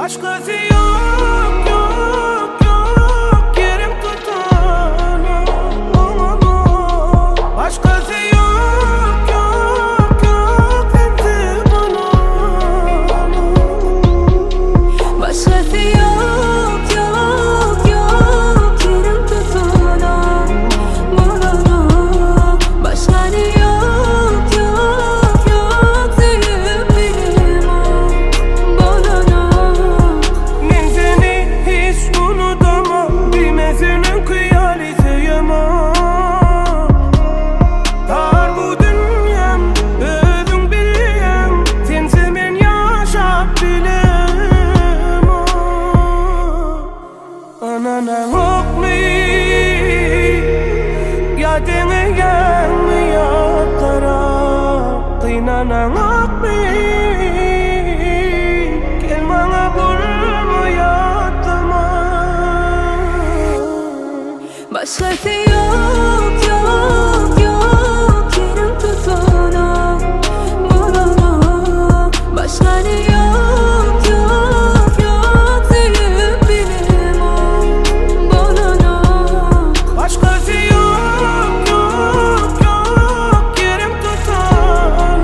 Başkası yok, yok, yok. Yerim tutan olamaz. Başkası yok, yok, yok. Sensiz bana. Başkası yok, yok, yok. Yerim tutan bulana. Başkanı yok, yok, yok. Sevip benim bulana. Men seni hiç unutamam. Bilmezinin kıyali sıyamam. Dar bu dünyam, özün bilem. Sensiz men yaşap bilemem. Anana yok mu? Ya deneyen mi yatlara? Kıynanan yok mu? Gel bana vurma yatlama. Başkası yok, yok, yok. Yerim tutana bulana. Başkanı yok, yok, yok. Sevip benim bulana. Başkası yok, yok, yok. Yerim tutan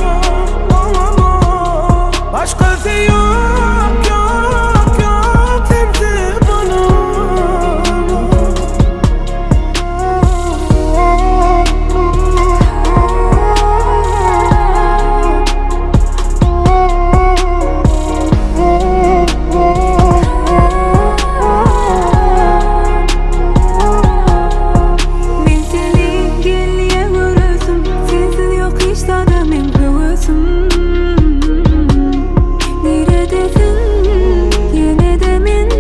olamaz. Başkası yok, yok, yok. Sensiz bana. Men seni gelye görüsüm. Sensiz yok hiç tadı men höwesim. Neredesin yine de men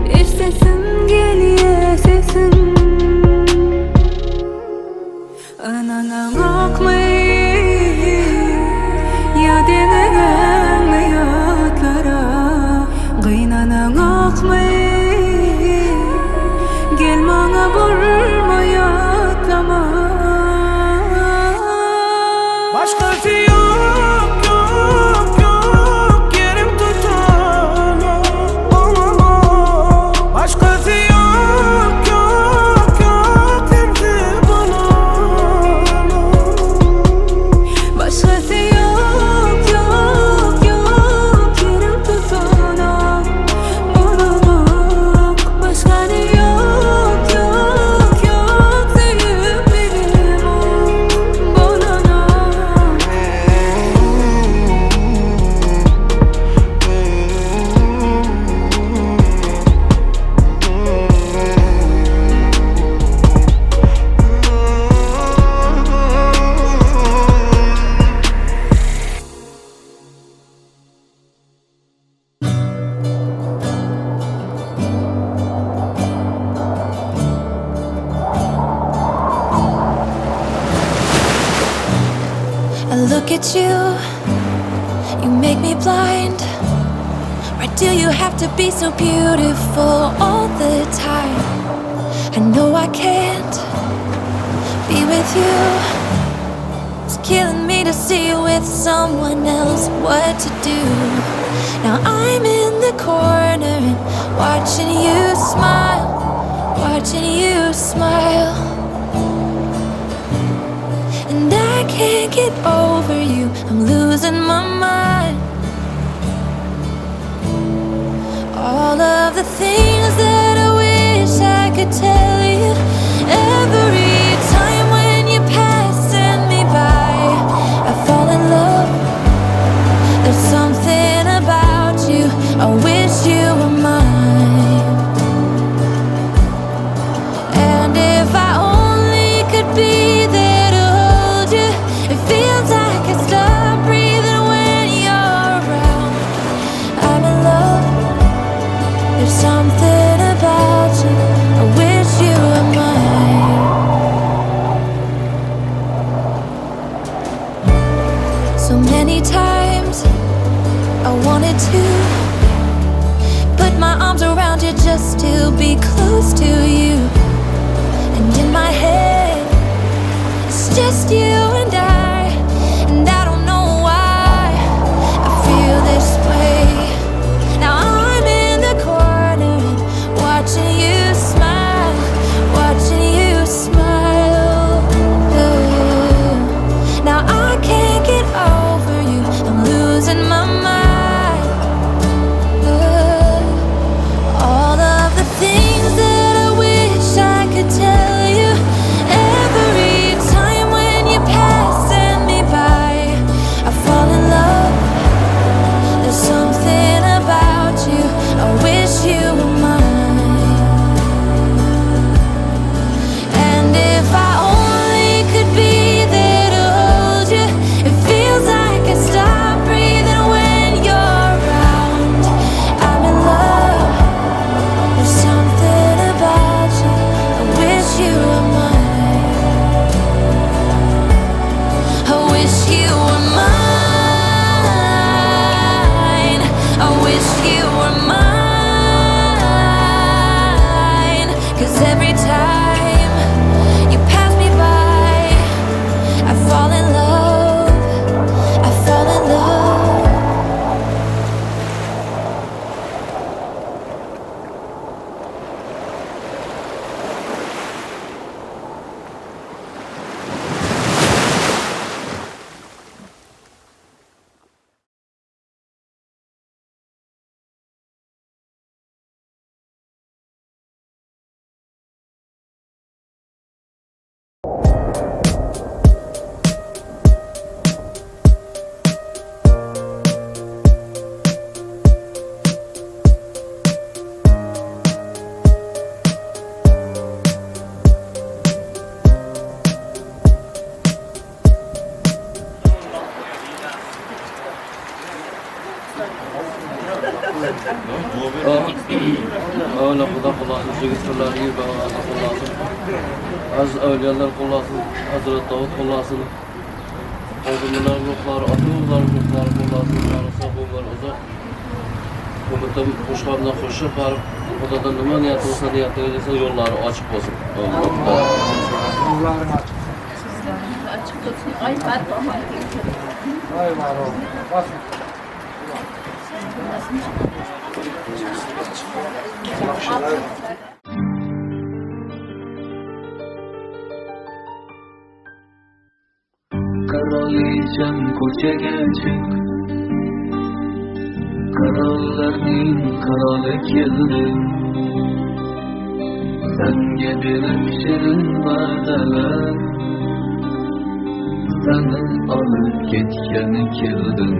eşsesim gelye sesim. Ananam akmay ya denegem yatlara. Gıynanam akmay gel bana vurma yatlama. Başkası yok, yok, yok. Yerim tutan olamaz. Başkası yok, yok, yok. Sensiz bana. Başkası yok, yok, yok. Yerim tutana bulana. Başkanı yok, yok, yok. Sevip benim bulana. I look at you, you make me blind. Why do you have to be so beautiful all the time? I know I can't be with you. It's killing me to see you with someone else. What to do? Now I'm in the corner and watching you smile, watching you smile. And I can't get over you. I'm losing my mind. All of the things that I wish I could tell you. Every time when you're passing me by, I fall in love. There's something about you. I wish you were mine. And if I only could be there to hold you, it feels like I stop breathing when you're around. I'm in love. There's something about you. I wish you were mine. So many times I wanted to put my arms around you just to be close to you. And in my head, it's just you and I. And I don't know why I feel this way. Now I'm Avvalo Xudo qo'llasin, chegirtirlarga bag'rini qo'llasin. Aziz avliyolar qo'llasin, Hazrat Davud qo'llasin. Oğullar ruhlari, ota-bobolar ruhlari qo'llasin, sog' uzoq. Umidим qo'shqordan qo'shib borib, Xudodan nima niyat bo'lsa, niyatiga yetsa, yo'llari ochiq bo'lsin. Yolların açık. Açık olsun. Ay var olun. Ay var olun. Basın. Qirolicham, ko'chaga chiq. Qirollarning qiroli keldi. Senga berib shirin va'dalar, seni olib ketgani keldim.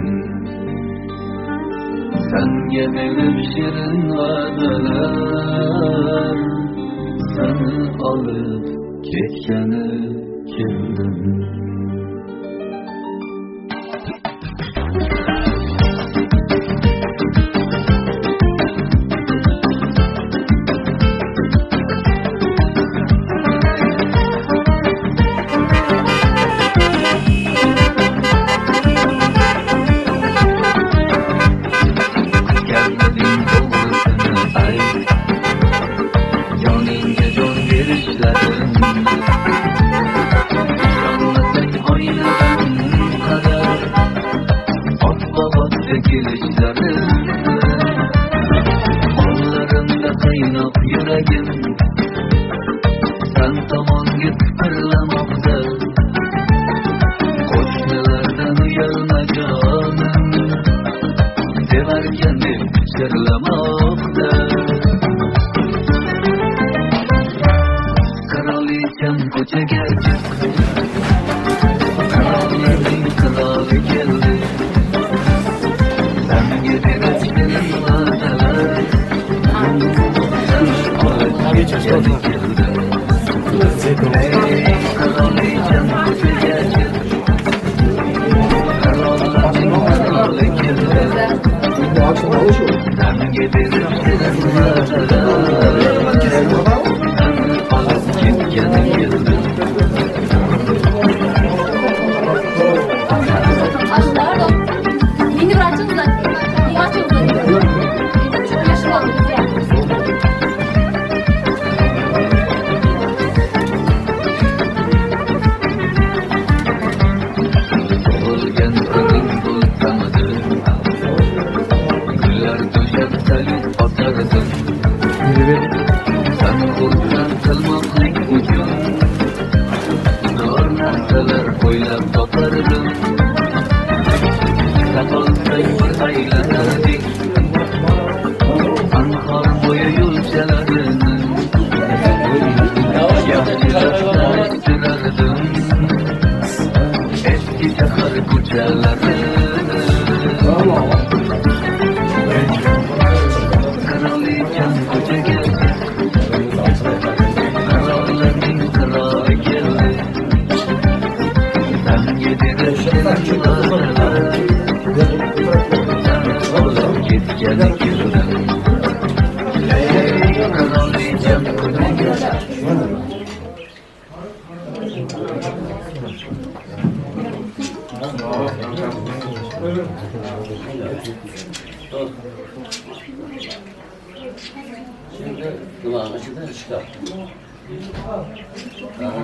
Senga berib shirin va'dalar, seni olib ketgani keldim. Kutganlading, to'g'risini ayt, joningga jon berishlarim. Ishonmasang, oynadan qara otma-otga kelishlarim. Qo'llarimda qaynoq yuragim san tomonga tipirlamoqda. Qo'shnilardan uyalma, jonim, sevarkan deb pichirlamoqda. Qirolicham, ko'chaga chiq. Qirollarning qiroli keldi. Senga berib shirin va'dalar, seni olib ketgani keldi. Ey qirolicham, ko'chaga chiq. Qirollarning qiroli keldi. Senga berib shirin va'dalar, seni olib ketgani keldi. Pardon. Beni bıraktınız da. Bıraktınız da. Çok yaşlandım ya. Tug'ilgan kuning bo'lsamidi, gullar to'shab salyut otardim. Sani xursand qilmoqlik uchun zo'r narsalar o'ylab topardim. Topolsang, bir aylanardik anhor bo'yi yo'lchalarini. Yaxshilab tanishtirardim eski shahar ko'chalarini. Qirolicham, ko'chaga chiq. Qirollarning qiroli keldi. Senga berib shirin va'dalar, seni olib ketgani keldim. Ey qirolicham, ko'chaga chiq. Şimdi kulağın içinden çıkar. Aha.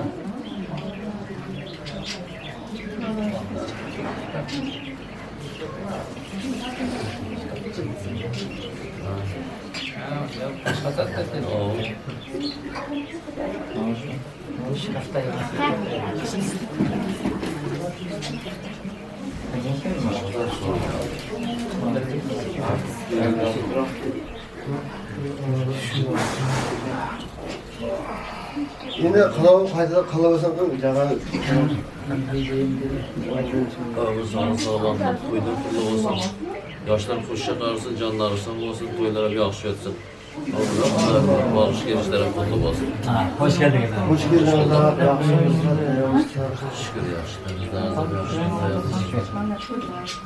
Oo. Endi qilov qayta qilaversan jag'ani. Sağ sağlamlık, qo'ydim pulli bo'lsin. Yoshlar qo'shiq qarsin, jonlari sog' bo'lsin, to'ylar ham yaxshi o'tsin. Borish kelishlari qutlu bo'lsin. Hoş geldiniz. Hoş geldiniz. Yaxshimisiz? Shukur, yaxshi. Yaxshi.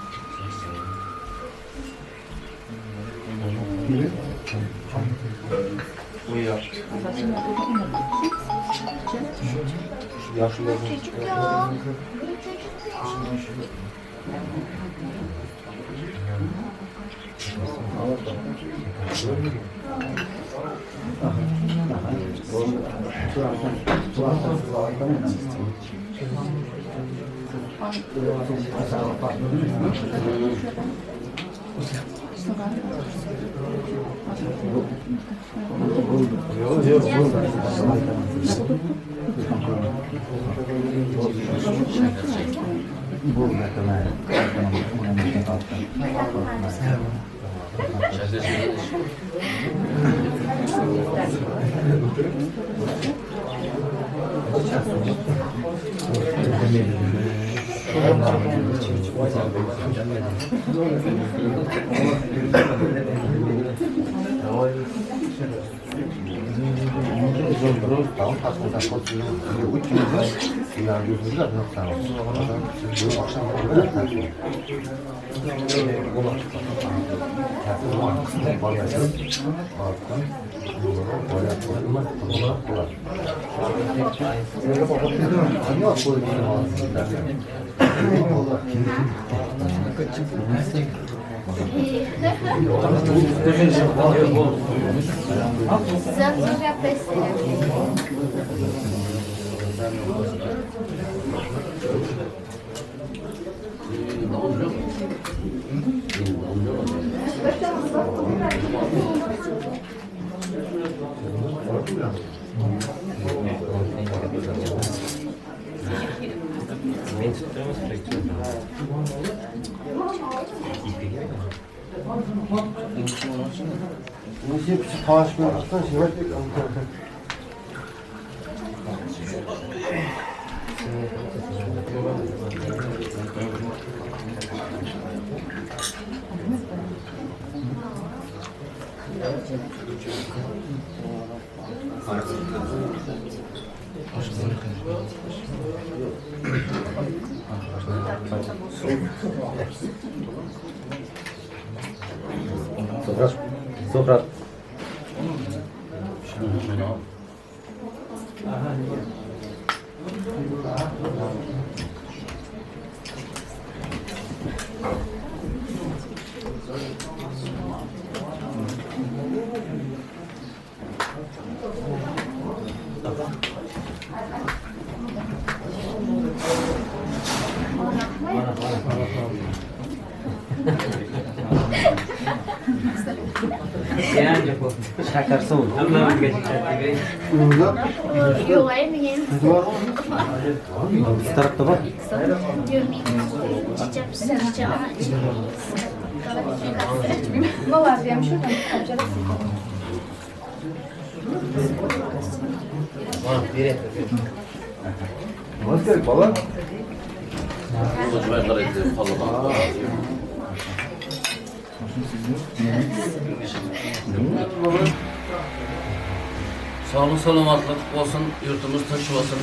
Sağlık selamatlık olsun, yurtumuz tinch olsun,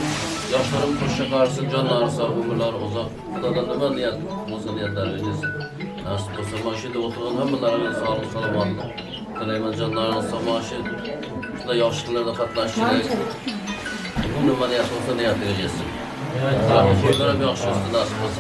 yaşlarım hoşça qarsın, canları sağ, ömürleri uzak. Xudodan nima niyat bo'lsa niyatlari yetsin. Nasip bo'lsa mana shu yerda o'tirgan hammalaringizga sog'lik salomatlik tilayman, jonlaringiz sog', mana shu shunday yaxshi kunlarda qatnashishingiz. Bu nima niyat bo'lsa niyatiga yetsin. To'ylar ham yaxshi o'tsin, nasib bo'lsa.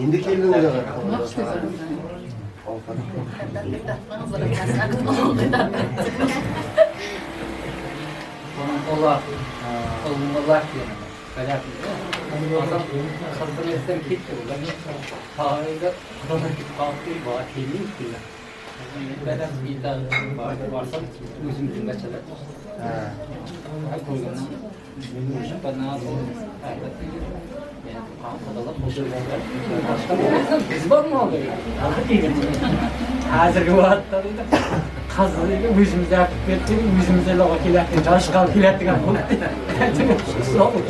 Endi keldim o'zaga. Allah diyelim. Barsam o'zimizning bachalar. Biz bormi hozirgi vaqtda o'zimiz aytib ketdik, o'zimiz log'a keladi, joshqal keladigan bo'ldi. Endi borib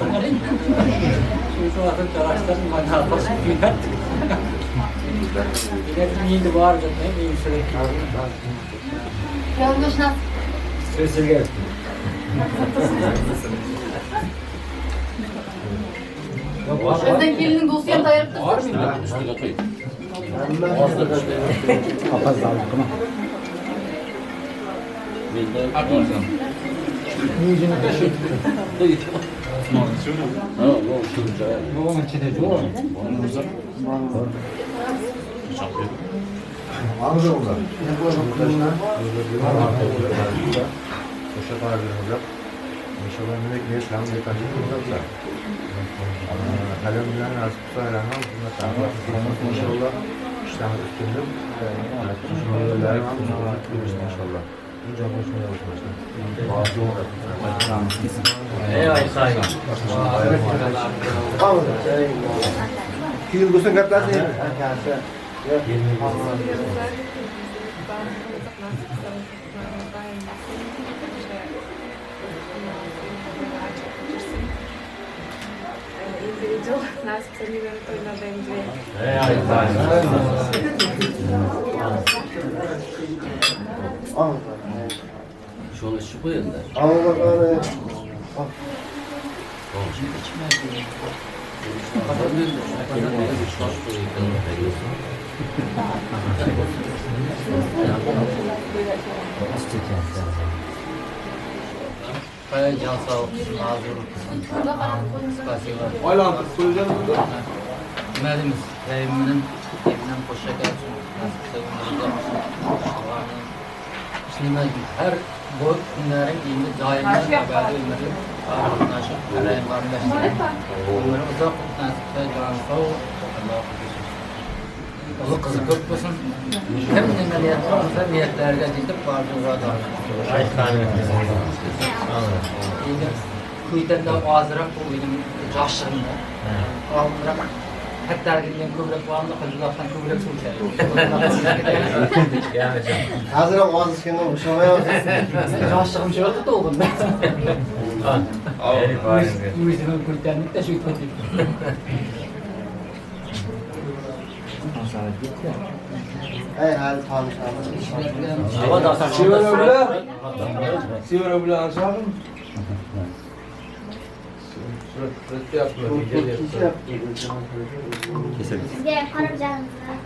So'z sizga. Bizden kelinin dostu ham tayyorlab tursin. Ustiga qo'y. Menda Ha, bu shuncha. Varmı orada? İnşallah inşallah işlerimiz üstünlük. İnşallah. İki yıl bo'lsin gaplashing. Nasip to'ylarda endi. Shuni ichib qo'y endi. Can sağ olsun, hazır olsun. Spasiba. Nima deymiz? Rahimning evidan qo'sha olsun, nasib nima har bu kunlaring endi doimiy abadiy umri nasib Rahim qarindoshlar. Umri uzoq, nasib jon sog', Alloh bersin. Uli qizi ko'p bo'lsin. Kim nima niyat qilsa niyatlariga yetib orzu-murod olsin. Endi kuytanda ozroq bu uyning yoshlig'imda. Oldinroq hattargidan ko'proq bormi, qizilloqdan ko'proq suv ichadi. Hozir ham oz ichgandan o'xshamayapsiz. Yoshlig'im shu yoqda to'lg'in. O'zim kuytanni bitta shu ketib. Ey hali tanishamiz. Sevara bilan ansabim. Sizga ham qarab janimizlar.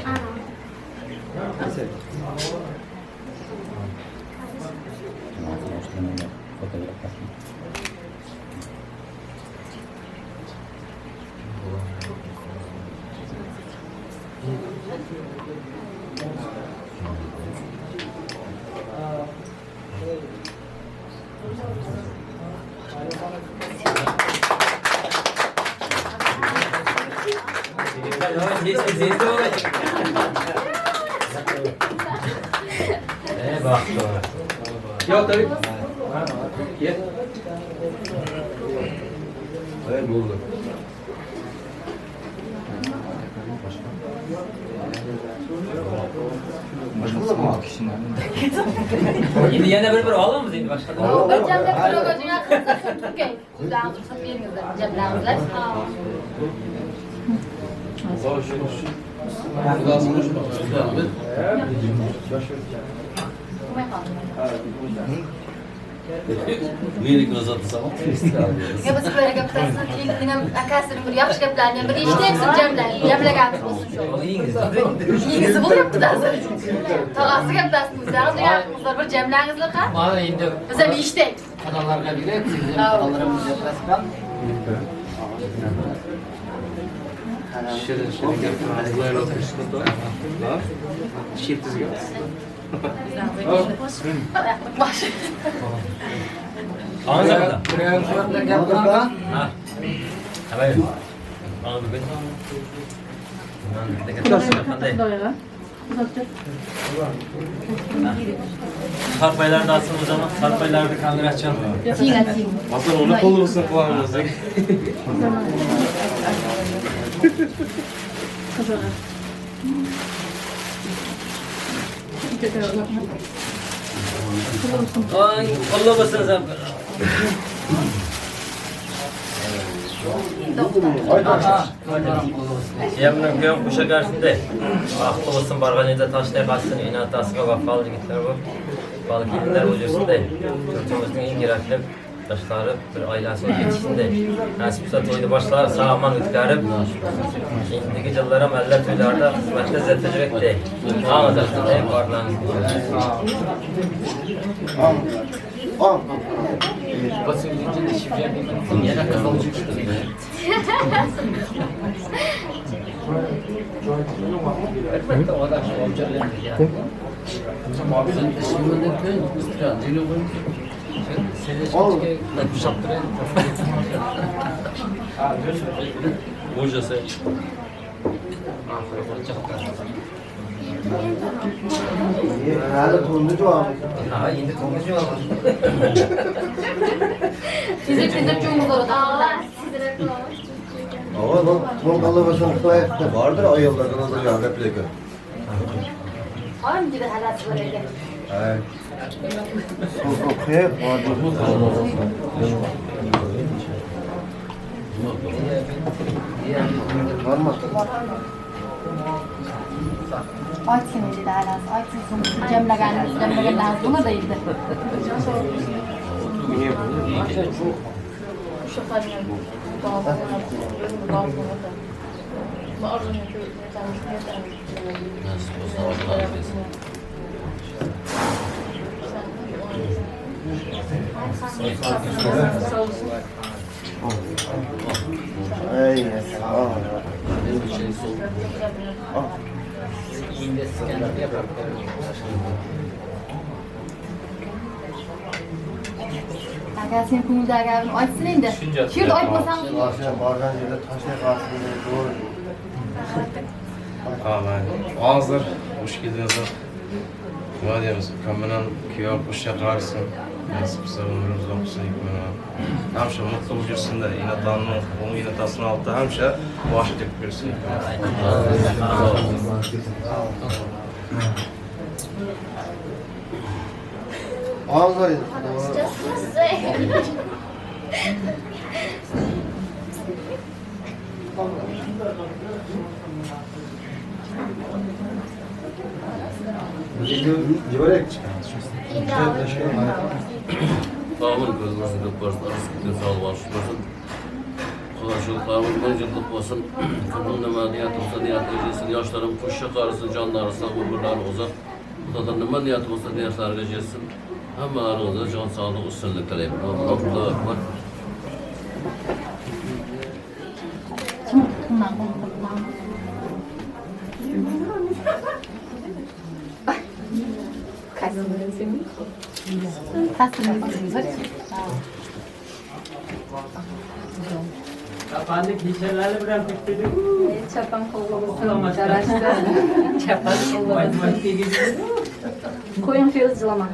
Ana. Yo'q, tabii. Ey bo'ldi. Endi yana bir olamiz endi boshqa. Bir jamlab turib, turkay. O'zlaringiz ruxsat beringizlar, jamlangizlar. Bo'lmay qoldi. Meni ko'rsatsa Biz sizlarga gaplasini, kelinning ham akasining bir yaxshi gaplarini ham bir eshitaylik, jamlaganimiz bo'lsin shu. Yengisi bo'lyapti-da hozir. Tog'asi gaplasin, o'zlaringiz yaqiningizlar bir jamlangizlar ha. Mana endi Biz ham eshitaylik. Odamlarga beraylik, siz ham odamlarimiz gaplasib. Shirin shirin gaplar. Bosh. Bilan gapiraman. Sarpaylar da atsın o zaman. Sarpayları da kandır açalım. Hasan onu kolu olsun kulağımızda. Ay, Allah basın sen. Yeminin kuyum kuşa karşısında. Aklı olsun barganida taşlay kalsın, inatasına vafalı yigitler bu. Balık yigitler olursun da. Yurtimizning eng kerakli yoshlari bir oilasi bo'lib yetishsin de. Nasib bo'lsa to'yni boshlar sog'-omon o'tkazib, keyingi yillar ham alla to'ylarda xizmatda izzatda yurakda. Hali to'nni javob. Ha, endi to'nni javob. Tezib cho'ng'izlar. Ava, to'n qalabasini qilayapti. Bordir ayollardan o'zgar replika. Qancha halasi bor ekan. Ha. So'q bordir. Bormi? Aytsin dedi halasi, aytsin so'ng jamlaganimiz, jamlaganlarimiz nima deydi? Ey, sağ ol. Aka sen ko'ngildagi gapini aytsin endi. Shu yerda aytmasam, borgan yerda tashlay qolsin, to'g'ri. Hozir xush keldingiz. Nima deymiz, ukam bilan kuyov qo'sha qarisin. Nasib bo'lsa umrimiz uzoq bo'lsin, hamisha mutlu bo'lib yursin-da, inatani, o'ng inatasini oldida hamisha boshi deb yursin. Hozir Sağolun, ko'zingizni ko'p ko'rsin, rizqni sog' bo'lsin. Xudoshuklarimiz ming yillik bo'lsin. Kimning nima niyati bo'lsa niyatiga yetsin, yoshlarim qo'sha qarisin, jonlari sog', umrlari uzoq. Xudodan nima niyati bo'lsa niyatlariga yetsin. Hammalaringizga jon sog'lik, ustunlik tilayman. Allohu akbar. Chapan qo'lga bo'lsin, chapan qo'lga bo'lsin. Qo'ying fe'l jilama.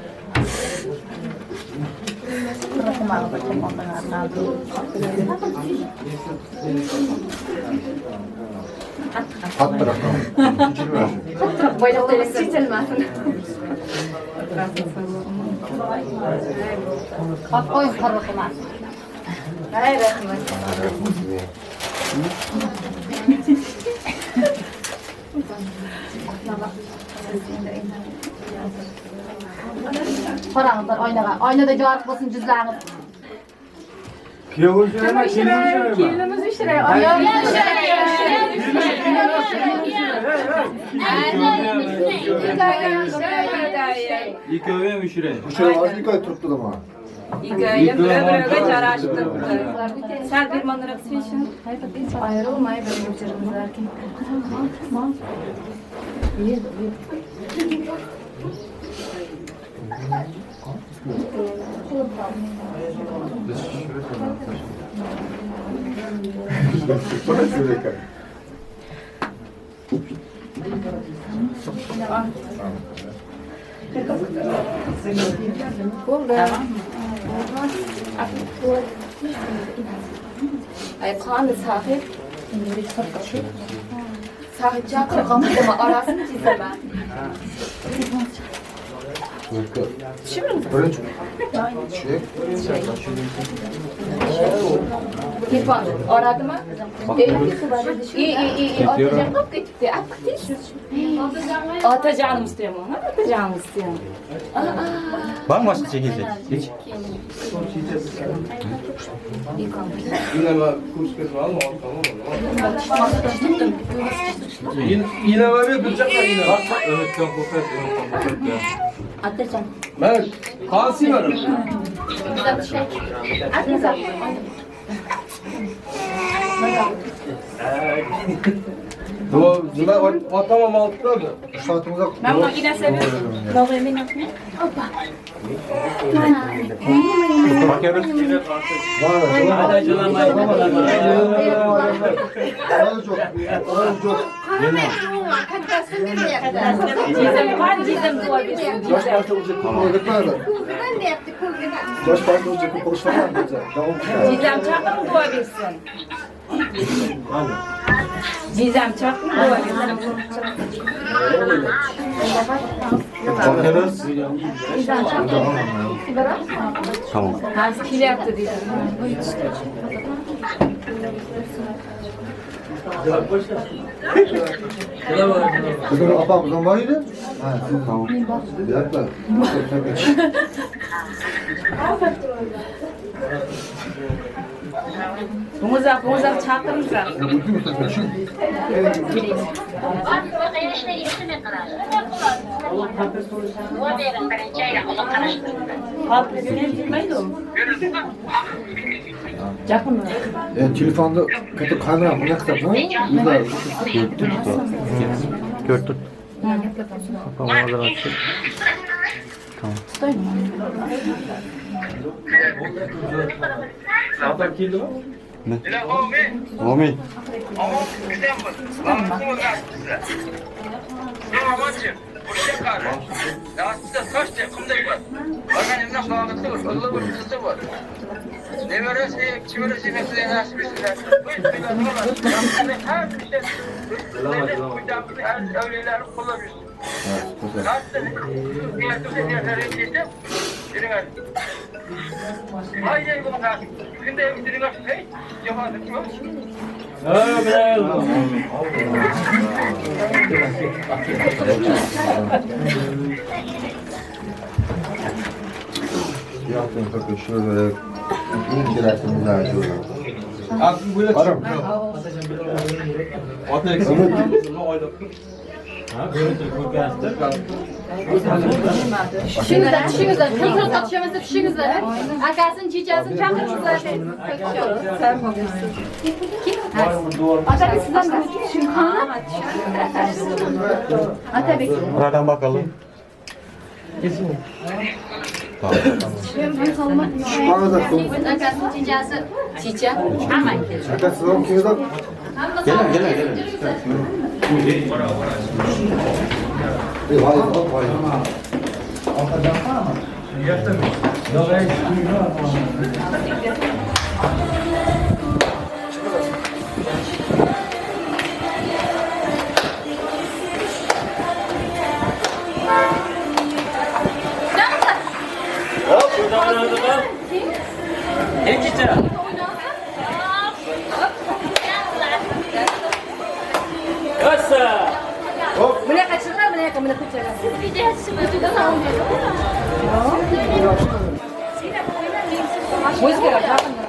Qattiqroq. Qattiqroq boyliqlar chechilmasin. Qop qo'ying qorri qilmasin. Ay rahmat. Qaranglar oynaga. Oynada yorug' bo'lsin yuzlaringiz. Kuyov ushlaymi, kelin ushlaymi? Kelinimiz ushlaydi. Ikkovi ham ushlaydi. Ushlaydi, hozir ikkovi turibdi mana. Ikkovi bir-biriga jarashib turibdi. Sal bir manroq suysin. Ayrilmay birga o'tiribmiz. Bo'ldi. Ay, qani sahib? Sahib chaqir, qamdimi orasini chizaman. Birinchi. Telefon oradimi? I i i otajon qolib ketibdi. Olib keting. Otajonim istayman, otajonim istayman. Var mı başka çekilecek? Hiç. Inama kurs berib Inama ber burchaklar inama. Ümitdan qo'rqadi, Ümitdan qo'rqadi. Otajon. Mana qolsin mana. Nima otam olib turadi. Men buni inasini Hoppa. Bakıyoruz. Jizam chaqiring duo bersin. Jizam chaqiring duo bersin. Bakıyoruz. Tamam. Hozir kelyapti deydi. Bugün opamizdan bor edi. Ha, tamam. Bir dakika. Bo'ng'izaq, bo'ng'izaq chaqiringlar. Telefonda katta kamera bunday qilsa, Ko'rib tur. Tamam. Otam keldimi? Ne? Amin. Tushingizlar, tushingizlar. Kim tushamasa tushingizlar. Akasini, chechasini chaqiringizlar. Otabek sizdan tushing. Otabek. Buradan bakalım. Akasini, chechasi, checha, hamma keldi. Gelin, gelin, gelin. Bunaqa chiqar, bunaqa bunaqa chiqar. Siz video O'zgalar chaqirma.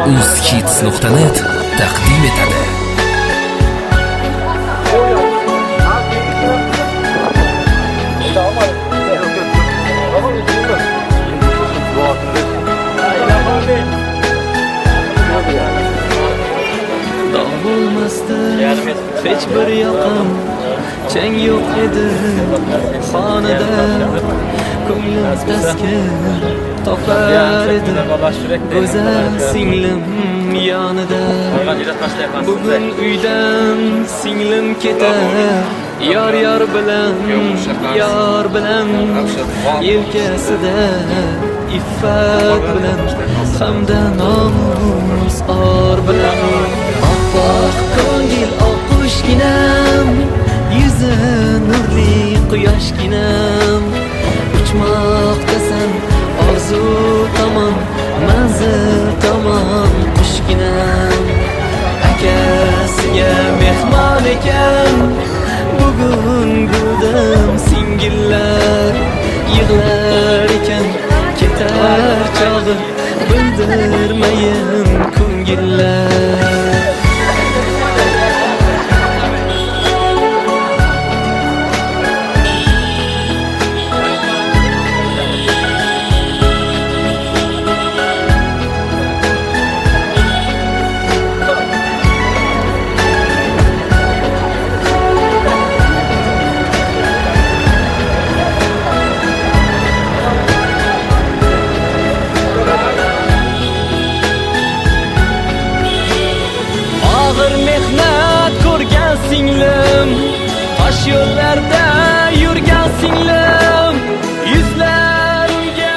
Uzhits.net taqdim etadi. Bir yoqim chang yo'q edi xonada, ko'nglim taskin topar edi go'zal singlim yonida. Bugun uydan singlim ketar, yor yor bilan, yor bilan, yelkasida iffat bilan hamda nomus or bilan. Oppoq ko'ngil oqqushginam, yuzi nurli quyoshginam, uchmoqdasan orzu tomon, manzil tomon qushginam. Akasiga mehmon ekan, bugun bildim singillar yig'lar ekan, ketar chog'i bildirmayin ko'ngillar. Og'ir mehnat ko'rgan singlim, tosh yo'llarda yurgan singlim, yuzlarimga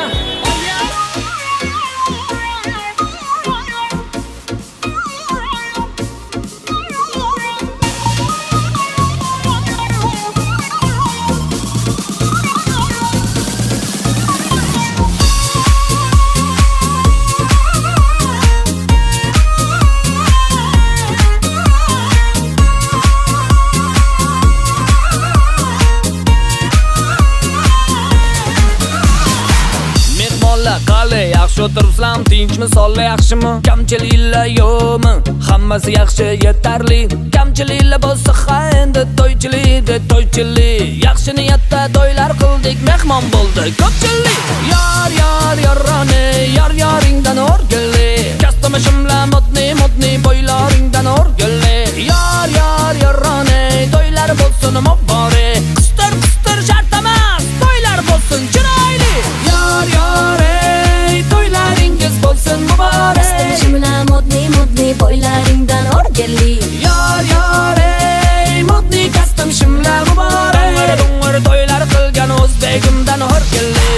yaxshi o'tiribsizlarmi, tinchmi, sonlar yaxshimi, kamchiliklar yo'qmi, hammasi yaxshi, yetarli. Kamchiliklar bo'lsa ha endi to'ychilik, to'ychilik. Yaxshi niyatda to'ylar qildik, mehmon bo'ldi ko'pchilik. Yor yor yoroni, yor yoringdan o'rgilli, kastumi shimla modni modni bo'ylaringdan o'rgilli. Yor yor yoroni, to'ylar bo'lsin muborak, qistir qistir shart emas, to'ylar bo'lsin chiroyli. Yor yor to'ylaringiz bo'lsin muborak, Shimla modni modni bo'ylaringdan o'rgilli. Yor yor ey modni kostum shimla muborak, dung'ir to'ylar qilgan o'zbegimdan o'rgilli.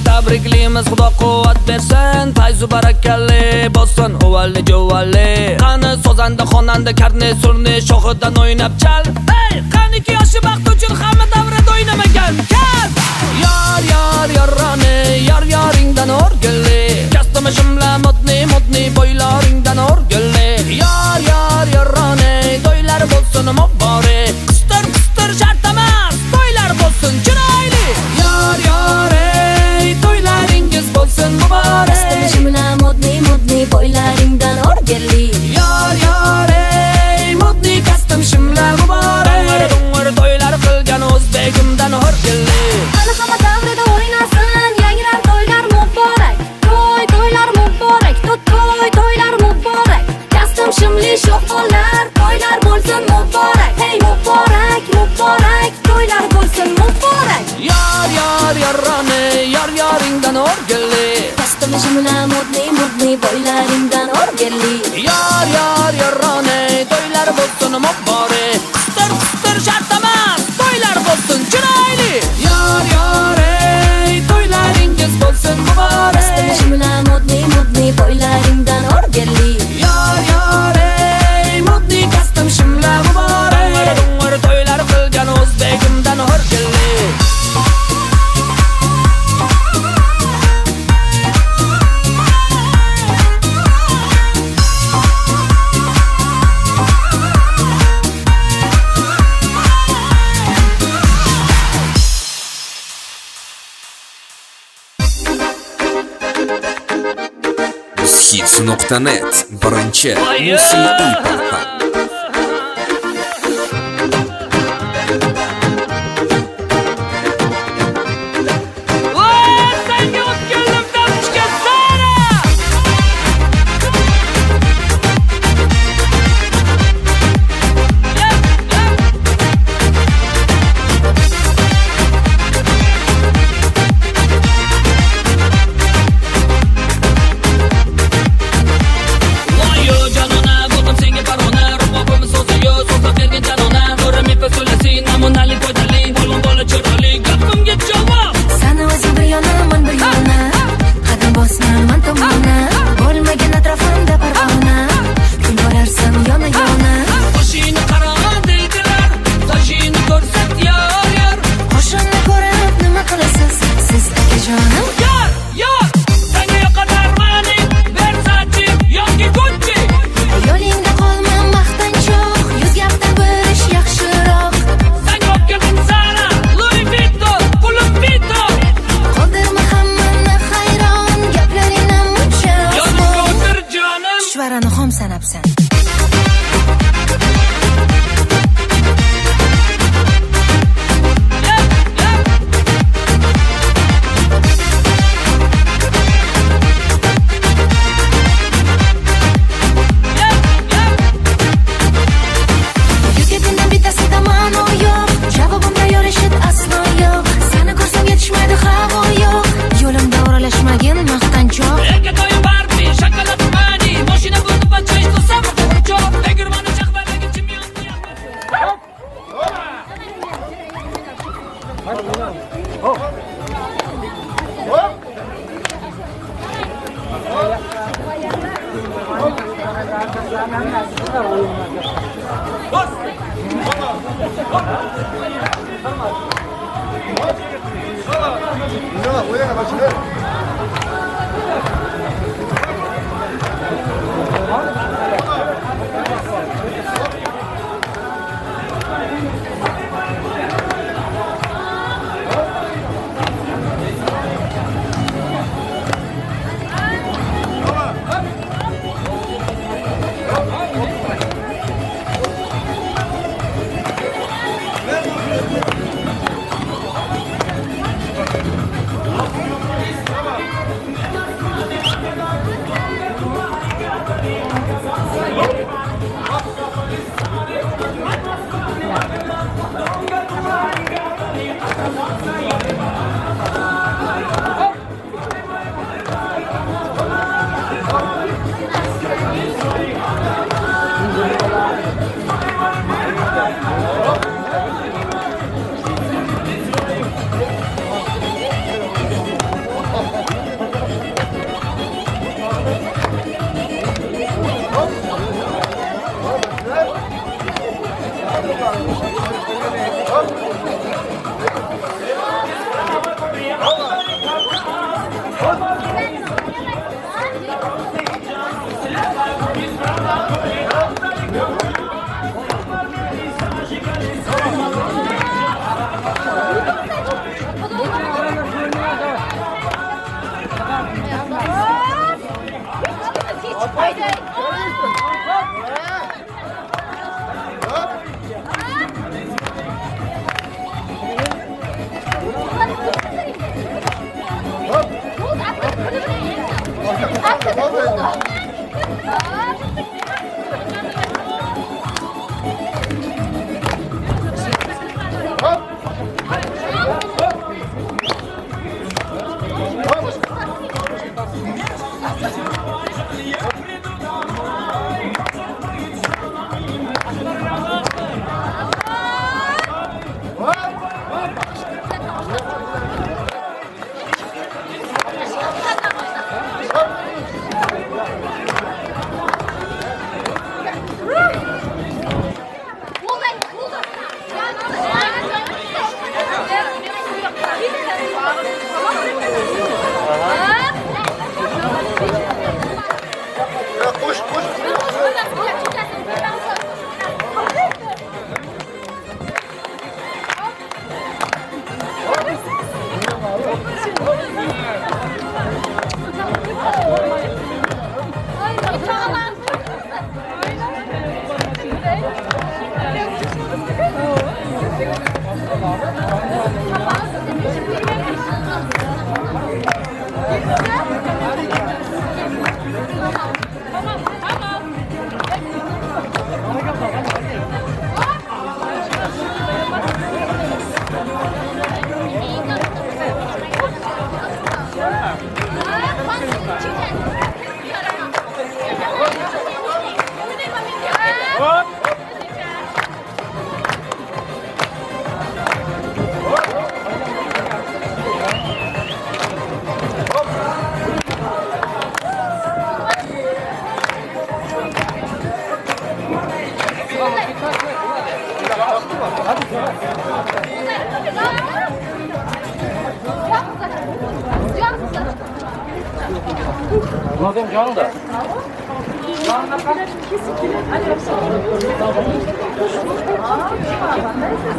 Tabriklaymiz, Xudo quvvat bersin, fayzu barakali bo'lsin uvalli juvalli. Qani sozanda, xonanda, karni, surni shoxidan o'ynab chal. Ey, qaniki yoshi baxt uchun hamma davrada o'ynamagan kal. Yor yor yoroni, yor yoringdan o'rgilli, kastumi shimla modni modni bo'ylaringdan o'rgilli. Yor yor yoroni, to'ylar bo'lsin muborak, qistir qistir shart emas, to'ylar bo'lsin chiroyli. Yor yor to'ylaringiz bo'lsin muborak, Shimla modni modni bo'ylaringdan o'rgilli. Yor yor ey modni kostum shimla muborak, dung'ir to'ylar qilgan o'zbegimdan o'rgilli. Hali hamma davrada o'ynasin, yangrar to'ylar muborak, to'y to'ylar muborak, to'y to'ylar muborak. Kostum shimli sho'x bolalar, to'ylar bo'lsin muborak. Hey muborak muborak, to'ylar bo'lsin muborak. Yor yor yoroni, yor yoringdan o'rgilli, Kostum shimla modni modni bo'ylaringdan o'rgilli. Yor yor yoroni, to'ylar bo'lsin muborak, qistir qistir shart emas, to'ylar bo'lsin chiroyli. Yor yor ey to'ylaringiz bo'lsin muborak, Kostum shimla modni modni bo'ylaringdan o'rgilli. Yor yor ey modni kostum shimla muborak, dung'ir to'ylar qilgan o'zbegimdan o'rgilli. Hits.net birinchi musiqiy portal.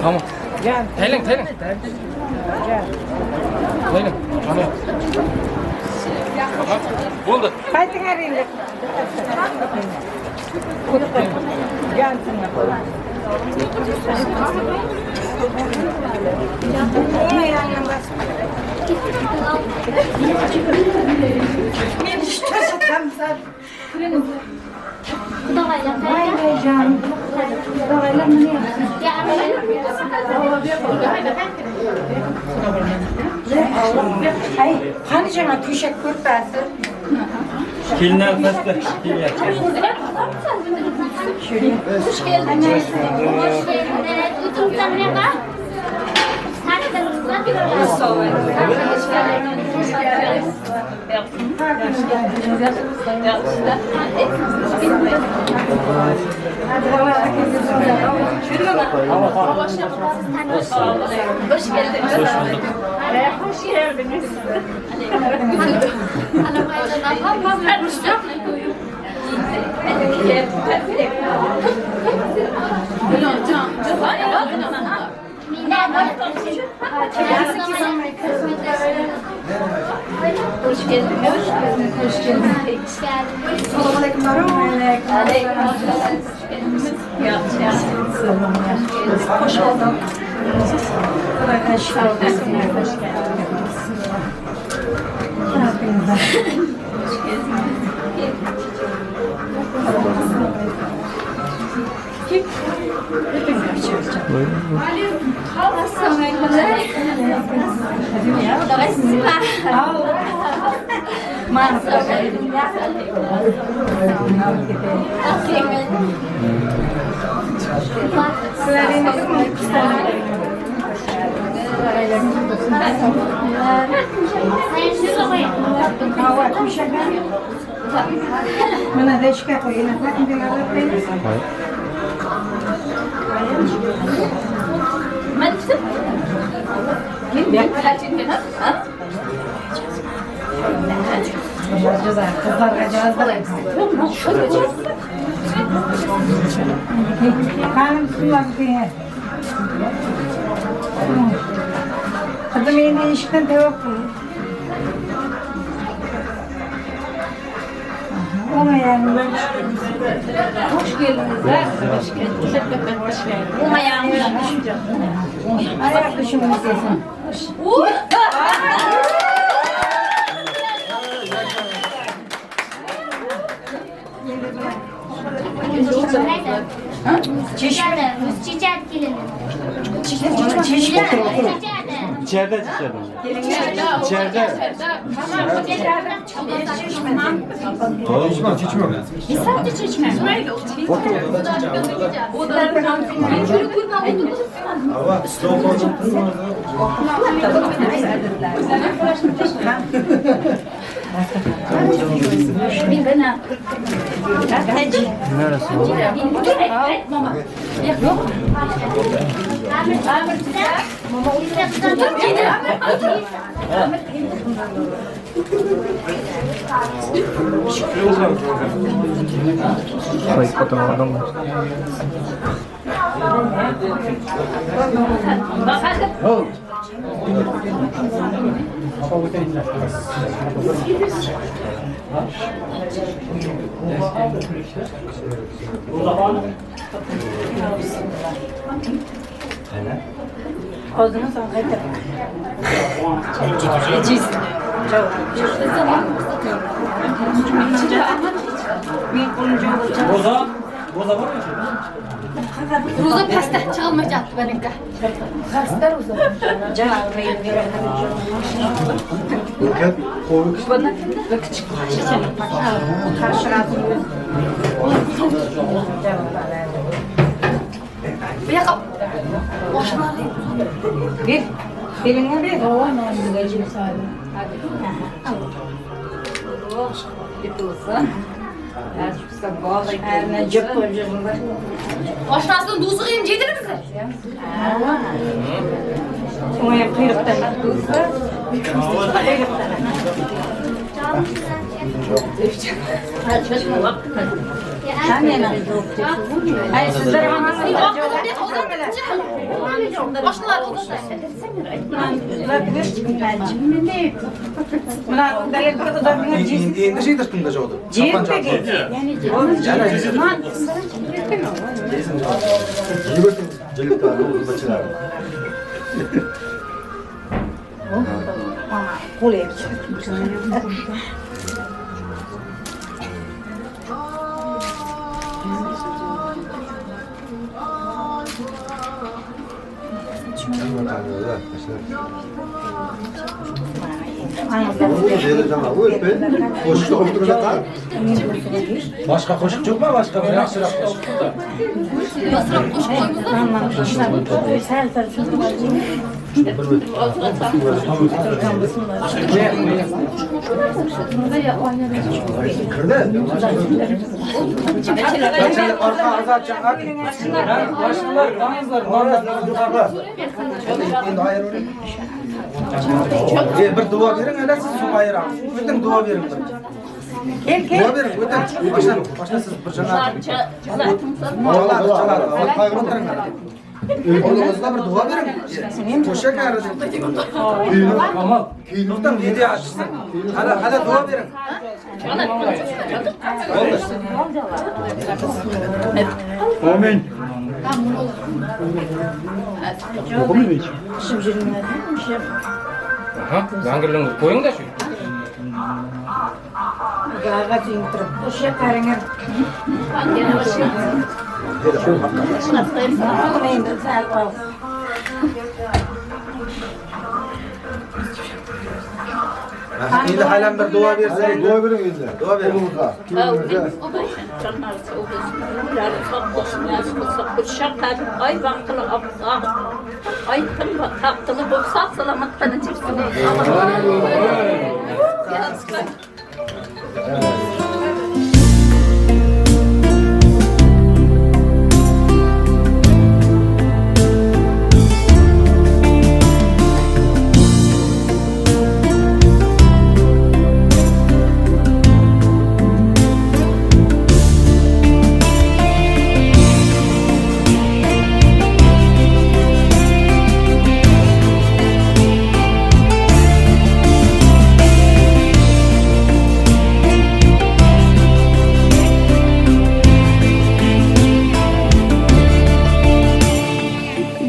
Tamam. Taylang, taylang. Taylang. Ana. Bo'ldi. Qaytinglar endi. Meni charchatgansan. Voy voy jonim. Xudoylar nima Ay, qani jama to'shak ko'rpasi? Kelinlar pastda. Xush keldingiz. Hoş geldiniz. O'tiringlar buyoqqa. Hoş geldiniz. Hoş bulduk. Hoş geldiniz. Hoş geldiniz. Hoş geldiniz. Hoş bulduk. Hoş geldiniz. Kızım endi eshikdan tavoq o'ng oyog'imdan. Hoş geldiniz. Hoş geldiniz. Hoş geldiniz. O'ng oyog'imdan. Oyoq tushimni sesin. Çiçek gelin. İçeride içeride. İçeride. Çeçme, çeçme. Neresi o? Roza pastda chiqilmayapti meniki. Pastda roza. Bu yoqqa oshnalik. Ber. Belingga ber. Oshnasining do'zig'i ham yedingizmi? O'ng quyruqdan. Ay sizlar Oshnalar Endi jeydirtdim da jovdi. Başka qo'shiq yo'qmi? Başka bir yaxshiroq qo'shiq. Yaxshiroq qo'shiq qo'yingizlar. Bir duo bering, ana siz suv ayiramiz. O'ting duo bering bir. Duo bering, o'ting. Boshla, boshla siz bir jana. Chaladi, chaladi. O'tiring. Oldingizda bir duo bering. Qo'sha qari. To'xtang, video ochsin. Hali, hali duo bering. Amin. Aha, yangirlarni qo'ying-da shu. Endi halam bir duo bersangiz. Duo bering endi. Duo bering.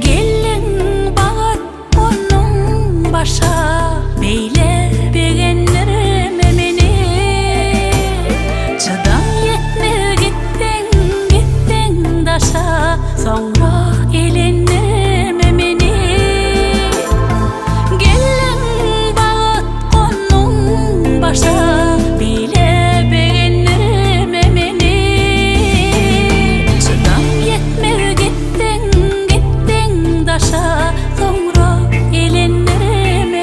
Gelin bağır onun başa, beyle beğenirme meni. Çıdam yetme gittin gittin daşa, sonra elenirme meni. Gelin bağır onun başa, beyle beğenirme meni. Çıdam yetme gittin gittin daşa, sonra elenirme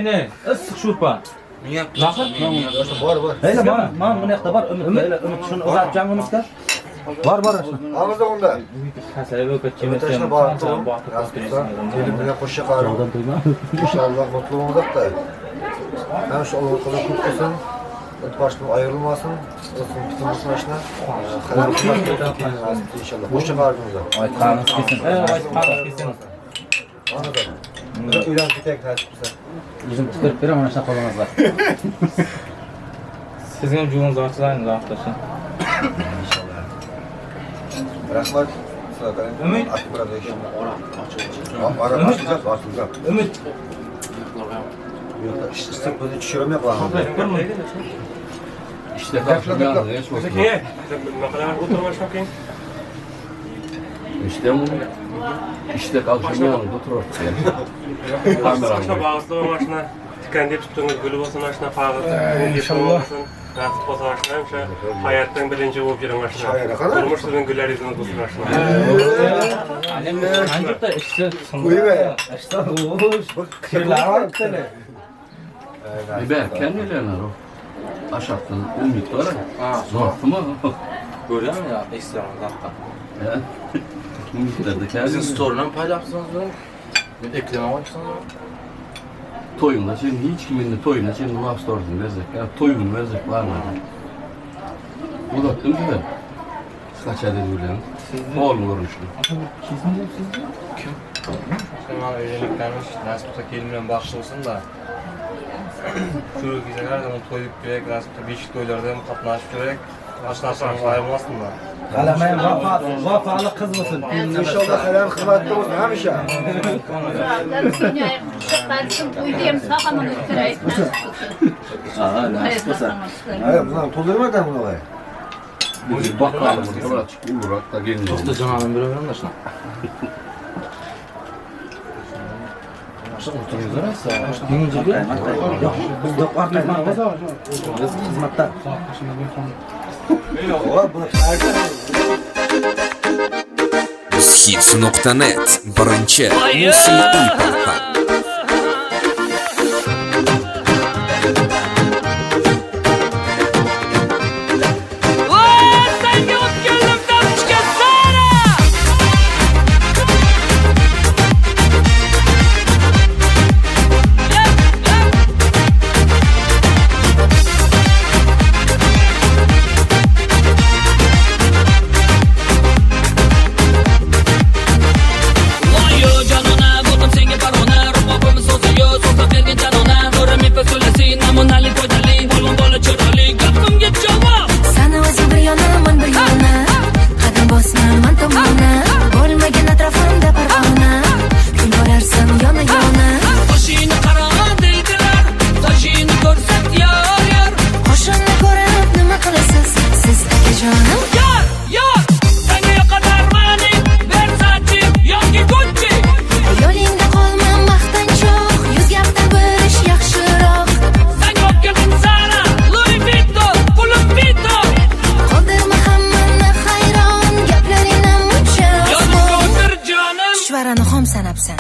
Ne? Issiq sho'rpa. Bor, bor. Hele bana, mana buni yoqda bor, Umid, hele Umid shuni uzatacağım Umidga. Bor, bor. Alımızda onda. Ümit bağıttı. Gelin bilen qo'sha qarab. İnşallah mutlu olacak da. Hem şu Allah kadar kutlu olsun. Başından ayrılmasın. Olsun bütün olsun başına. İnşallah. Qo'sha qarabımızda. Aytqanınız kelsin. Aytqanınız kelsin. Anladım. Uylanib ketaylik nasib bo'lsa. O'zim tutirib beraman mana shunaqa qo'lingizga. Sizga ham jo'lingiz ochilsin, vaqt. İnşallah. Rahmat. Ümit. Açılacak. Ümit. Isık bunu düşürüm yapalım. İşte karşılayalım. İşte bu. İşte akşam oturur. Aşna bağırslı maşına, tikendip tuttuğunuz gülü olsun aşna, fağız, İnşallah. Nasip olsun aşna, hemşe hayattan birinci olup girin aşna. Durmuş sizin güler yüzünüz olsun aşna. Ancak da işte Kuyu İşte o. Kendilerine o. Aşağıdan ümit var. Zor mı? Görüyor musun ya? Ekstra dakika. Bizim story'den paylaşsanız da bir ekleme açsanız da. Toyunda senin hiç kimin de toyuna senin laf story'ini verecek. Ya toyunu verecek var mı? Uzattım size. Kaç adet vuruyorsun? Oğlum görmüştüm. Kim? Sen bana evliliklermiş, nasip olsa gelin bilen baxtlı olsun da. Şu güzel her zaman toyluk gerek, nasip olsa beşik toylarda hem qatnaşıp gerek. Aşnaşlarımız ayrılmasın da. Qalamayın vafalı kız mısın? İnşallah helal hizmetli olsun hemşe. Hayır, bunlar tozdurmadan bunu olay. Biz bakalım, uğrak da gelin. Çok da cananım bir ömrüm de şuna. Yo'q, biz Biz xizmatda. Hits.net birinchi musiqiy portal. Sanabsan.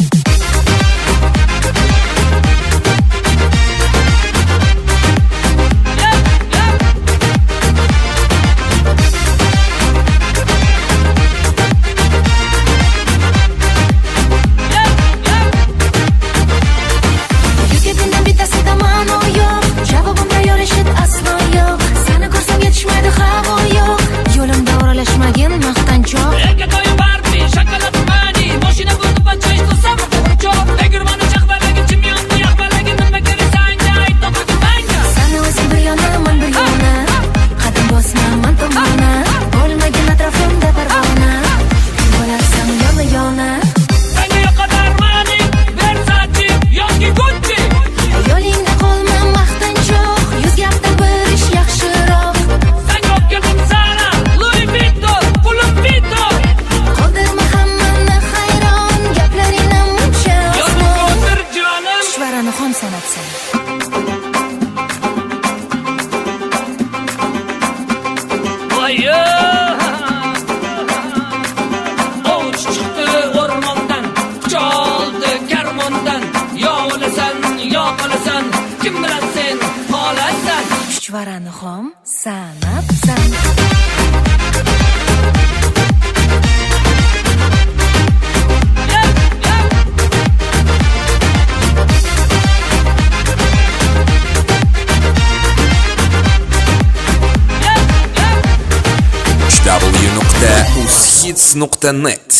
Hayya! Ovchi chiqdi o'rmondan, choldi karmondan. Yo o'lasan, yo qolasan, kim bilan sen qolasan? Chuchvarani xom sanabsan. w.uzhits.net.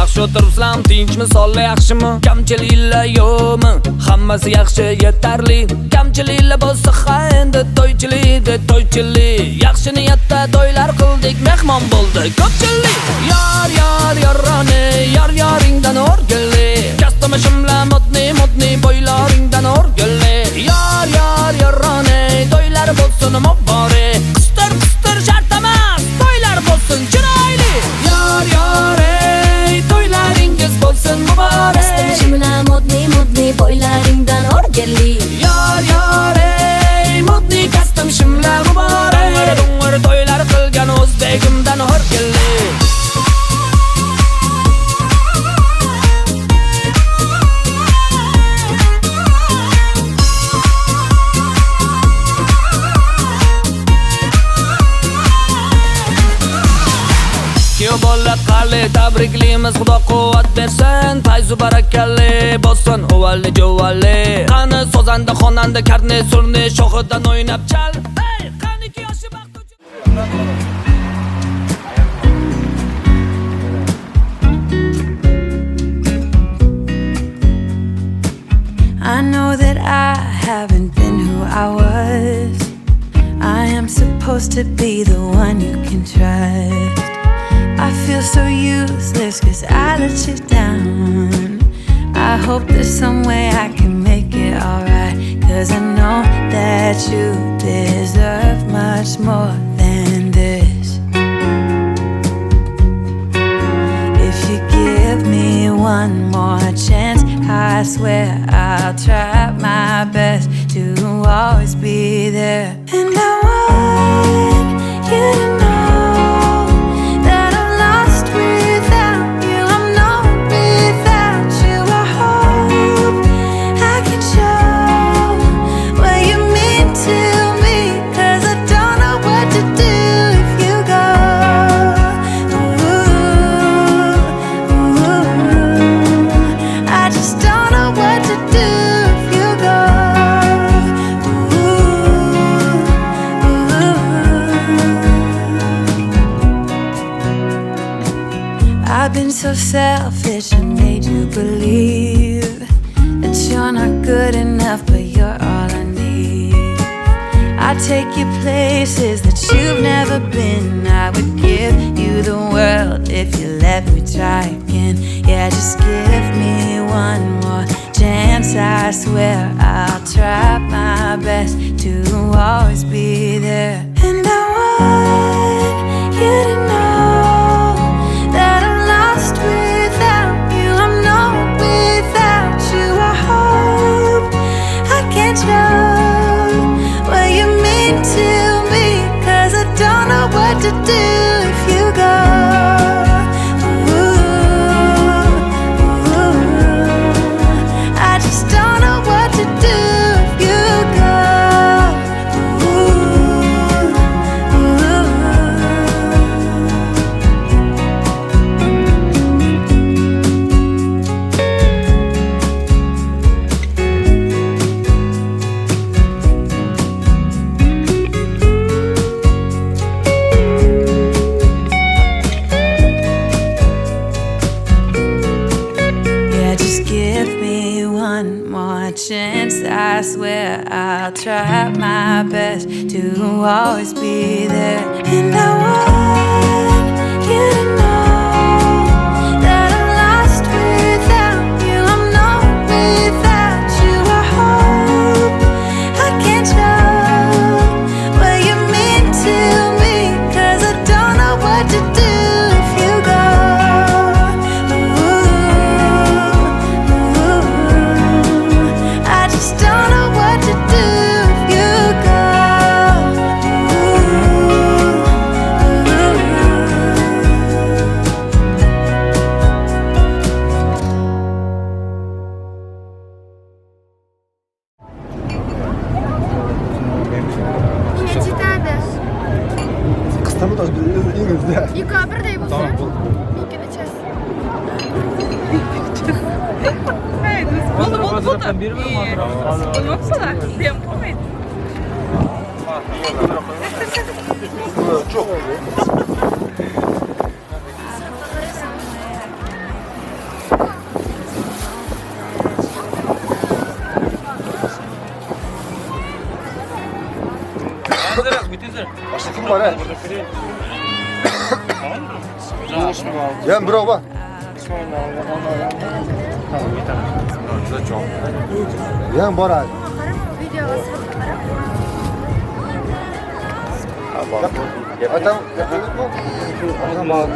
Yaxshi o'tiribsizlarmi, tinchmi, sonlar yaxshimi? Kamchiliklar yo'qmi? Hammasi yaxshi, yetarli. Kamchiliklar bo'lsa ha endi to'ychilik, to'ychilik. Yaxshi niyatda to'ylar qildik, mehmon bo'ldi ko'pchilik. Yor yor yoroni, yor yoringdan o'rgilli. Kastumi shimla modni modni boylaringdan o'rgilli. Yor yor yoroni, to'ylar bo'lsin muborak. Qistir qistir shart emas, to'ylar bo'lsin chiroyli. Yor yor to'ylaringiz bo'lsin muborak. Shimla modni modni boylaringdan o'rgilli. Yor yor ey modni kastim shimla muborak. Dung'ir to'ylar qilgan o'zbegimdan o'rgilli. Tabriklaymiz, Xudo quvvat bersin, fayzu barakali bo'lsin uvalli juvalli. Qani sozanda xonanda karni surni shoxidan o'ynab chal. Hey, qaniki yoshi baxt uchun. I know that I haven't been who I was. I am supposed to be the one you can trust. I feel so useless cause I let you down. I hope there's some way I can make it alright, cause I know that you deserve much more than this. If you give me one more chance, I swear I'll try my best to always be there. And I want you to know so selfish and made you believe that you're not good enough, but you're all I need. I take you places that you've never been. I would give you the world if you let me try again. Yeah, just give me one more chance. I swear I'll try my best to always be there. And I want you to know that I'm lost without you. I'm not without you. I hope I can show what you mean to me, cause I don't know what to do if you go. Ooh, ooh, I just don't know what to do if you go. Ooh, ooh. Chance, I swear I'll try my best to always be there. Ikkovi birday bo'lsa, ikki nechasi? Bo'ldi, bo'ldi, bo'ldi. Nima qilsalar? Dem qilmaydi. Çok. Başka kim var he? Yan bro bak. Yan bor abi. Atam, atam bağlı.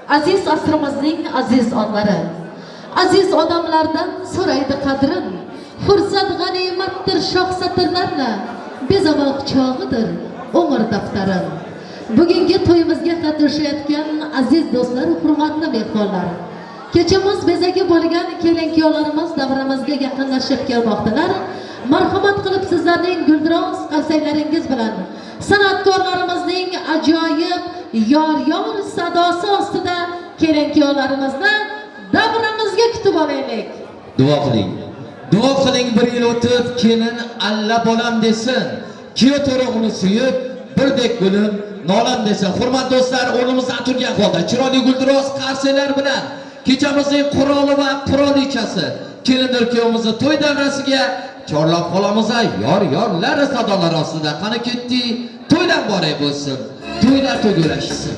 Aziz asrimizning aziz onlari. Aziz odamlardan so'raydi qadrin. Fursat g'animatdir shoh satrlarni, bezamoq chog'idir umr daftarin. Bugungi to'yimizga qatnashayotgan aziz do'stlar, hurmatli mehmonlar. Kechamiz bezagi bo'lgan kelin-kuyovlarimiz davramizga yaqinlashib kelmoqdalar. Marhamat qilib sizlarning guldiroz qarsaklaringiz bilan san'atkorlarimizning ajoyib yor-yor sadosi ostida kelin-kuyovlarimizni davramizga kutib olaylik. Duo qiling. Duo qiling, bir yil o'tib kelin alla bolam desin. Kuyov to'ra uni suyib, birdek gulim nolam desin. Hurmatli do'stlar, o'rnimizdan turgan holda chiroyli guldiroz qarsaklar bilan kechamizning qiroli va qirolichasi kelindir kuyovimizni to'y davrasiga chorlab qolamiz, yor-yorlar sadolari ostida. Qani ketdik, to'ylar muborak bo'lsin. To'ylar to'g'rilashsin.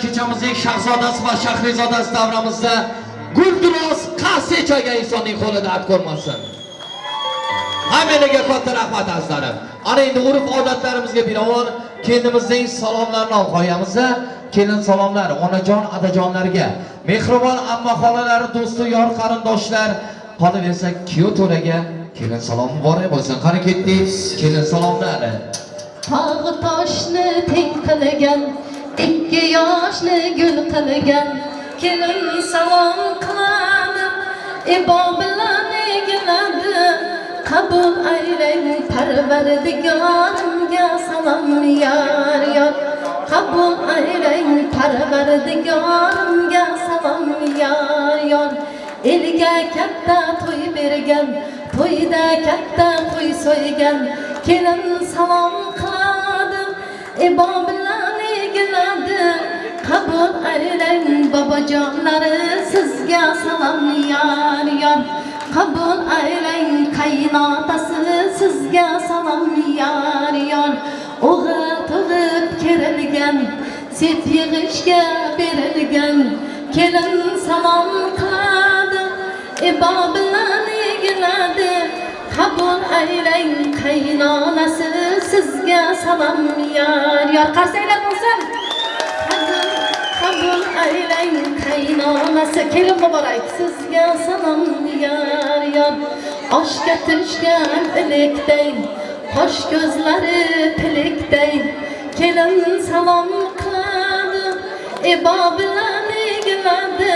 Kechamizning shahzodasi va shahrizodasi davramizda guldiroz qarsak chalgan insonning qo'lida at ko'rmasin. Hammaga katta rahmat azizlarim. Ana endi urf odatlarimizga binoan kelinimizning salomlarini olib qo'yamiz. Kelin salomlar onajon, adajonlarga, mehribon amma xolalari, do'sti, yor qarindoshlar, qolaversa kuyov to'raga kelin salom muborak bo'lsin. Qani ketdik, kelin salomlari. Tog' toshni teng qilgan, ikki yoshni gul qilgan, kelin salom qiladi, ibo bilan egiladi. Qabul aylang Parvardigorimga salom yor yor. Qabul aylang Parvardigorimga salom yor yor. Elga katta to'y bergan, to'yda katta to'y so'ygan, kelin salom qiladi, ibo bilan egiladi. Qabul aylang bobojonlari sizga salom yor yor. Qabul aylang qaynotasi sizga salom yor yor. O'g'il tug'ib kerilgan, sep yig'ishga berilgan, kelin salom qiladi, ibo bilan egiladi. Qabul aylang qaynonasi sizga salom yor yor. Qarsaklar bo'lsin. Qabul aylang qaynonasi, kelin muborak sizga salom yor yor. Oshga tushgan ilikday, qosh ko'zlari pilikday, kelin salom qiladi, ibo bilan egiladi.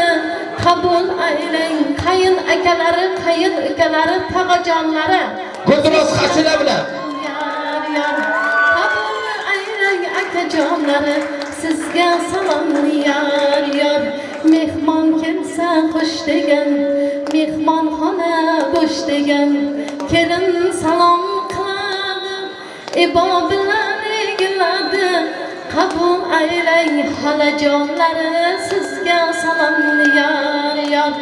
Qabul aylang qayin akalari, qayin ukalari, tog'ajonlari. Guldiroz qarsaklar bilan. Yor yor. Qabul aylang akajonlari sizga salom yor yor. Mehmon kelsa xush degan, mehmonxona bo'sh degan, kelin salom qiladi, ibo bilan egiladi. Qabul aylang xolajonlari sizga salom yor yor.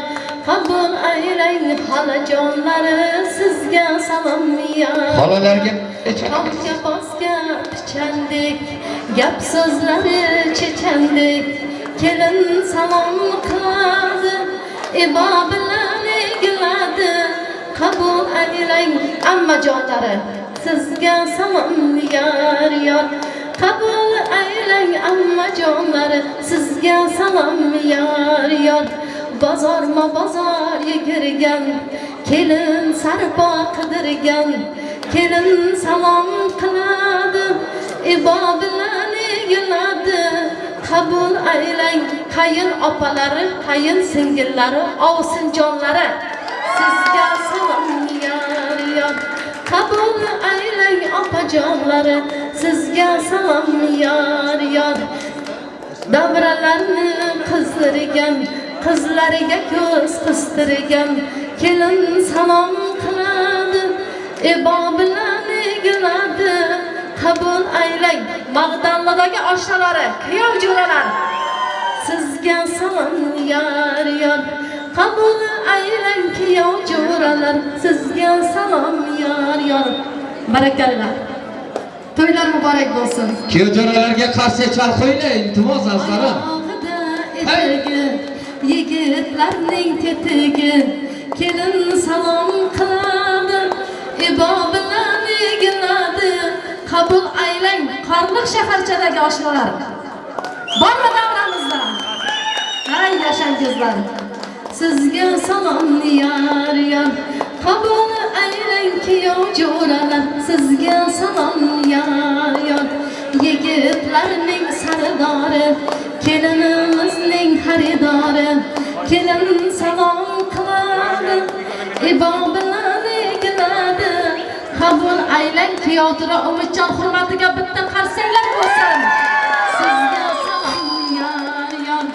Qabul aylang xolajonlari sizga salom yor. Xolalarga Tomga bosgan pichandek, gap so'zlari chechandek, kelin salom qiladi, ibo bilan egiladi, qabul aylang ammajonlari. Sizga salom yor yor, qabul aylang ammajonlari. Sizga salom yor yor. Bozorma bozor yugurgan, kelin sarpo qidirgan, kelin salom qiladi, ibo bilan egiladi. Qabul aylang qayin opalari, qayin singillari, ovsinjonlari. Sizga salom yor yor, qabul aylang opajonlari. Sizga salom yor yor. Davralarni qizdirgan, qizlariga ko'z qistirgan, kelin salom qiladi, ibo bilan egiladi. Qabul aylang Mag'danlidagi oshnalari, kuyov jo'ralar. Sizga salom yor yor, qabul aylang kuyov jo'ralar. Sizga salom yor yor. Barakalla. To'ylar muborak bo'lsin. Kuyov jo'ralarga qarshi chal qo'yinglar, iltimos azizlarim. Etigi, yigitlarning tetigi, kelin salom qiladi, ibo bilan egiladi. Qabul aylang Qorliq shaharchadagi oshnalar. Bormi davramizda? Hay yashangizlar. Sizga salom yor yor, qabul aylang kuyov jo'ralar. Sizga salom yor yor. Yigitlarning sardori, kelinimizning xaridori, kelin salom qiladi, ibo bilan egiladi. Qabul aylang kuyov to'ra Umidjon hurmatiga bitta qarsanglar bo'lsin. Sizga salom yor yor,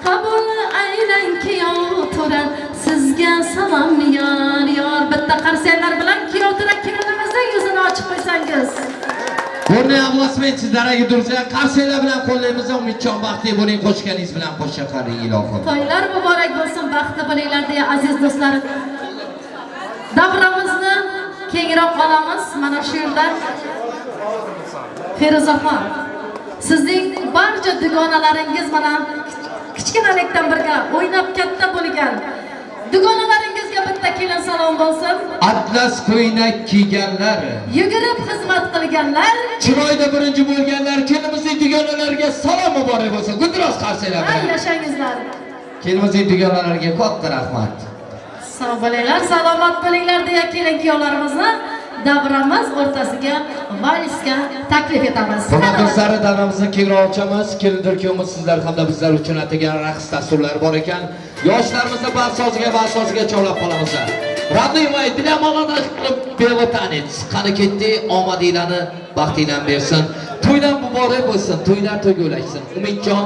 qabul aylang kuyov to'ra. Sizga salom yor yor. Bitta qarsanglar bilan kuyov to'ra kelinimizning yuzini ochib qo'ysangiz. Бурный аплодисмент дорогие друзья. Qarsanglar bilan qo'llaymiz. Umidjon baxtli bo'ling, qo'shganingiz bilan qo'sha qaring ilohim. To'ylar muborak bo'lsin, baxtli bo'linglar deya aziz do'stlar. Davramizni kengroq olamiz. Mana shu yerda Feruza opa, sizning barcha dugonalaringiz mana kichkinalikdan birga o'ynab katta bo'lgan dugonalaringizga bitta kelin salom bo'lsin. Atlas ko'ynak kiyganlar, yugurib xizmat qilganlar, chiroyda birinchi bo'lganlar, kelinimizning dugonalariga salom muborak bo'lsin. Guldiroz qarsanglar. Hay yashangizlar. Kelinimizning dugonalariga katta rahmat. Sog' bo'linglar, salomat bo'linglar deya kelin kuyovlarimizni davramiz o'rtasiga valsga taklif etamiz. Hurmatli do'stlar, davramizni kengroq ochamiz. Kelindir kuyovimiz sizlar hamda bizlar uchun atagan raqs dasturlari bor ekan. Yoshlarimizni barchasiga chorlab qolamiz. Родные мои, для молодых белый танец. Qani ketdi, omadinglarni, baxtinglarni bersin. To'ylar muborak bo'lsin, to'ylar to'yga ulashsin. Umidjon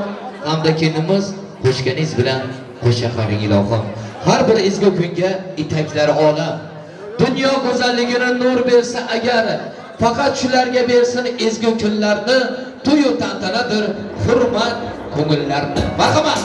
hamda kelinimiz qo'shganingiz bilan qo'sha qaring ilohim. Har bir ezgu kunga etaklari olam. Dunyo go'zalligini nur bersa agar, faqat shularga bersin ezgu kunlarni, to'y tantanadir hurmat ko'ngillarni. Marhamat.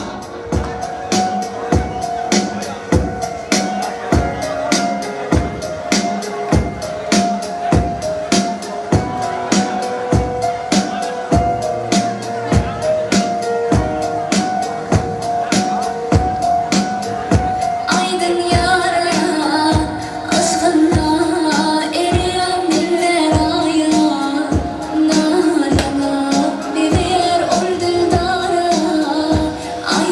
Ay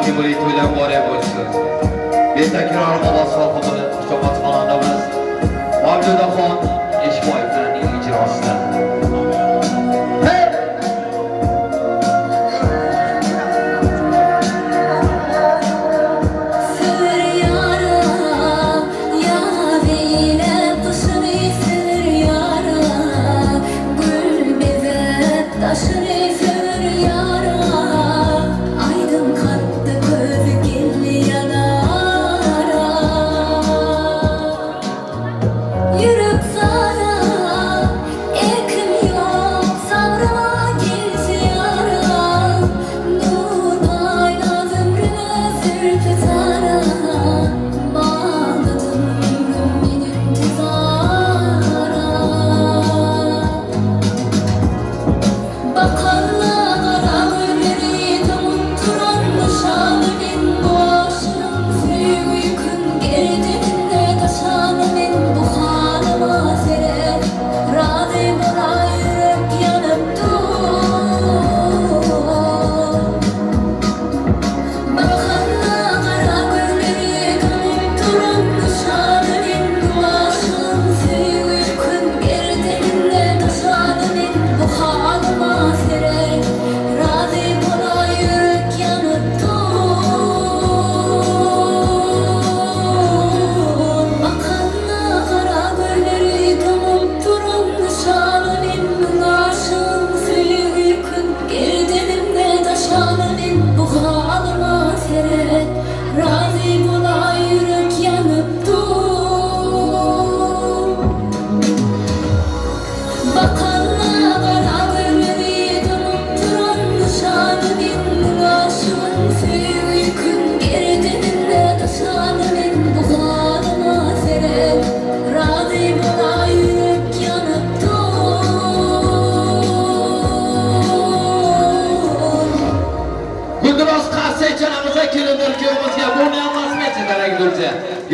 Bugungi to'ylar muborak bo'lsin. Betakror ovoz sohibi Xushomad xonandamiz Mavludaxon Eshboyevlarning ijrosida.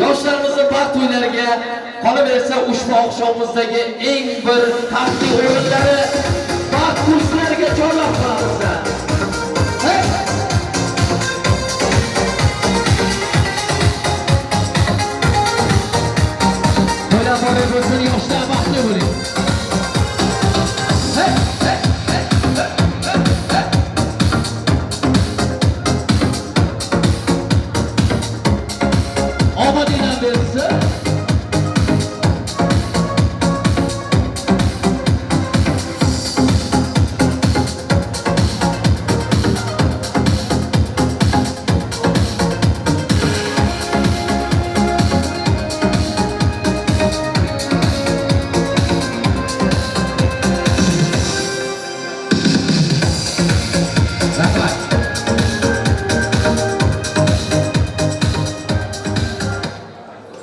Yoshlarimizni baxt to'ylariga qolaversa ushbu oqshomimizdagi eng bir taxtli o'rinlari baxt kursilariga chorlab qolamiz. To'ylar muborak bo'lsin, yoshlar baxtli bo'ling.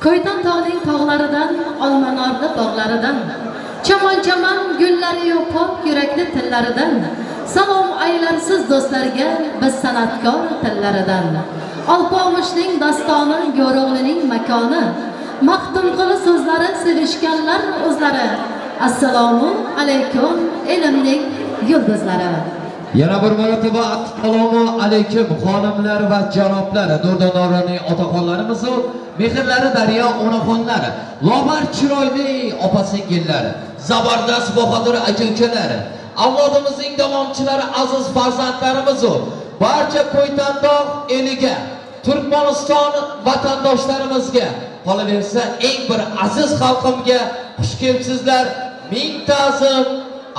Ko'ytan tog'ning tog'laridan, olmanorli bog'laridan, chamon-chamon gullari-yu pok yurakli tillaridan, salom aylarsiz do'stlarga biz san'atkor tillaridan. Alpomishning dostoni, Go'ro'g'lining makoni, Maxtumquli so'zlari sevishganlar o'zlari. Assalomu alaykum elimning yulduzlari. Yana bir marotaba assalomu alaykum xonimlar va janoblar, nurdan-nurning otaxonlarimiz, mehrlari daryo onaxonlar, lobar chiroyli opa-singillar, zabardast bahodir aka-ukalar, avlodimizning davomchilari, aziz farzandlarimiz, barcha Ko'ytandog' eliga, Turkmaniston vatandoshlarimizga, qolaversa eng bir aziz xalqimga xush kelibsizlar. Ming ta'zim.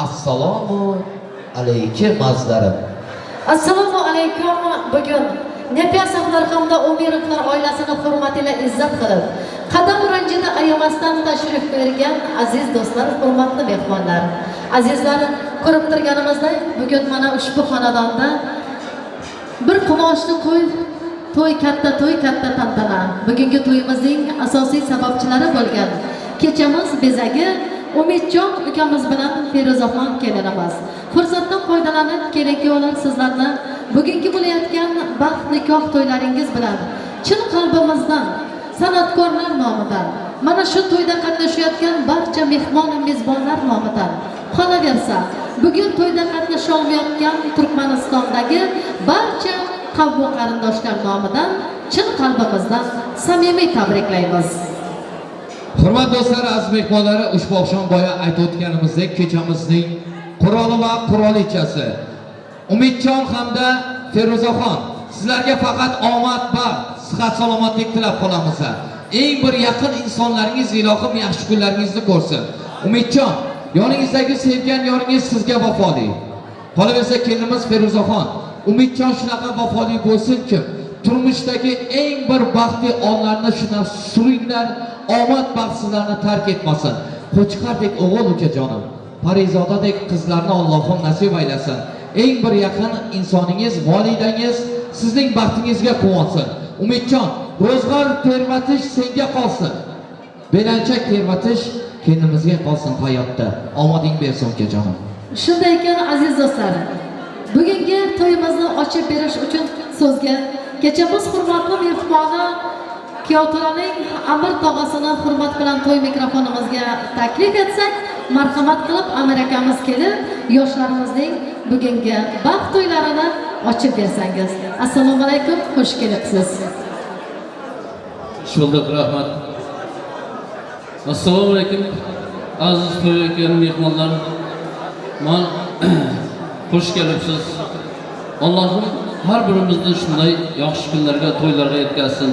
Assalomu alaykum azizlarim. Assalomu alaykum. Bugun Nepiyasovlar hamda Umirovlar oilasini hurmatiga izzat qilib, qadam ranjini ayamasdan tashrif buyurgan aziz do'stlar, hurmatli mehmonlar. Azizlar, ko'rib turganimizdek, bugun mana ushbu xonadonda bir quvonchli to'y, katta to'y, katta tantana. Bugungi to'yimizning asosiy sababchilari bo'lgan kechamiz bezagi Umidjon ukamiz bilan Feruzaxon kelinimiz. Fursatdan foydalanib, kelin-kuyovlar sizlarni bugungi bo'layotgan baxt nikoh to'ylaringiz bilan chin qalbimizdan san'atkorlar nomidan, mana shu to'yda qatnashayotgan barcha mehmon va mezbonlar nomidan, qolaversa bugun to'yda qatnasha olmayotgan Turkmanistondagi barcha qavm qarindoshlar nomidan chin qalbimizdan samimiy tabriklaymiz. Hurmatli do'stlar, aziz mehmonlar, ushbu oqshom boya aytib o'tganimizdek kechamizning quroli va qurolichasi Umidjon hamda Feruzaxon, sizlarga faqat omad, baxt, sihat, salomatlik tilab qolamiz. Eng bir yaqin insonlaringiz ilohim yaxshi kunlaringizni ko'rsin. Umidjon, yoningizdagi sevgan yoringiz sizga vafoli. Qolaversa kelinimiz Feruzaxon, Umidjon shunaqa vafoli bo'lsinki, turmushdagi eng bir baxtli onlarni shundan suringlar, omad baxt sizlarni tark etmasin. Qo'chqardek o'g'il ukajonim, Parizodadek qizlarni Allohim nasib aylasin. Eng bir yaqin insoningiz, volidangiz sizning baxtingizga quvonsin. Umidjon, ro'zg'or termatish senga qolsin. Belanchak termatish kelinimizga qolsin hayotda. Omading bersin ukajonim. Shunday ekan aziz do'stlar, bugungi to'yimizni ochib berish uchun so'zga kechamiz hurmatli mehmoni Kuyovto'raning Amir tog'asini hurmat bilan to'y mikrofonimizga taklif etsak, marhamat qilib Amir akamiz kelib yoshlarimizning bugungi baxt to'ylarini ochib bersangiz. Assalomu alaykum, xush kelibsiz. Xush bo'ldik, rahmat. Assalomu alaykum aziz to'yga mehmonlar. Man xush kelibsiz. Allohim har birimizni shunday yaxshi kunlarga, to'ylarga yetkazsin.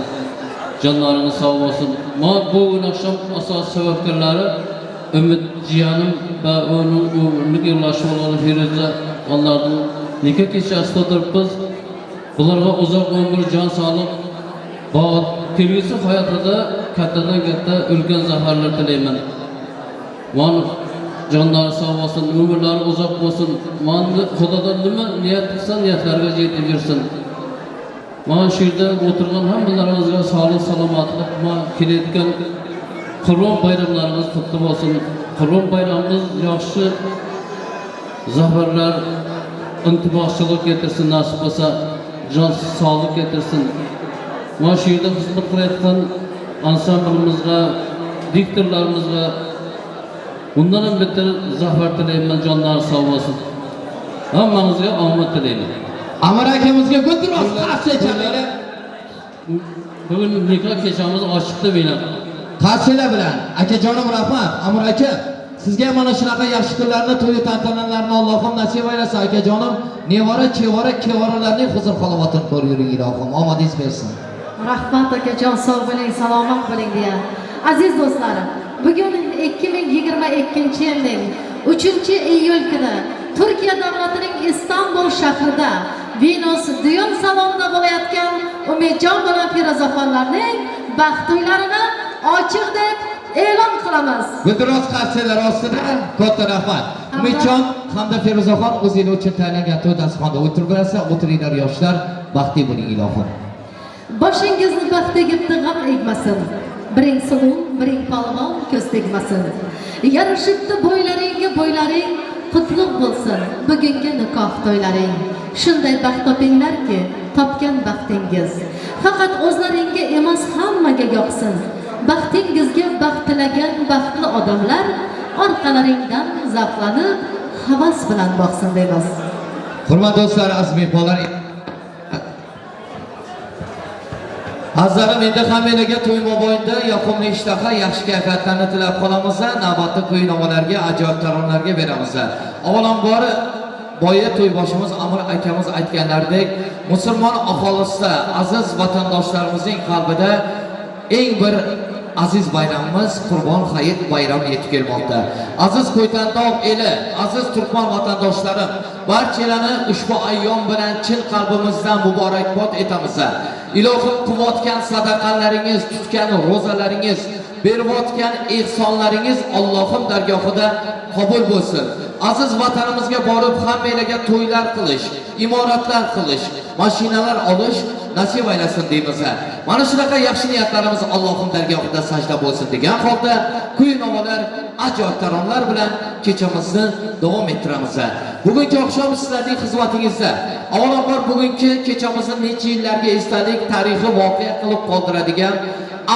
Jonlaringiz sog' bo'lsin. Man bugun oqshom asosiy sababkorlari Umid jiyanim va uning umrlik yo'ldoshi bo'lgan Feruza onlarning nikoh kechasida o'tiribmiz. Bularga uzoq umr, jon sog'lik, baxt, kelgusi hayotida kattadan katta ulkan zafarlar tilayman. Man jonlari sog' bo'lsin, umrlari uzoq bo'lsin. Man Xudodan nima niyat qilsa niyatlarga yetib yursin. Man shu yerda o'tirgan hammalaringizga sog'lik, salomatlik, man kelayotgan Qurbon bayramlarimiz qutlu bo'lsin. Qurbon bayramimiz yaxshi zafarlar, intiboqchilik getirsin, nasib bo'lsa, jon sog'lik getirsin. Mana shu yerda xizmat qilayotgan ansamblimizga, diktorlarimizga bundan ham beter zafar tilayman, jonlari sog' bo'lsin. Hammamizga omad tilayman. Amir akamizga guldiroz qarshi chalinglar. Bugun nikoh kechamiz ochiqda bilan. Qarshilar bilan akajonim rahmat. Amir aka, sizga mana shunaqa yaxshi kunlarni, to'y tantanalarni Allohim nasib aylasin akajonim. Nevara, chevara, kevoralarning huzur halovatini ko'rib yuring ilohim. Omadingiz bersin. Rahmat akajon, sog' bo'ling, salomat bo'ling deya. Aziz do'stlarim, bugun 2022-yilning 3-iyul kuni Turkiya davlatining Istanbul shahrida Venus Düğün salonida bo'layotgan Umidjon bilan Feruzaxonlarning baxt to'ylarini ochiq deb e'lon qilamiz. Guldiroz qarshilar ostida katta rahmat. Umidjon hamda Feruzaxon o'zingiz uchun tayinlangan to'y dasturxonda o'tirib bersa, o'tiringlar yoshlar, baxtli bo'ling ilohim. Boshingizni baxt egibdi, g'am egmasin. Biring suluv, biring polvon ko'z tegmasin. Yarashibdi bo'ylaringga bo'ylaring, qutlug' bo'lsin bugungi nikoh to'ylaring. Shunday baxt topinglarki, topgan baxtingiz faqat o'zlaringga emas, hammaga yoqsin. Baxtingizga baxt tilagan baxtli odamlar orqalaringdan zavqlanib, havas bilan boqsin deymiz. Hurmatli do'stlar, aziz mehmonlar, azizlarim, endi hammanglarga to'y mobaynida yoqimli ishtaha, yaxshi kayfiyatlarni tilab qolamiz. Navbatni kuy-navolarga, ajoyib taronalarga beramiz. Avvalambor boya to'yboshimiz Amir akamiz aytganlaridek, musulmon aholisida, aziz vatandoshlarimizning qalbida eng bir aziz bayramimiz Qurbon Hayit bayrami yetib kelmoqda. Aziz Ko'ytantog' eli, aziz turkman vatandoshlarim, barchalarni ushbu ayyom bilan chin qalbimizdan muborakbod etamiz. Ilohim quvotgan sadaqalaringiz, tutgan ro'zalaringiz, berayotgan ehsonlaringiz Allohim dargohida qabul bo'lsin. Aziz vatanimizga borib hammanglarga to'ylar qilish, imoratlar qilish, mashinalar olish nasib aylasin deymiz. Mana shunaqa yaxshi niyatlarimiz Allohim dargohida sajda bo'lsin degan holda kuy-navolar, ajoyib taronalar bilan kechamizni davom ettiramiz. Bugungi oqshom sizlarning xizmatingizda. Avvalambor bugungi kechamizni necha yillarga esdalik, tarixi voqea qilib qoldiradigan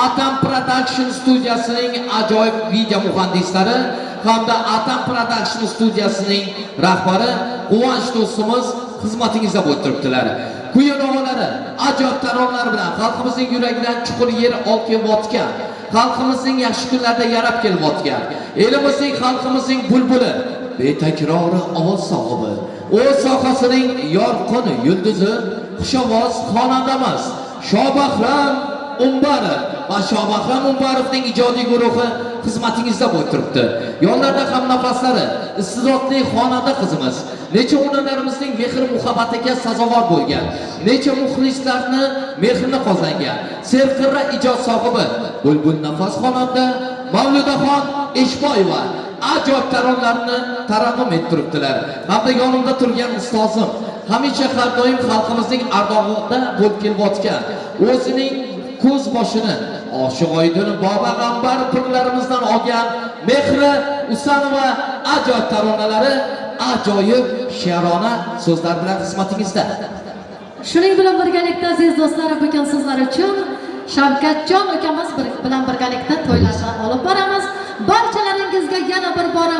Atam Production studiyasining ajoyib video muhandislari hamda Atam Production studiyasining rahbari Quvonch do'stimiz xizmatingizda bo'lib turibdilar. kuy navolari, ajoyib taronalar bilan xalqimizning yuragidan chuqur yer olib kelayotgan, xalqimizning yaxshi kunlarda yarab kelayotgan, elimizning, xalqimizning bulbuli, betakror ovoz sohibi, o'z sohasining yorqin yulduzi, xushovoz xonandamiz Shobahram Umbarov va Shobahram Umbarovning ijodiy guruhi xizmatingizda bo'lib turibdi. Yonlarda ham nafaslari, iste'dodli xonanda qizimiz, necha onalarimizning mehr muhabbatiga sazovor bo'lgan, necha muxlislarni mehrini qozongan, serqirra ijod sohibi, bulbul nafas xonanda Mavludaxon Eshboyeva ajoyib taronalarni tarannum etib turibdilar. Hamda yonimda turgan ustozim, hamisha har doim xalqimizning ardog'ida bo'lib kelayotgan, o'zining ko'z boshini Oshiq Oydin Boba G'ambar pirlarimizdan olgan Mehri Usanova ajoyib taronalari, ajoyib she'rona so'zlar bilan xizmatingizda. Shuning bilan birgalikda aziz do'stlar, bugun sizlar uchun Shavkatjon ukamiz bilan birgalikda to'ylarni olib boramiz. Barchalaringizga yana bir bora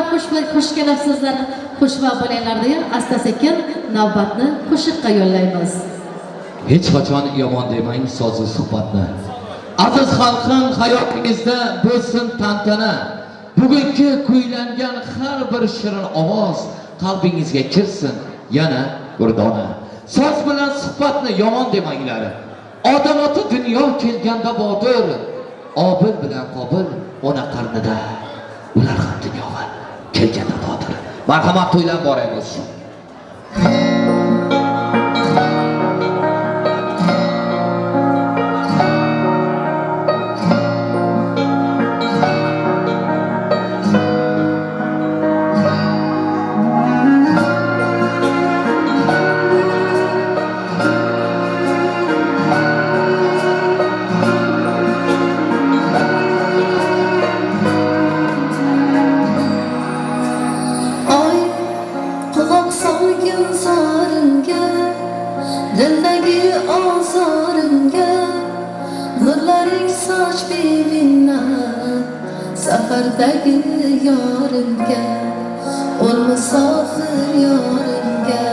xush kelibsizlar, xushvaqt bo'linglar deya asta-sekin navbatni qo'shiqqa yo'llaymiz. Hech qachon yomon demang so'zi suhbatni. Aziz xalqim, hayotingizda bo'lsin tantana. Bugungi kuylangan har bir shirin ovoz qalbingizga kirsin yana gurdona. So'z bilan suhbatni yomon demanglar. Odam ota dunyo kelganda botir, Obil bilan Qobil ona qarnida, ular ham dunyoga kelganda botir. Marhamat, to'ylab boraymiz. Dildagi ozorimga nurlaring soch beminnat, safardagi yorimga, o'l musofir yorimga.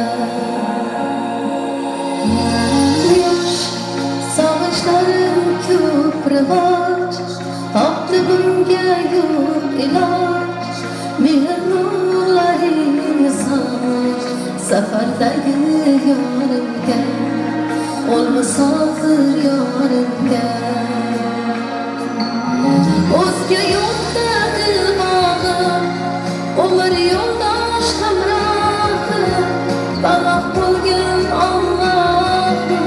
Yosh sog'inchlarim ko'p rivoj, topdi bunga yo'q iloj, mehr nurlaring soch safardagi yorimga, o'l musofir yorimga. O'zga yo'lda dilbog'im, umr yo'ldosh hamrohim, panoh bo'lgin Allohim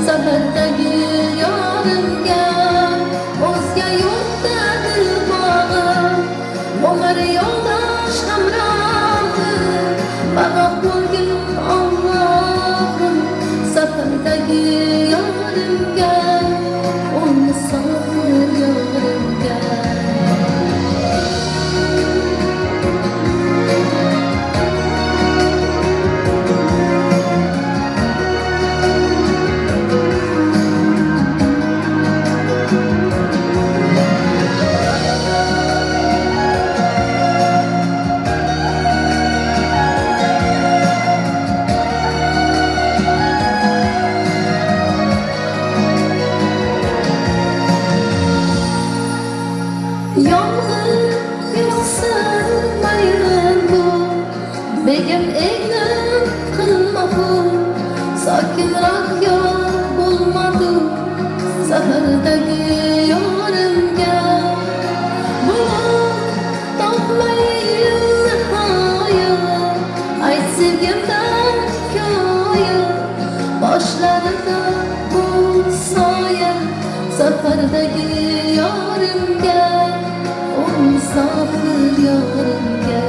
safardagi yorimga. O'zga yo'lda dilbog'im, umr yo'ldosh hamrohim, panoh bo'lgin Allohim safardagi yorimga, o'l musofir yorimga. Yolg'on yo'qsan mayli bu, begim egnim qilma bu, sokinroq yor bo'lmadi safardagi yorimga. Bulut topmayin nihoyat, ayt sevgimdan hikoya, boshlarida bu soya safardagi yorimga, o'l musofir yorimga.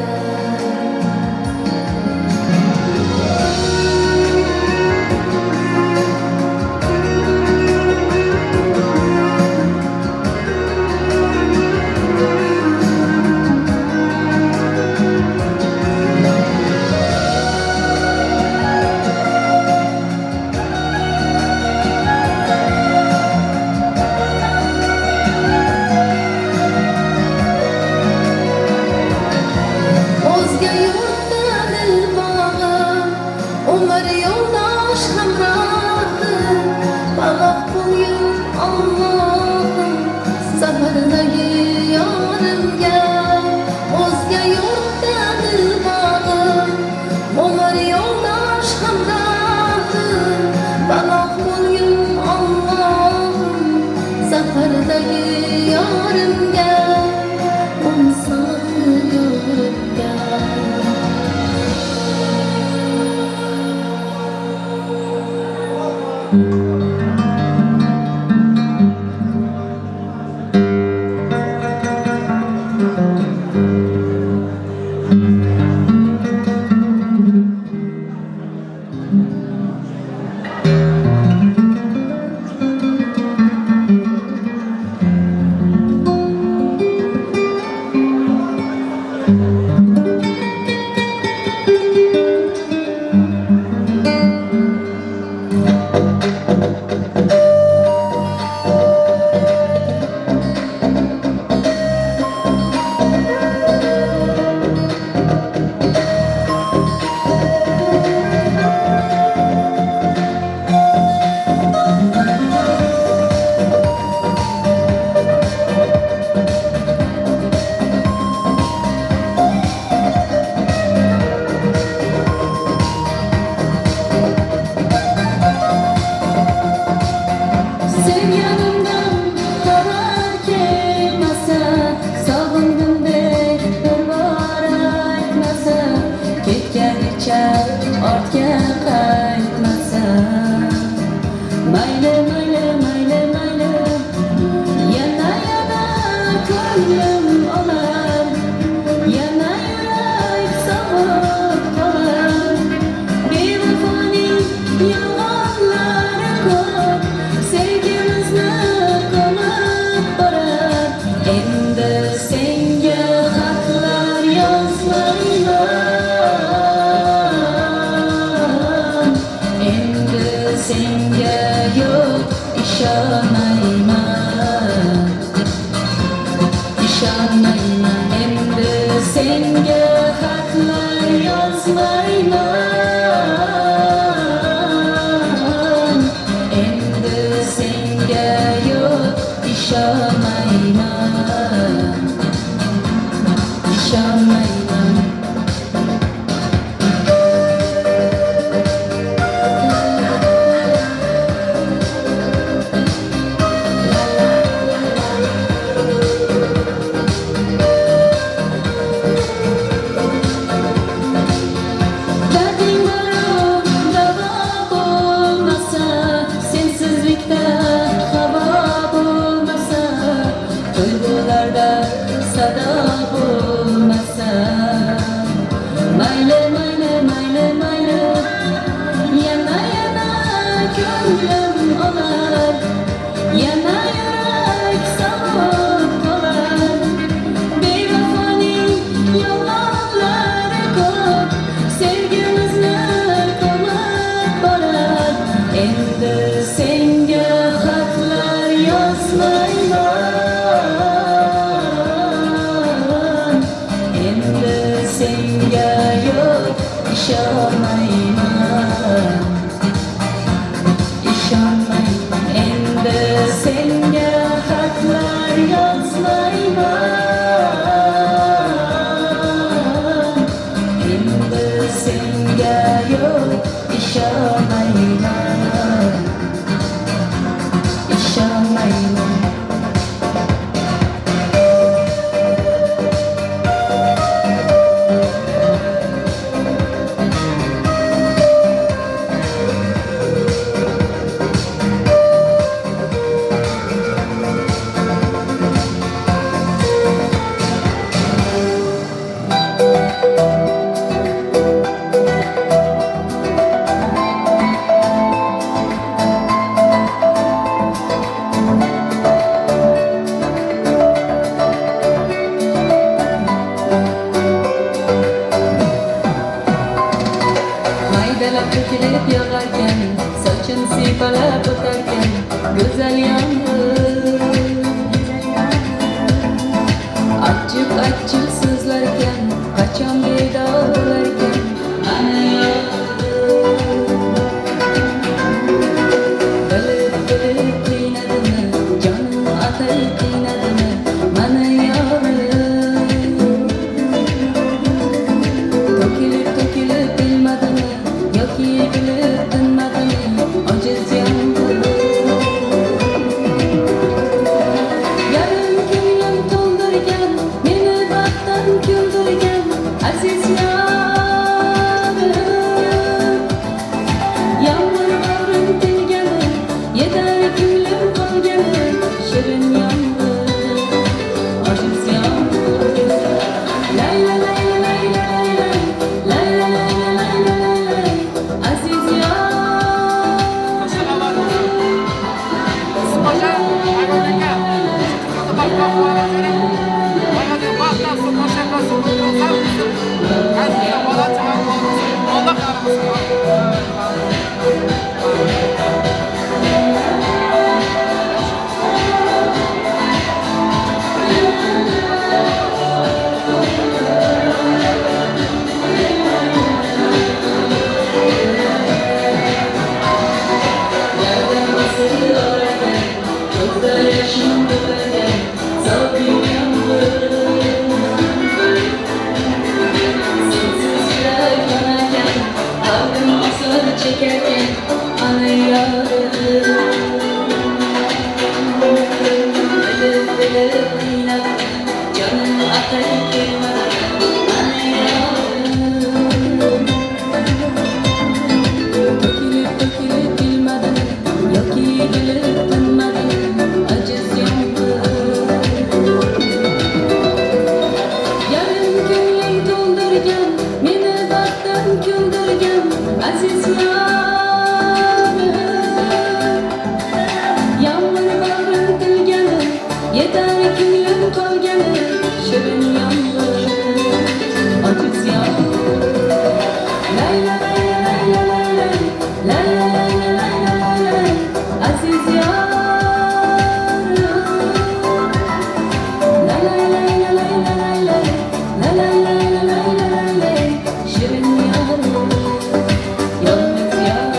Aziz Bilib bilib qiynadim, jonim aql kelmadi, ana yorim. To'kilib to'kilib bilmadim, yoki bilib tinmadim, ajiz yomg'ir. Yarim ko'nglim to'ldirgan, meni baxtim kuldirgan, aziz yorim. Yomg'ir bag'rim tilgani, yetar ko'nglim qolgani, shirin yomg'ir, aziz yomg'ir. Layla layla layla layla, layla layla layla layla, aziz yorim. Layla layla layla layla, layla layla layla layla, shirin yorim, yolg'iz yorim.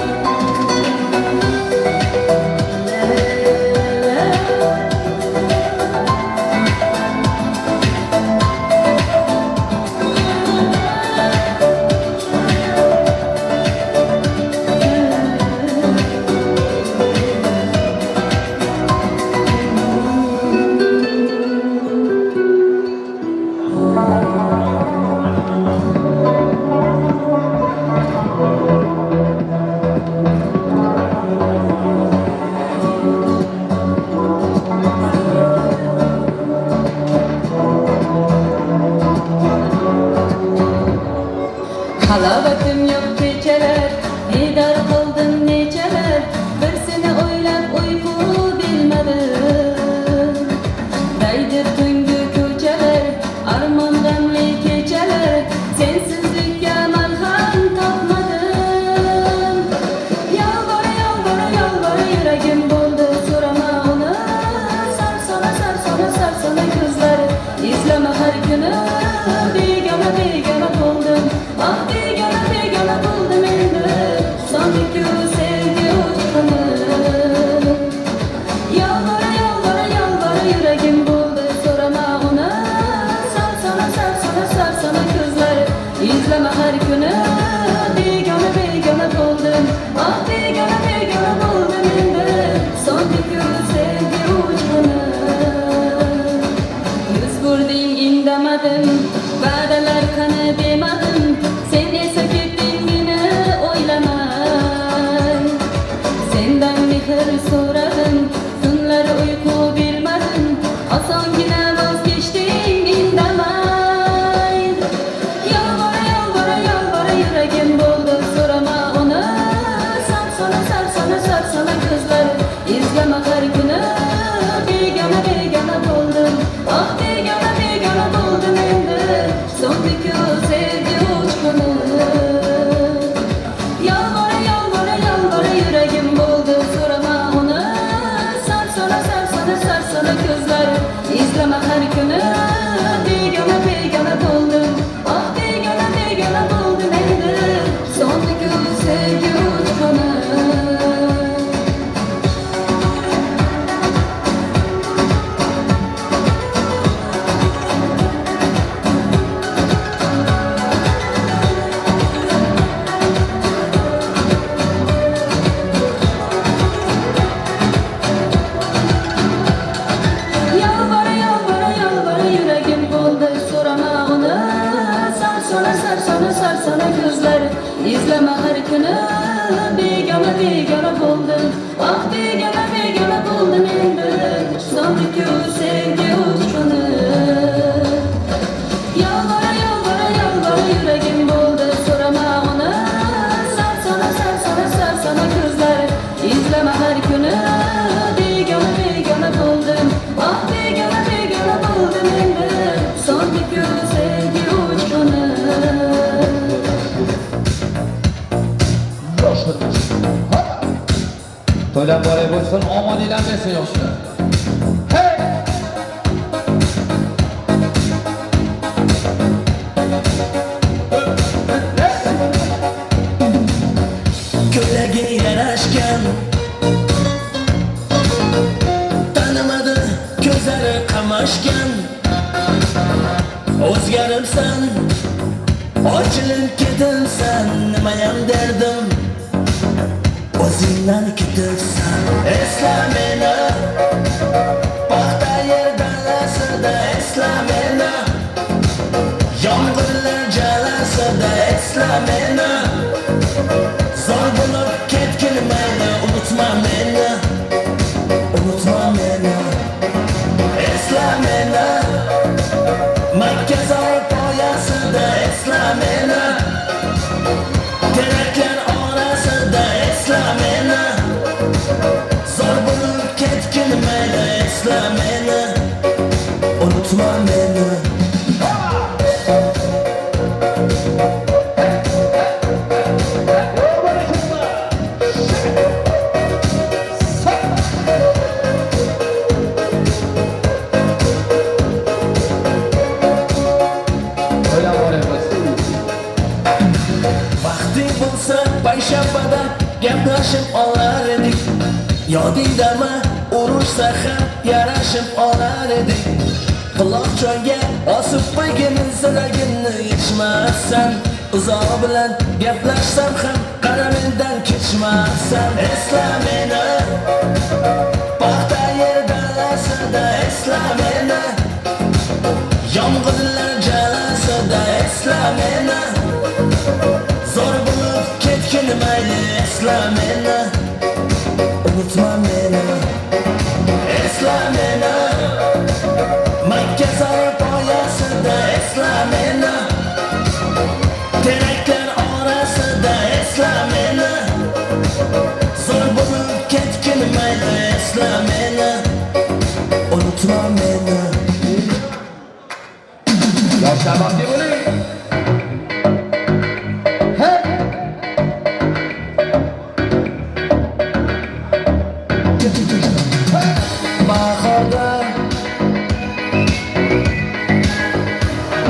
Halovatim yo'q kechalar, bedor qildim nechalar, bir seni o'ylab uyqu bilmadim. Daydi tungi ko'chalar, armon g'amli kechalar, sensizlikka malham topmadim. Yolvora yolvora yolvora yuragim bo'ldi, so'rama uni. Sarsona sarsona sarsona ko'zlari, izlama har kuni. Begona begona bo'ldim, ah begona begona bo'ldim endi, sondiku sevgi uchquni. Yolvora yolvora yolvora yuragim bo'ldi, so'rama uni. Sarsona sarsona sarsona ko'zlari, izlama har kuni. Begona begona bo'ldim, ah begona begona bo'ldim endi, sondiku sevgi uchquni. Yuz burding indamadim, va'dalar qani demadim, sen esa ketding meni o'ylamay. Sendan mehr so'radim, tunlari uyqu bilmadim, osongina voz kechding indamay. Yolvora yolvora yolvora yuragim bo'ldi, so'rama uni. Sarsona sarsona sarsona ko'zlari, izlama har kuni. Begona begona bo'ldim, ah begona begona bo'ldim endi, so'ndiku sevgi uchquni. Yolvora yolvora yolvora yuragim bo'ldi, so'rama uni. Sarsona sarsona sarsona ko'zlari, izlama har kuni. Begona begona bo'ldim, ah begona begona bo'ldim endi, so'ndiku sevgi uchquni. Yolvora yolvora yolvora yuragim bo'ldi, so'rama uni. Sarsona sarsona sarsona ko'zlari, izlama har kuni. Begona begona bo'ldim, ah begona begona bo'ldim endi, sondiku sevgi uchquni. Yolvora yolvora yolvora yuragim bo'ldi, so'rama uni. Sarsona sarsona sarsona ko'zlari, izlama har kuni. Begona begona bo'ldim, ah begona begona bo'ldim endi, sondiku sevgi uchquni. To'ylar muborak bo'lsin, omoninglar bersin yoshlar. Hey! Ko'ylagi yarashgan, tanimadi ko'zlari qamashgan. O'zgaribsan, ochilib ketibsan, nimayam derdim. O'zingdan ketibsan. Esla meni, paxta yer dalasida esla meni, yomg'irlar jalasida esla meni, zor bo'lib ketgin mayli, unutma meni, unutma meni. Esla meni, Makka poyasida esla meni, teraklar orasida esla meni, zor bo'lib ketgin mayli, esla meni, unutma meni. Vaqting bo'lsa payshanbada gaplashib olar edik, yodingdami urushsa ham yarashib olar edik. Quloqchinga osib qo'ygin zilagimni yechmassan, uzoq bilan gaplashsam ham qara mendan kechmassan. Esla meni, paxta yer dalasida esla meni, yomg'irlar jalasida esla meni, zor bo'lib ketgin mayli, esla meni, unutma meni. Esla meni, Makka poyasida esla meni, teraklar orasida esla meni, zor bo'lib ketgin mayli, esla meni, unutma meni. Yoshlar baxtli bo'ling. Bahorda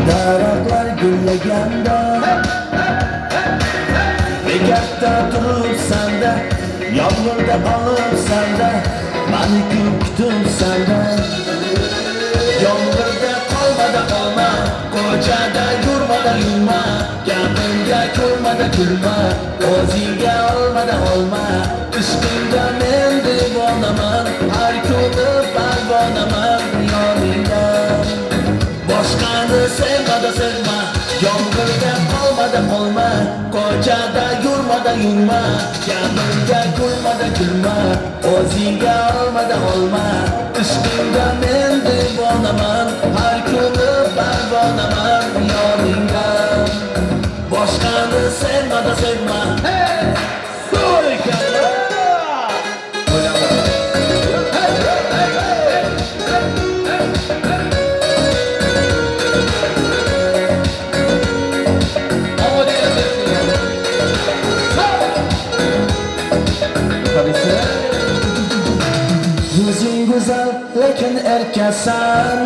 daraxtlar gullaganda, bekatda turibsan-da, yomg'irda qolibsan-da, mani kutibsan-da. Yomg'irda qolmada qolma, ko'chada yurmada yurma, gapimga ko'rmada kulma, o'zingga olmada olma. Ishqingda men devonaman, har kuni parvonaman yoningda. Boshqani sevmada sevma, yomg'irda qolmada qolma, ko'chada yurmada yurma, gapimga kulmada kulma, o'zingga olmada olma. Ishqingda men devonaman, har kuni parvonaman yoningda. Boshqani sevmada sevma. Yuzing go'zal lekin erkasan,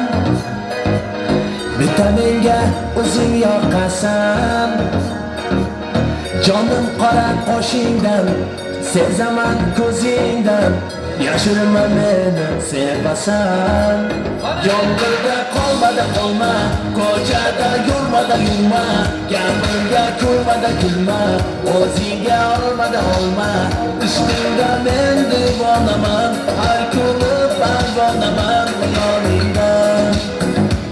bitta menga o'zing yoqasan. Jonim qora qoshingdan, sezaman ko'zingdan, yashirma meni sevasan. Yomg'irda qolmada qolma, ko'chada yurmada yurma, gapimga kulmada kulma, o'zingga olmada olma. Ishqingda men devonaman, har kuni parvonaman yoningda.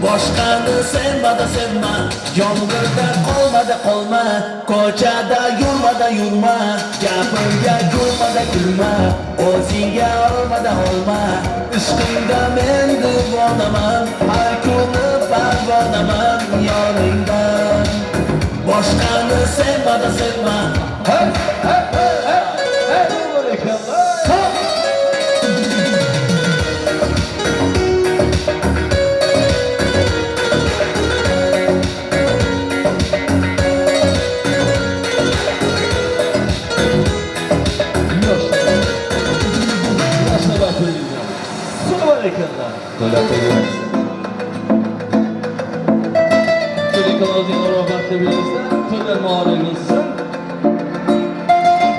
Boshqani sevmada sevma, yomg'irda qolmada qolma, ko'chada yurmada yurma, gapimga kulmada kulma, o'zingga olmada olma. Ishqingda men devonaman, har kuni parvonaman yoningda. Boshqani sevmada sevma. Hey, hey, hey, hey, hey.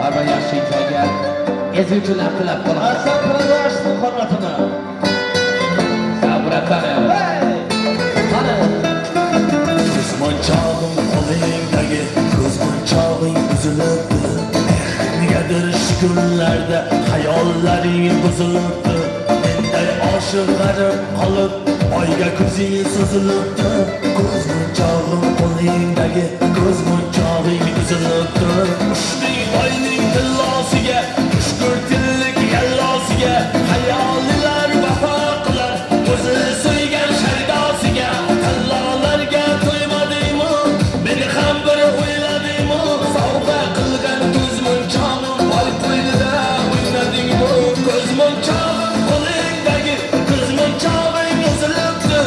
Har bir yaxshi insonga ezguchilar tilab qolamiz. Asal Productions hurmatini. Qani. Ko'zmunchog'im qo'lingdagi, ko'zmunchog'ing uzilibdi. Negadir shu Kunlarda xayollaring buzilibdi. Menday oshiq g'arib qolib, oyga ko'zing suzilibdi. Ko'z munchog'im qo'lingdagi, ko'z munchog'ing uzilibdi. Uchding oyning tillosiga, ushkur tillik yallosiga, xayolilar vafo qilar o'zi suygan shaydosiga. Tillolarga to'ymadingmi, meni ham bir o'yladingmi? Sovg'a qilgan ko'z munchog'im boy qo'ynida o'ynadingmi? Ko'z munchog'im qo'lingdagi, ko'z munchog'ing uzilibdi.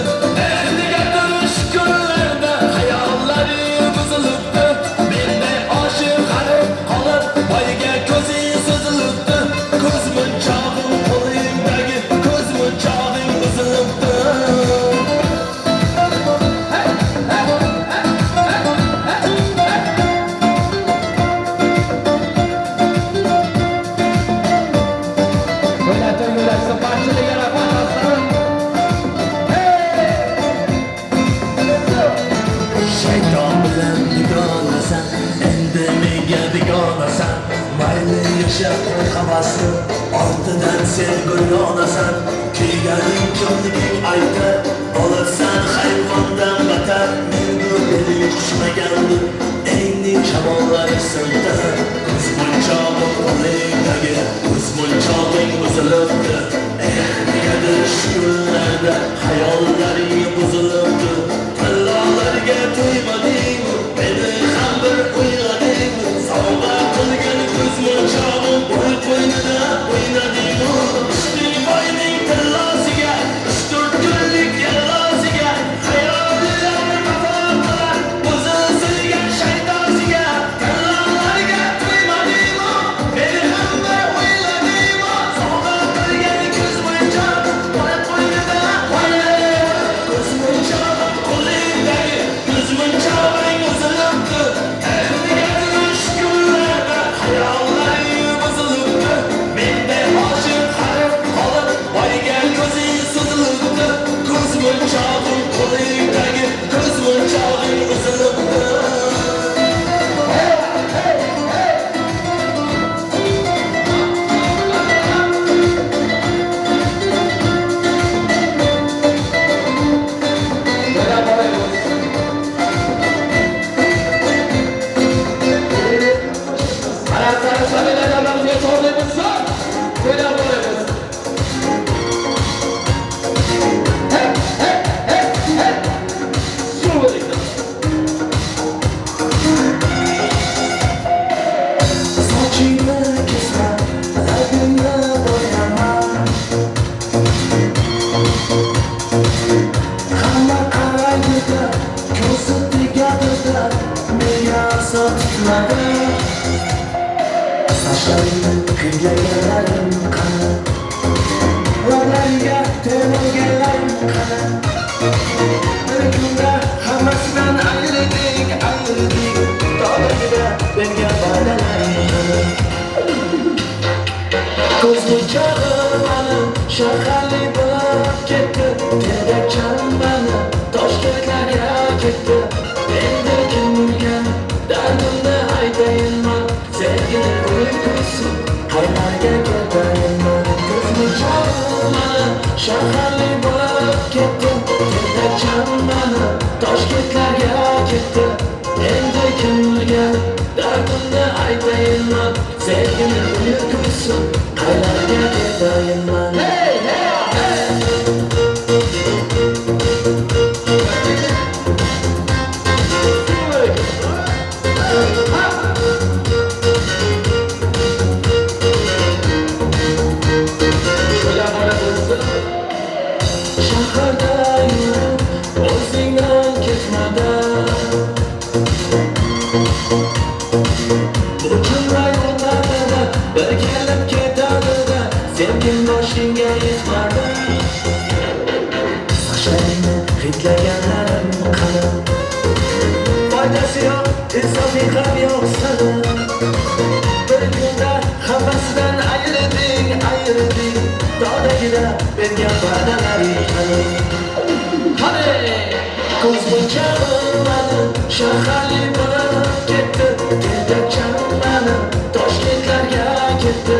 Negadir shu kunlarda xayollaring buzilibdi. Menday oshiq g'arib qolib, boyga ko'zing suzilibdi. Ko'z munchog'im qo'lingdagi, ko'z munchog'ing uzilibdi. Yo'lakda yo'laksa barchalarga rahmat azizlarim. Shayton bilan dugonasan, endi menga begonasan. Mayli yasha qo'y havasni, ortidan sen gulyonasan. Kuyganing kimliging aytar, olibsan hayvondan batar. Men bu eling quchmagandim, engning shamollari siltar. Ko'z munchog'im qo'lingdagi, ko'z munchog'ing uzilibdi. Eh, negadir shu kunlarda xayollaring buzilibdi. Tillolarga to'ymadingmi, meni ham bir o'yladingmi? Sovg'a qilgan ko'z munchog'im bo'y qo'ynida o'ynadingmi? Uchding boyning tillosiga, 3-4 kunlik yallosiga, xayolilar vafo qilar o'zi suygan shaydosiga. Tillolarga to'ymadingmi, meni ham bir o'yladingmi? Sovg'a qilgan ko'z munchog'im boy qo'ynida o'ynadingmi? Ko'z munchog'im qo'lingdagi, ko'z munchog'ing uzilibdi. Eh, negadir shu kunlarda xayollaring buzilibdi. Menday oshiq g'arib qolib, boyga ko'zing suzilibdi. Ko'z munchog'im qo'lingdagi, ko'z munchog'ing uzilibdi. Mana sari davramizga chorlaymiz. To'ylab boramiz. Hey, hey, hey, hey. Suv bo'ling. Sochingni kesma, labingni bo'yama. Hamma qaraydi-da, ko'zi tegadi-da, menga a'zo tutmadi. Sochlaringni hidlaganlarim qani? Lablaringga termilganlarim qani? Bir kunda hammasidan ayrildik, ayrildik. Tog'ingda bergan va'dalaring qani? Ko'z munchog'im mani shaharli bo'lib ketdi. Tentakcham mani Toshkentlarga ketdi. Endi kimga dardimni aytayinman? Sevgini uyqusi qaylarga ketayinman? Ko'z munchog'im mani shaharli bo'lib ketdi. Tentakcham mani Toshkentlarga ketdi. Endi kimga dardimni aytayinman? Sevgini uyqusi qaylarga ketayinman? Hey, hey, hey. Shaharda yurib o'zingdan ketmadi. Bu jumla o'tadi-da, bir kelib ketadi-da, sevgim boshingga yetmadi. Sochlaringni hidlaganlarim qani? Foydasi yo'q, insofing ham yo'q sani. Bir kunda hammasidan ayrirding, ayrirding. Dodagina bergan va'dalaring qani? Qani? Ko'z munchog'im mani shaharli bo'lib ketdi. Tentakcham mani Toshkentlarga ketdi.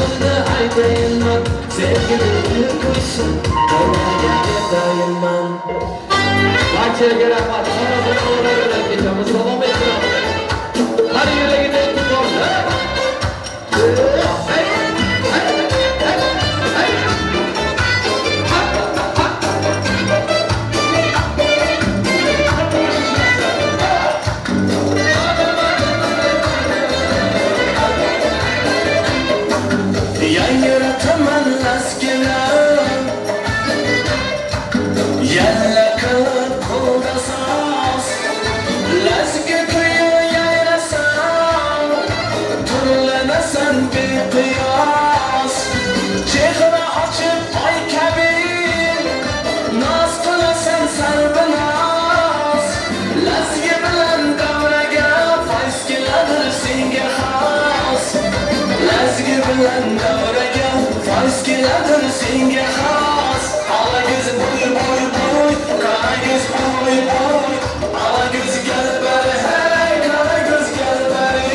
Gapimni aytayinman, sevgilimni qo'ysin, qaylarga ketayinman. Barchaga rahmat. Xorazm ovoza bilan kechamiz davom ettiramiz. Har yuragida e'tiborlar. Yangrataman lazgilar, yalla qilib qo'lda soz, lazgi kuyi yayrasam, turlanasan beqiyos. Chehra ochib oy kabi, noz qilasan sarbinoz. Lazgi bilan davraga fayz keladir senga xos. Lazgi bilan davraga fayz keladir senga xos. Ola ko'z bo'y bo'y bo'y, qora ko'z bo'y bo'y, ola ko'z gel beri hey, qora ko'z gel beri.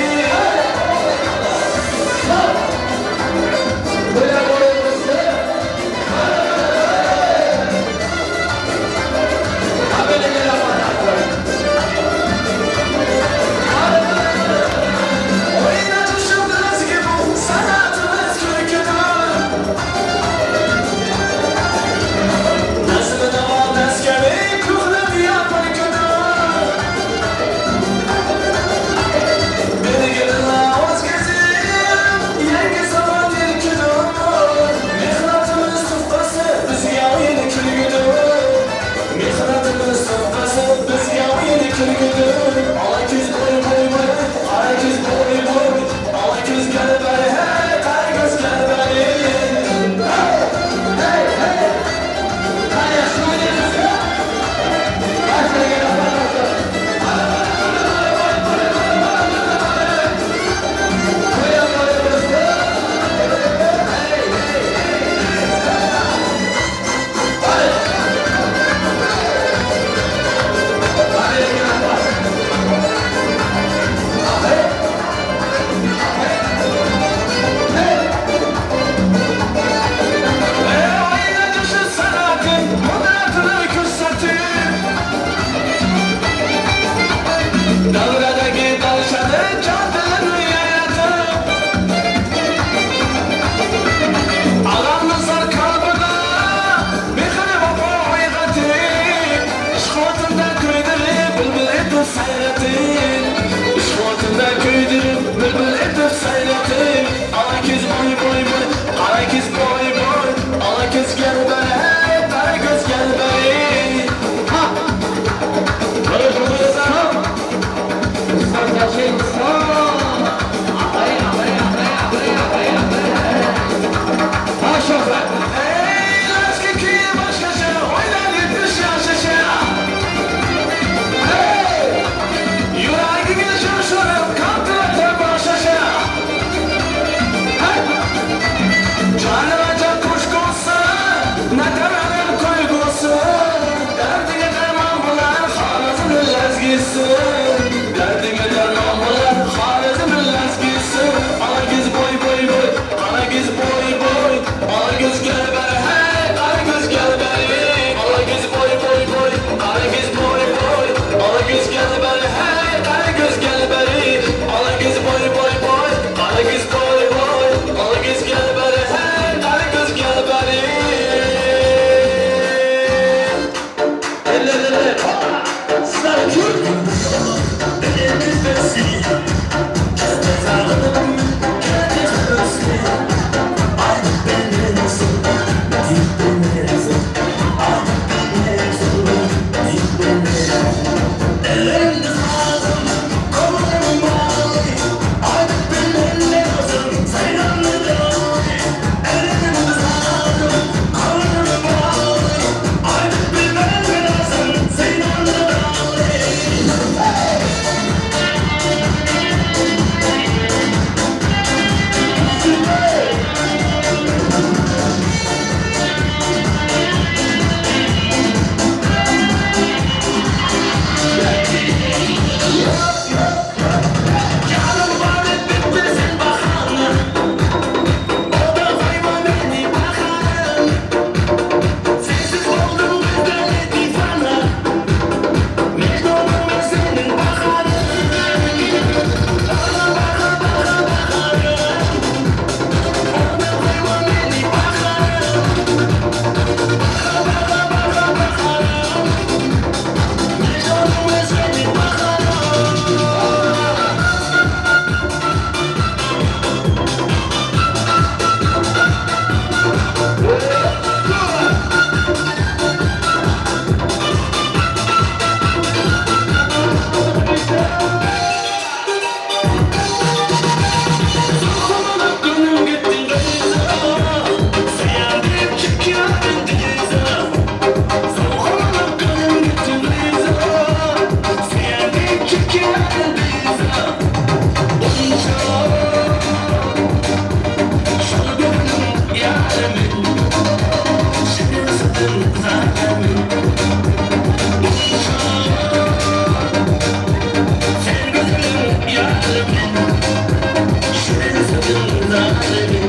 O'yna tushib lazgi bu san'atimiz ko'rkidir. Zalim.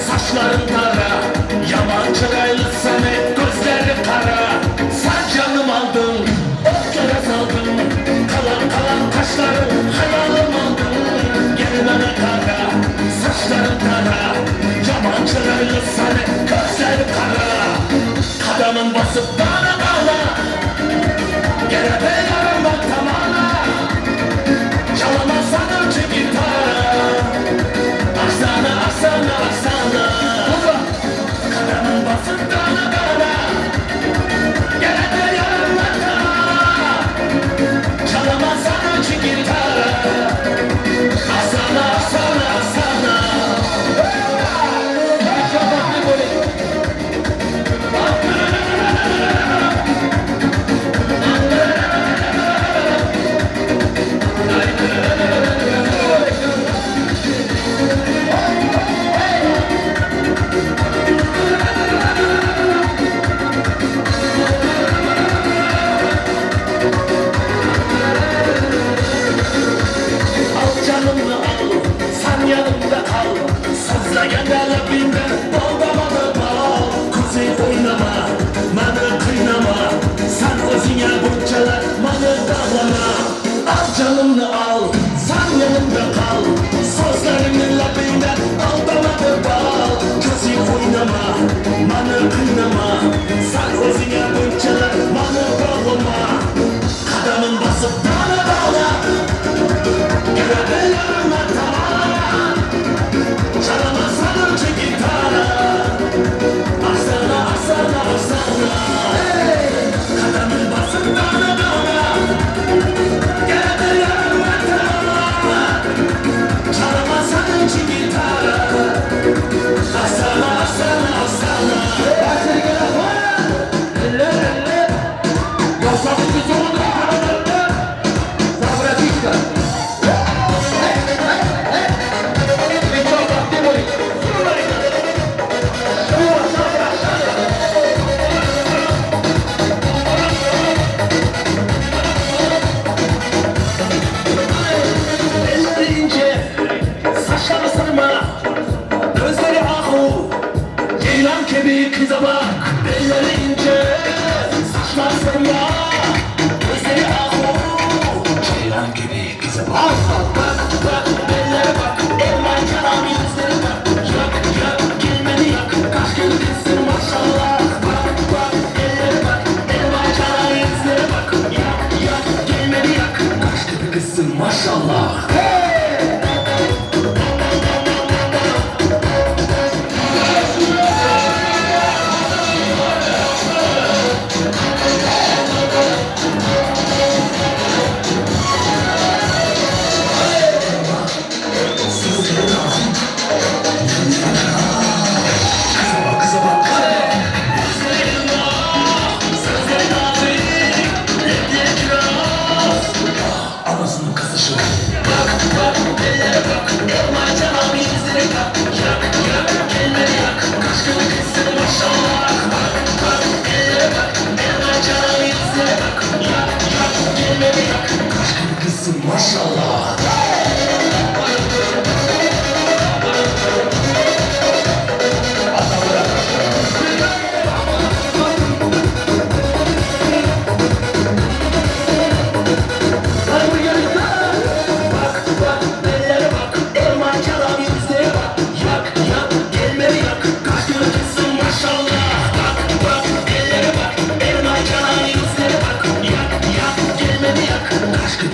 Saçların kara, yaman çıraylı sana, gözleri kara. Sen canım aldın, otlara saldın, kalan kalan kaşların hayalım aldın. Gel bana kara, saçların kara, yaman çıraylı sana, gözleri kara. Kadamın basıp bana bana, gel be yarım bak tamana, çalamazsan önce gitara. Aksana, aksana, aksana. Kadamın basıp dana dana, gel de yarım bak tamana, çalamazsan önce gitara. Aksana, aksana, aksana.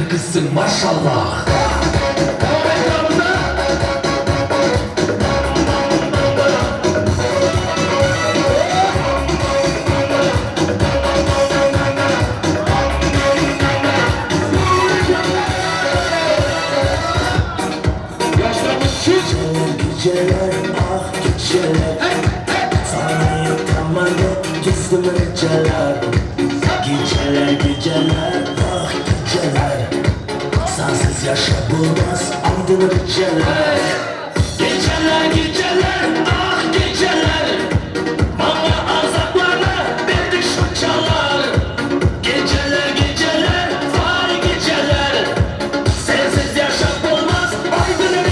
Bir qizsin maşallah. Geceler, ah geceler, sana yatamadı gizli geceler. Geceler, geceler, ah geceler, sensiz yaşa bulmaz aydın geceler. Geceler, geceler, ah geceler, bana azaplarını verdi şu çalar. Geceler, geceler, vay geceler, sensiz yaşa bulmaz aydın geceler.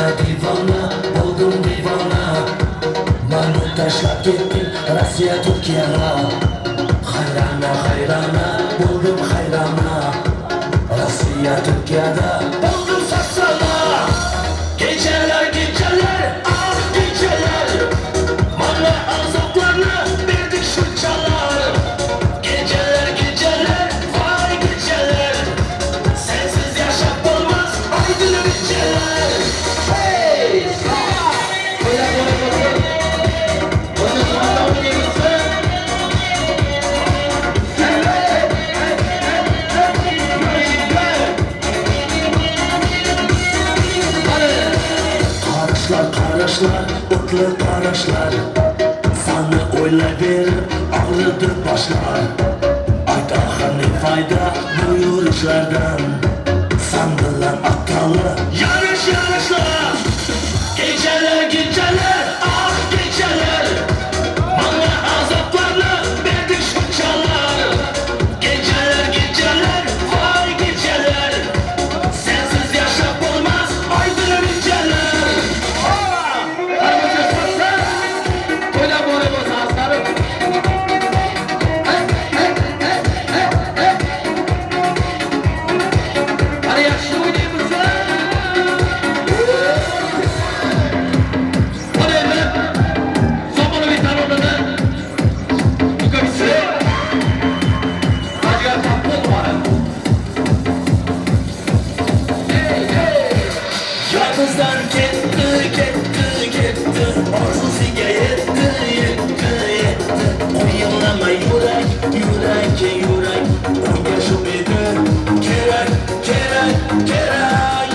Divana, oldum divana. Mani tashlab ketding Rossiya, Turkiyaga. Hayrana, hayrana, buldum hayrana. Rossiya, Turkiyada buldum sarsana. Geceler, geceler, ah geceler, bana azaplarını verdik şu çalar. Geceler, geceler, vay geceler, sensiz yaşam olmaz aydın geceler. Qarashlar, qarashlar, o'tli qarashlar, sani o'ylayverib og'ridi boshlar. Ayt axir ne foyda bu yurishlardan, san bilan otali yarish yarishlar. Geceler, geceler, ah geceler, bana azaplarını verdik şu çalar. Geceler, geceler, vay geceler, sensiz yaşam olmaz aydın geceler. Yalnızdan gitti, gitti, gitti, arzusiga yetti, yetti, yetti. O'yinlama yurak, yurak, yurak, unga shu edi kerak, kerak, kerak.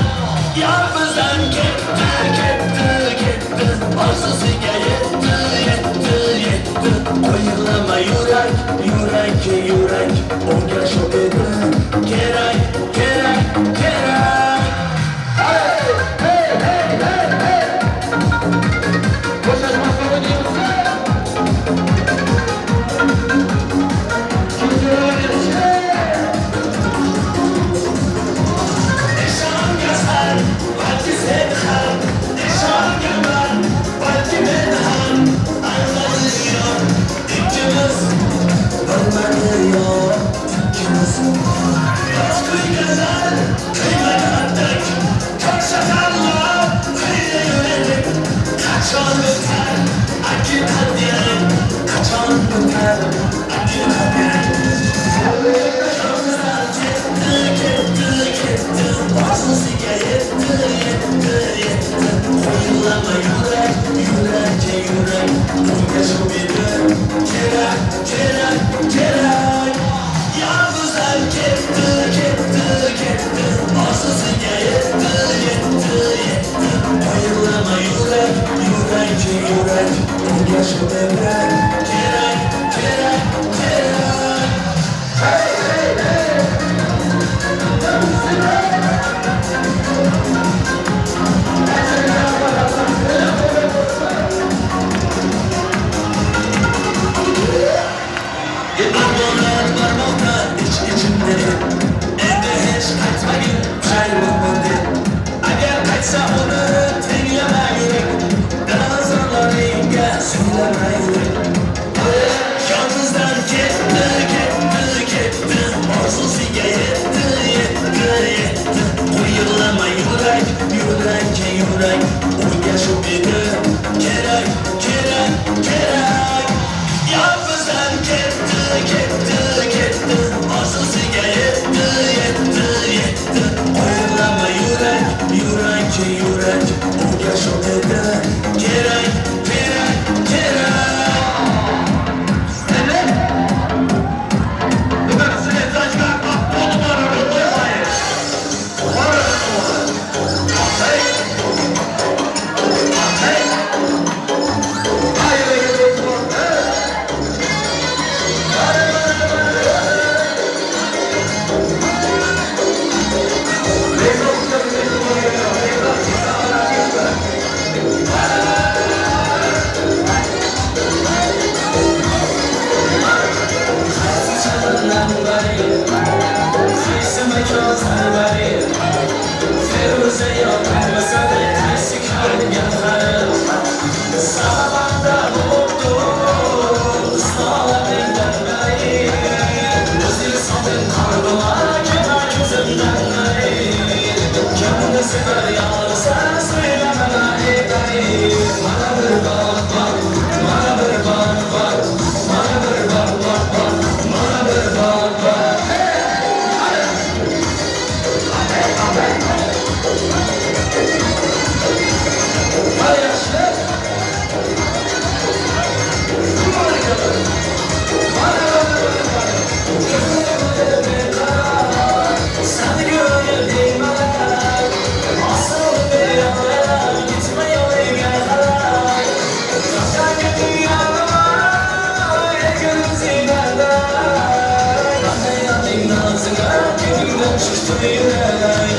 Yalnızdan gitti, gitti, gitti, arzusiga yetti, yetti, yetti. O'yinlama yurak, yurak, yurak, unga shu edi kerak, kerak, kerak. Kerak, kerak, kerak. Yalnızdan gitti, gitti, gitti, arzusiga yetti, yetti, yetti. O'yinlama yurak, yurak, yurak, unga shu kerak, kerak, kerak, kerak. Hey, hey, hey! Sinab tushdi yurak.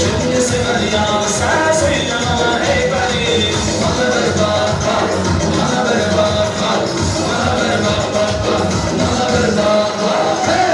Kimni sevar yolsa so'ylama ey pari. Mana bir baq baq, mana bir baq baq, mana bir baq baq baq, mana bir baq baq. Hey!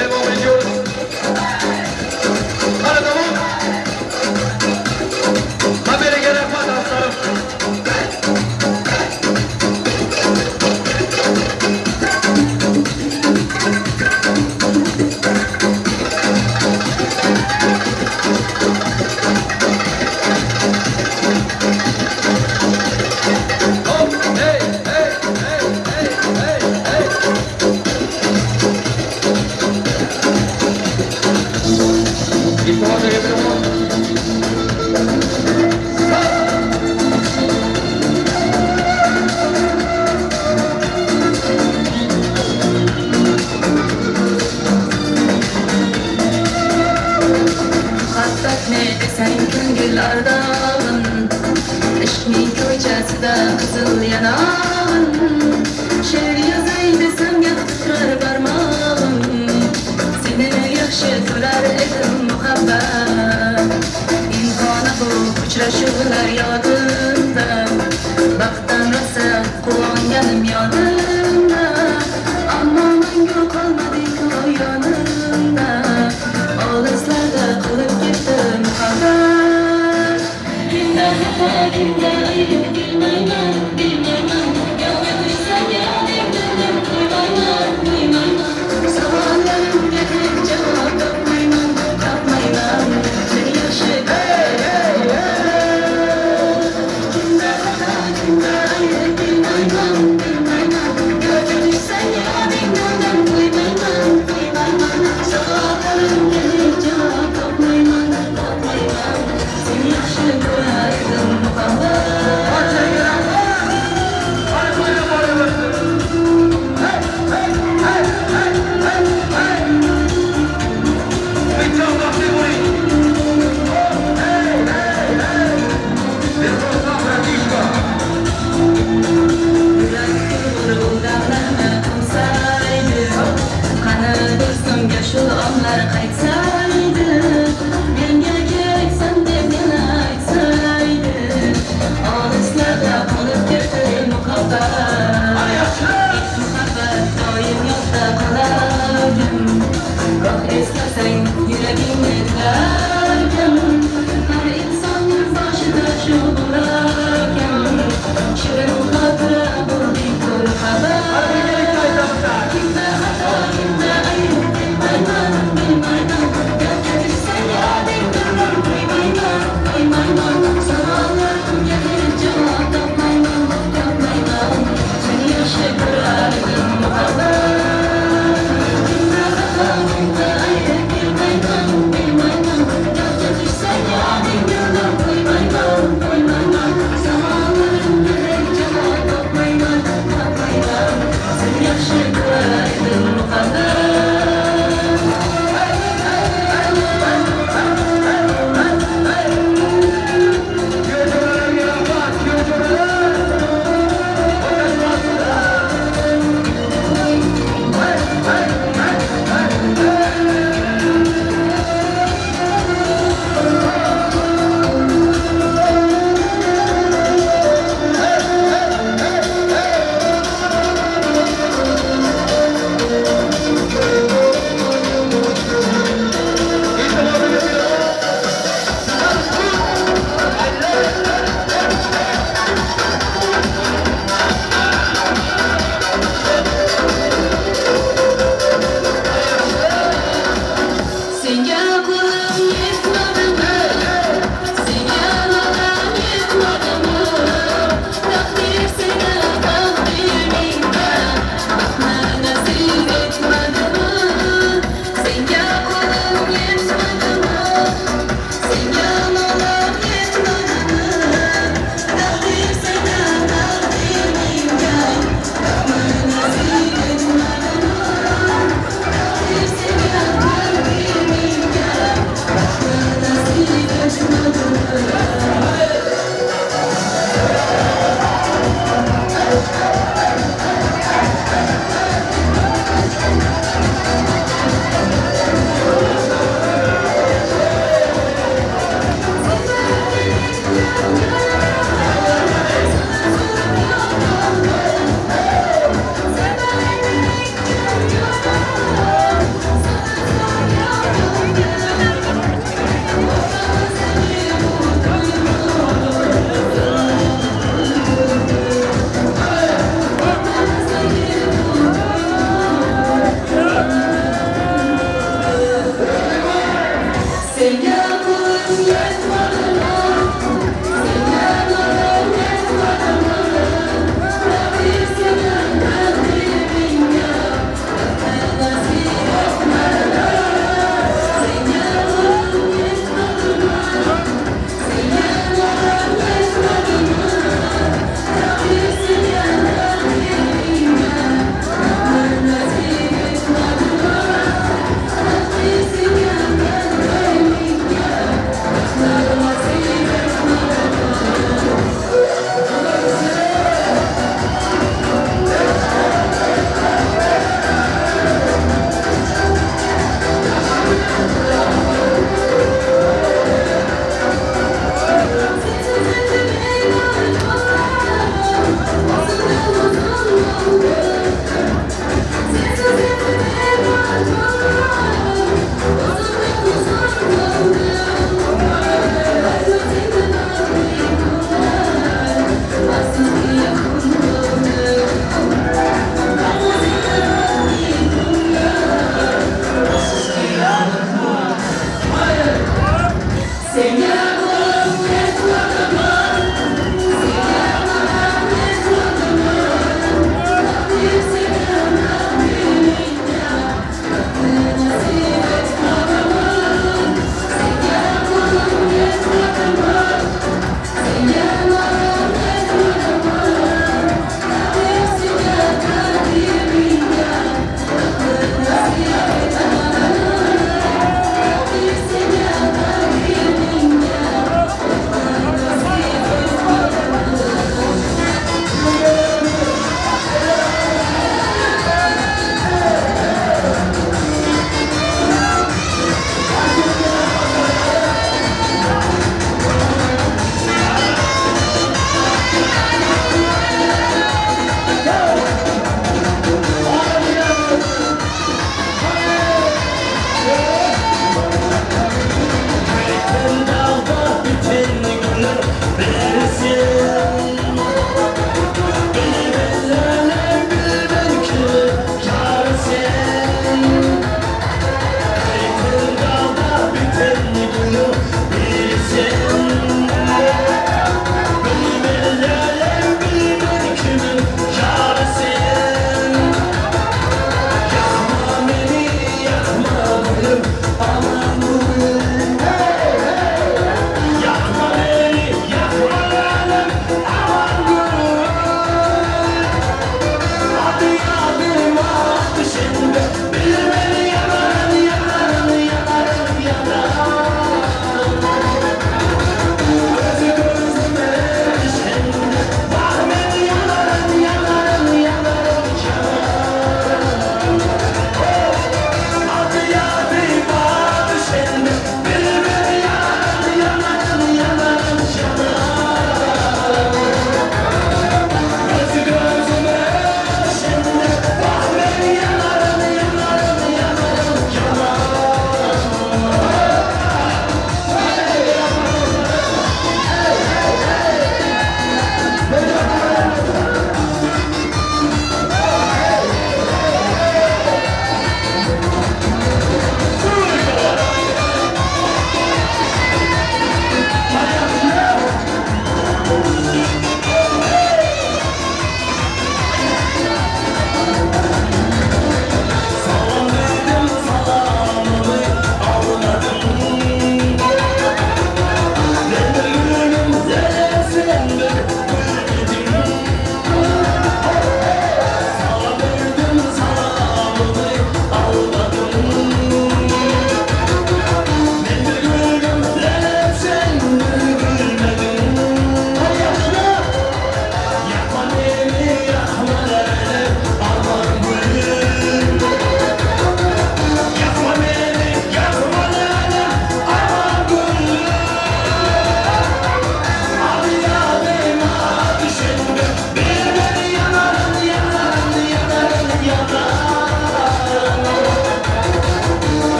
Devam ediyoruz. Hadi tamam. Habere gelen aslanım. Hop, hey, hey, hey, hey, hey, hey. İltimas edebilirim. Muhabbatmi desang ko'ngil ardog'im, ishqning ko'chasida qizil yanog'im, she'r yozay desam gap titrar barmog'im, seni yaxshi ko'rar edim muhabbat. Imkoni bu uchrashuvlar yodimda, baxtdan rosa quvonganim yodimda, ammo mangu qolmading-ku yonimda, olislarda qolib ketdi muhabbat. Kimda xato, kimda ayb bilmayman, bilmayman, yolg'izsan yo deb dedim qo'ymayman, qo'ymayman, savollarimga hech javob topmayman, topmayman, seni yaxshi ko'raman.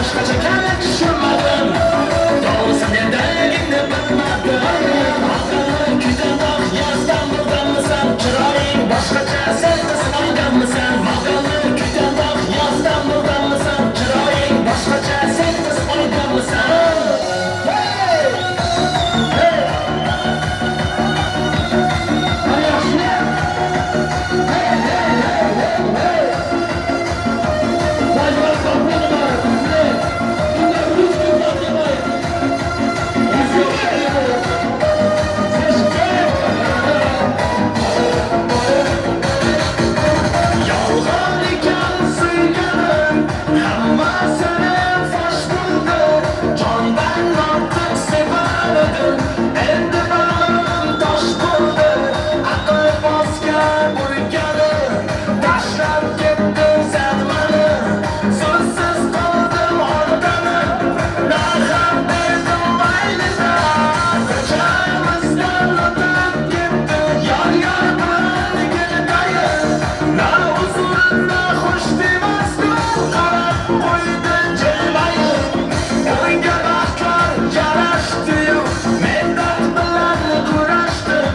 Boshqacha kana tushunmadim. To'g'risi nedaligini bilmadim. Aqlni kuydan Istanbuldanmisan? Chiroying boshqacha, sen qiz oydanmisan? Aqlni kuydan Istanbuldanmisan? Chiroying boshqacha, sen qiz oydanmisan? Yolg'on ekan suyganim, hammasini fosh bo'ldi. Jondan ortiq sevar edim, endi bag'rim tosh bo'ldi. Aql bosgan burkani, tashlab ketding sen mani. So'zsiz qoldim ortani, na ham berdim maylida. Ko'chamizdan o'tib ketdi, yor yor bilan. Na huzur na xush demasdim, qarab qo'ydi jilmayib. Unga baxtlar yarashdi-yu, men dard bilan kurashdim.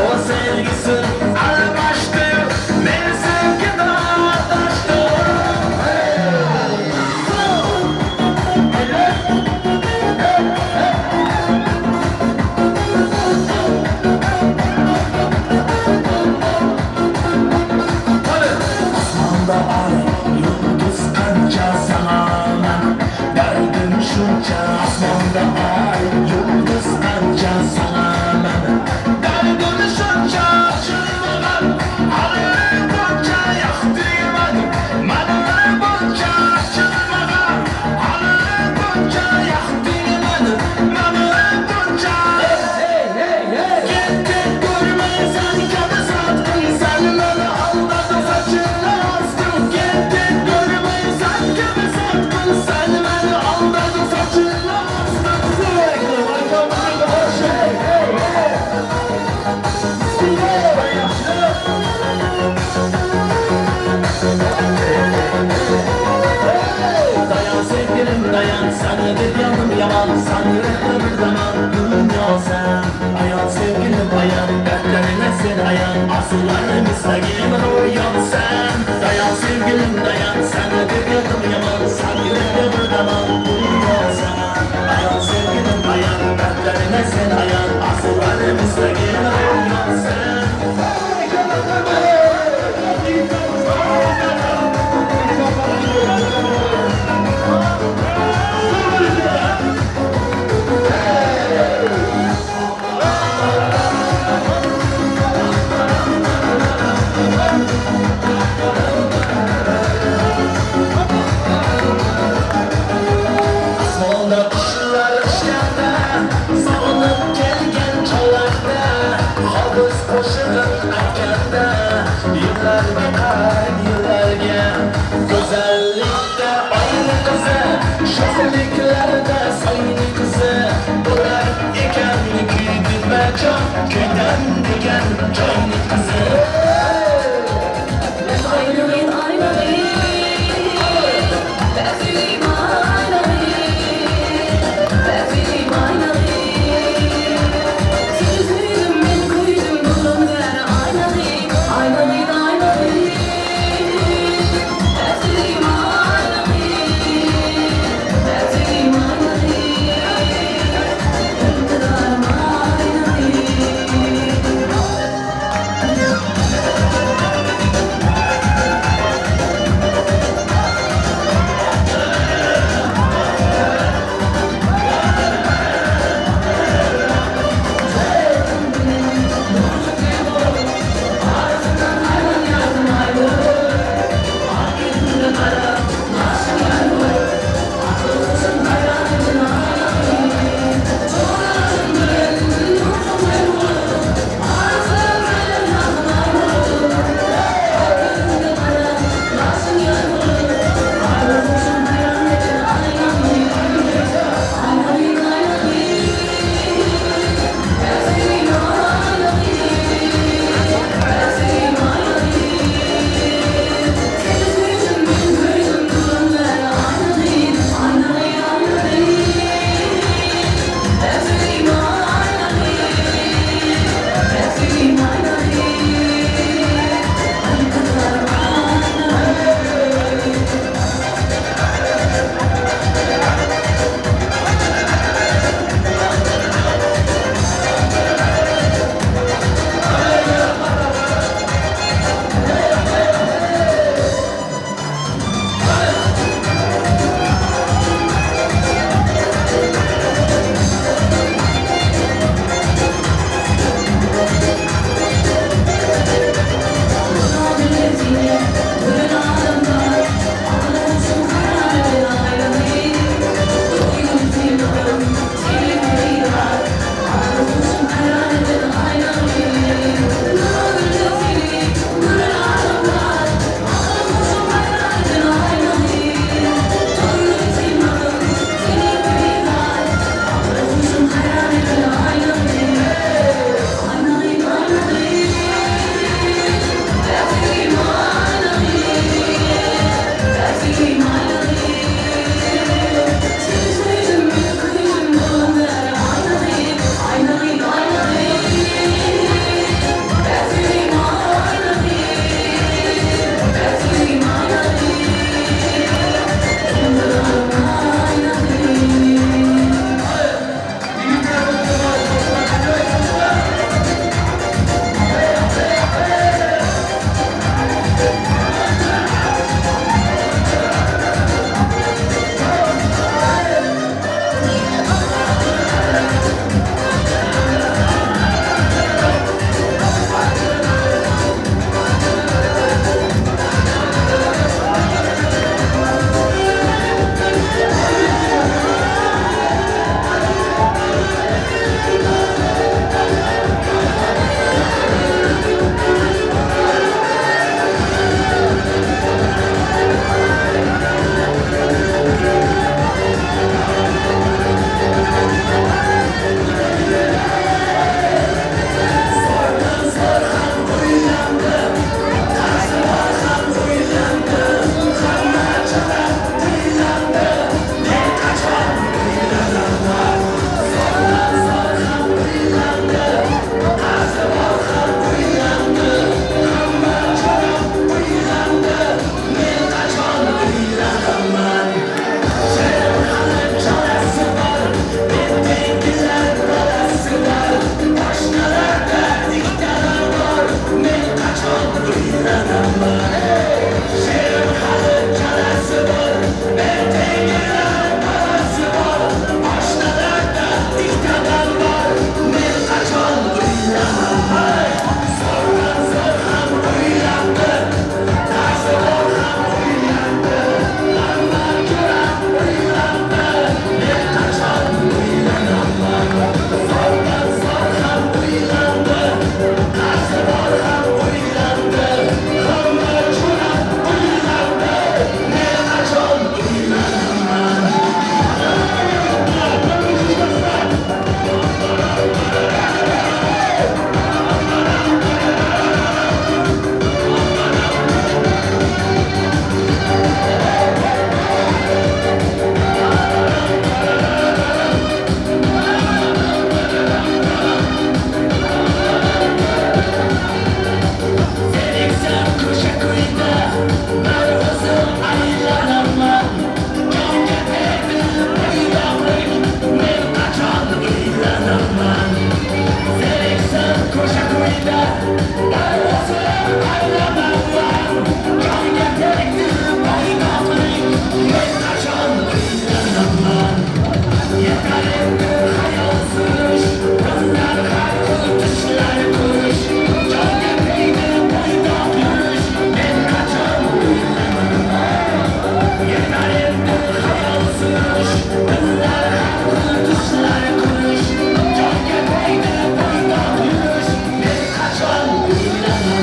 O sevgisin almashdi-yu, men sevgidan adashdim. Osmonda oy, yulduz qancha sanaman, dardim shuncha. Osmonda oy, yulduz qancha sanaman, dardim shuncha. Ochilmagan hali buncha yoqdi mani, mani buncha. Ochilmagan hali buncha yoqdi mani, mani buncha. Ketdi ko'rmaysan kabi sotqin, sen meni aldading, sochingni osding. Ketdi ko'rmaysan kabi sotqin, sen meni aldading, sochingni osding. Dayan sevgilim dayan, seni deb yandım yaman, sen yürekte bir zaman dunyosan. Ayan sevgilim ayan, dertlerine sen ayan, arzularım istagim ro'yobsan. Dayan sevgilim dayan, seni deb yandım yaman, sen yürekte bir zaman dunyosan. Ayan sevgilim ayan, dertlerine sen ayan, arzularım istagim ro'yobsan. Osmonda qushlar uchganda, sog'inib kelgan chog'larda, hofiz qo'shig'in aytganda, yillarga qarang yillarga. Go'zallikda oyni qizi, sho'xliklarda soyni qizi, bo'lar ekan kuydirmajon, kuydan degan joyni qizi. Bir o'zim aylanarman. Jonga tegdi bo'ydoqlik, men qachon uylanaman? Yetar endi xayol surish, tunlar har xil tushlar ko'rish. Jonga tegdi bo'ydoq yurish, men qachon uylanaman? Yetar endi xayol surish, tunlar har xil tushlar ko'rish. Jonga tegdi bo'ydoq yurish, men qachon uylanaman?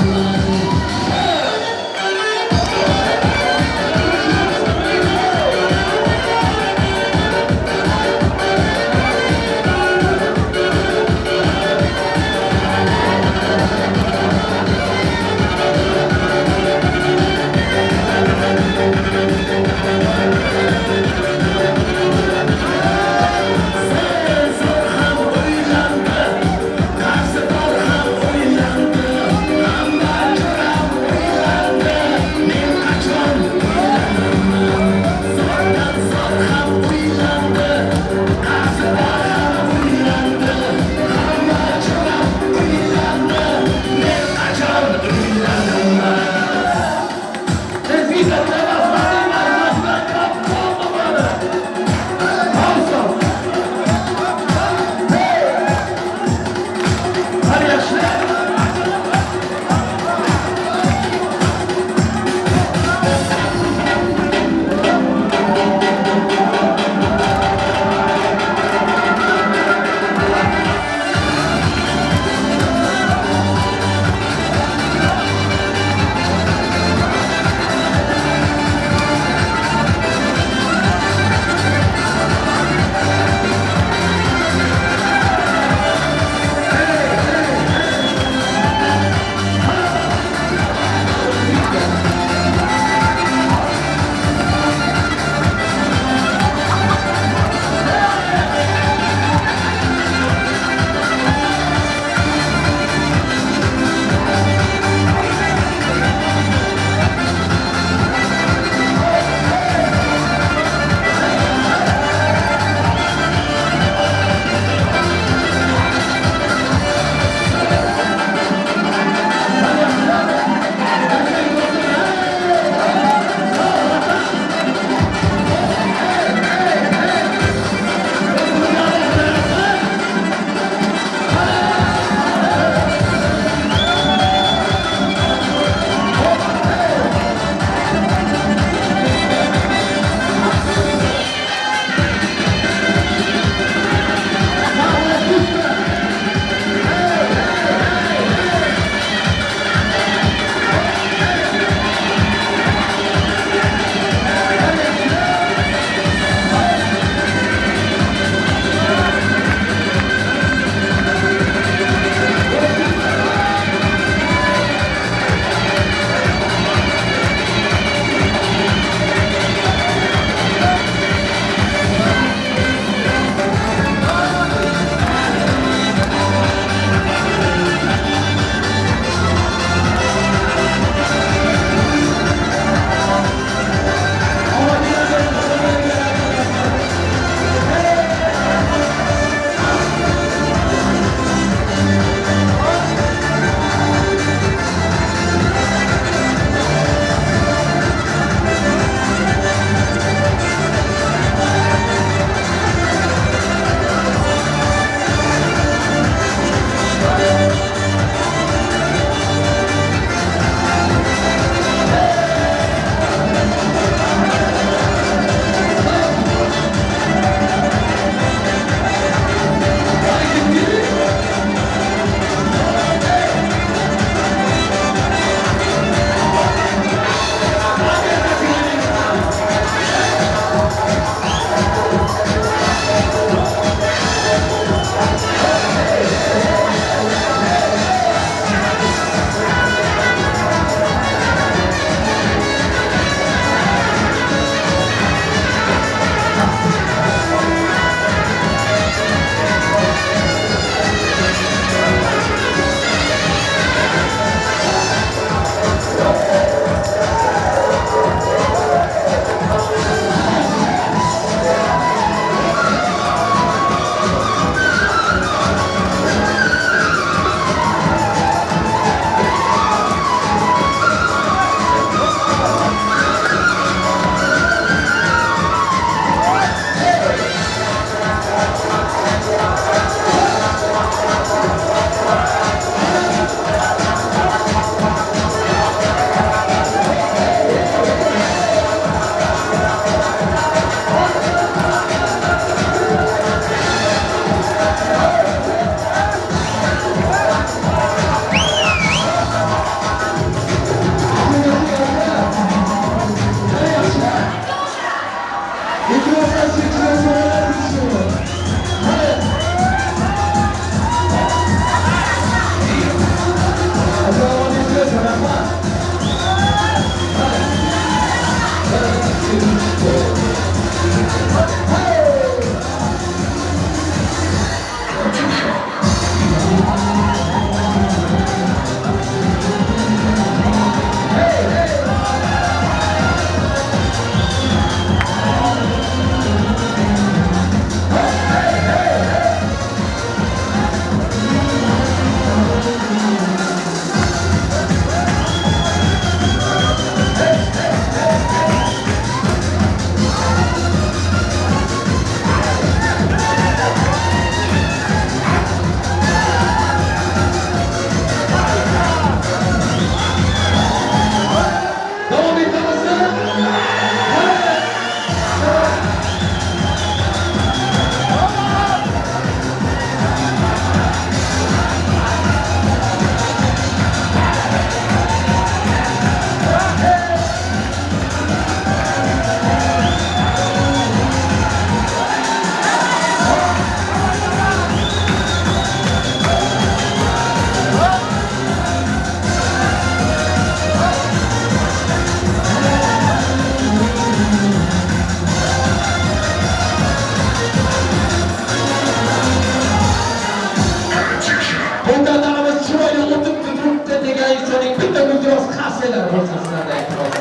Qarselar bo'lsin sizlarda iltimos.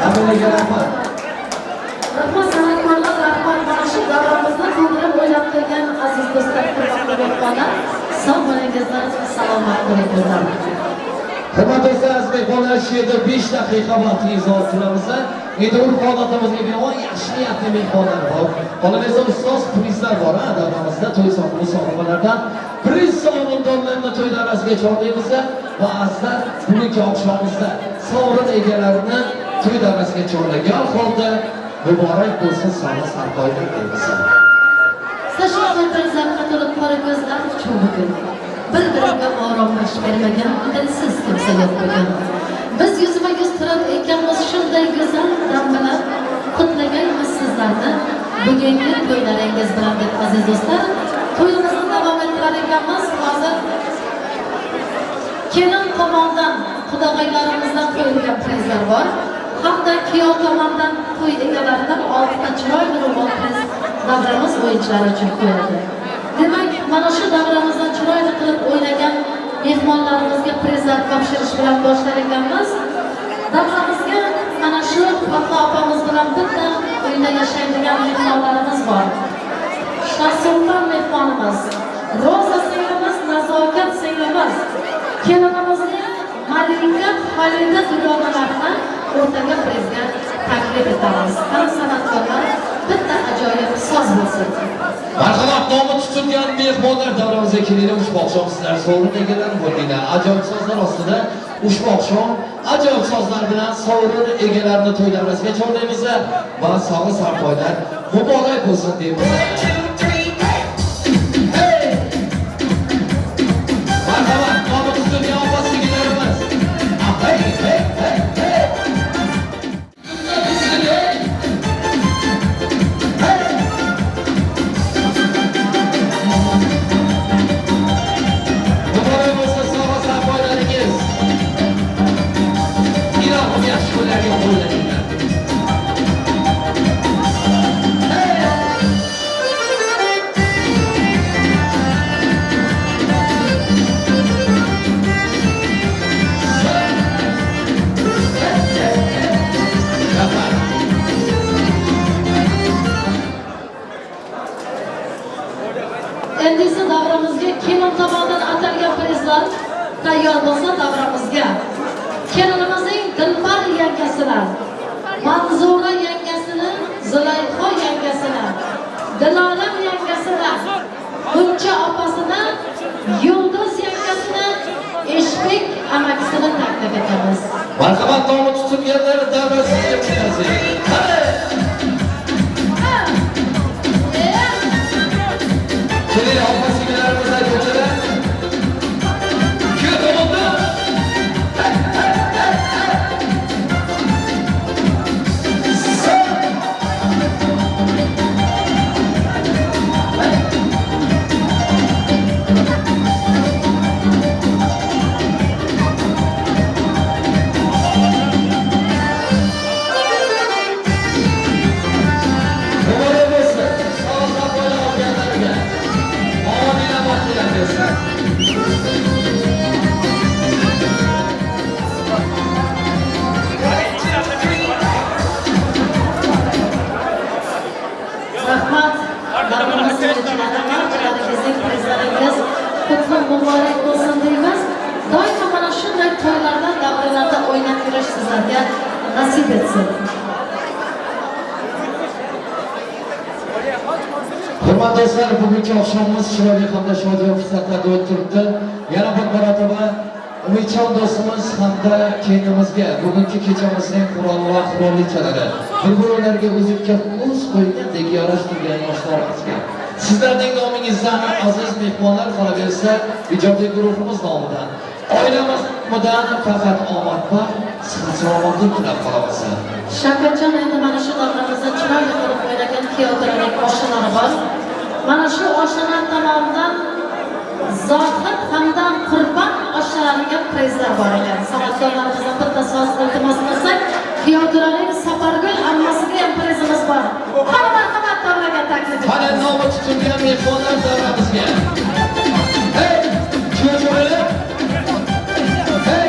Hammaga rahmat. Rahmat san'atkorlar, rahmat mana shu davramizni to'ldirib o'ylab qo'ygan aziz do'stlar, hurmatli mehmonlar, sog' bo'lingizlar, salomat bo'lingizlar. Hurmatli do'stlar, aziz mehmonlar, shu yerda 5 daqiqa vaqtingizni olib turamiz. Endi urf-odatimizga binoan yaxshi niyatli mehmonlar bor. Qolaversa ustoz prizlar bor, ha, davramizda to'y sohibi sohibalardan priz sovrindorlarini to'y davrasiga chorlaymiz va azizlar, bugungi oqshomimizda sovrin egalarini to'y davrasiga chorlagan holda muborak bo'lsin sog'lik sarpoylar deymiz. Sashoqlar zavqqa to'lib qora ko'zlar uchun bugun bir-biriga oromlash bermagan dilsiz kimsa yo'q bugun. Biz yuzma-yuz turar ekanmiz shunday go'zal dam bilan qutlaganmiz sizlarni bugungi to'ylaringiz bilan deb aziz do'stlar, to'yimizni davom ettirar ekanmiz. Hozir kelin tomondan qudag'aylarimizdan qo'yilgan prizlar bor. Hamda kuyov tomondan to'y egalaridan 6 ta chiroyli ro'mol priz davramiz o'yinchilari uchun qo'yildi. Demak, mana shu davramizdan chiroyli qilib o'ynagan mehmonlarimizga prizlar topshirish bilan boshlar ekanmiz. Davramizga mana shu Fatma opamiz bilan bitta uyda yashaydigan mehmonlarimiz bor. Shahsulton mehmonimiz, Roza singlimiz, Nazokat singlimiz, kelinimizning Malika Xolida dugonalarini o'rtaga prizga taklif etamiz. Qani san'atkorlar bitta ajoyib soz bo'lsin. Marhamat, nomi tutilgan mehmonlar davramizga kelinglar. Ushbu oqshom sizlar sovrin egalari bo'ldinglar. Ajoyib sozlar ostida ushbu oqshom ajoyib sozlar bilan sovrin egalarini to'y davrasiga chorlaymiz va sog'lik sarpoylar muborak bo'lsin deymiz. Marhamat, nomi tutilgan opa singillarimiz. Hey, hey, hey, hey. Muborak bo'lsin sog'lik sarpoylaringiz. Ilohim yaxshi kunlarga qo'llaninglar. Endi esa davramizga kelin tomonidan atalgan prizlar tayyor bo'lsa davramizga kelinimizning Dilbar yangasini, Manzura yangasini, Zulayho yangasini, Diloram yangasini, Gulcha opasini, Yulduz yangasini, Eshbek amakisini taklif etamiz. Marhamat, nomi tutilganlar davrasiga chiqasiz. Kelin opa singillarimiz ko'chalar. Kuyov tomonda. Muborak bo'lsin. Sog'lik sarpoylar olganlarga. Omina baxtiyar bersin. Rahmat. Davramiz o'yinchilari, barchalaringizning prizlaringiz qutlu muborak bo'lsin deymiz. Doimo mana shunday to'ylarda, davralarda o'ynab yurish sizlarga nasib etsin. Hurmatli do'stlar, bugungi oqshomimiz chiroyli hamda shodiyona fursatlarda o'tib turibdi. Yana bir marotaba Umidjon do'stimiz hamda kelinimizga bugungi kechamizning quroli va qurollichalari bir-birlariga o'zikka ko'z qo'ygandek yarashtirgan yoshlarimizga sizlarning nomingizdan aziz mehmonlar, qolaversa ijodiy guruhimiz nomidan, oilamiz nomidan faqat omad baxt, sihat salomatlik tilab qolamiz. Shavkatjon, endi mana shu davramizda chiroyli qilib o'ynagan kuyovto'raning oshnalari bor. Mana shu oshnalar tomonidan Zohid hamda Qurbon oshnalariga prizlar bor ekan. San'atkorlarimizdan bitta so'z iltimos qilsak, kuyovto'raning Sapargul ammasiga ham prizimiz bor. Qani marhamat davraga taklif etamiz. Qani nomi tutilgan mehmonlar davramizga. Hey, kuyovto'ralar. Hey.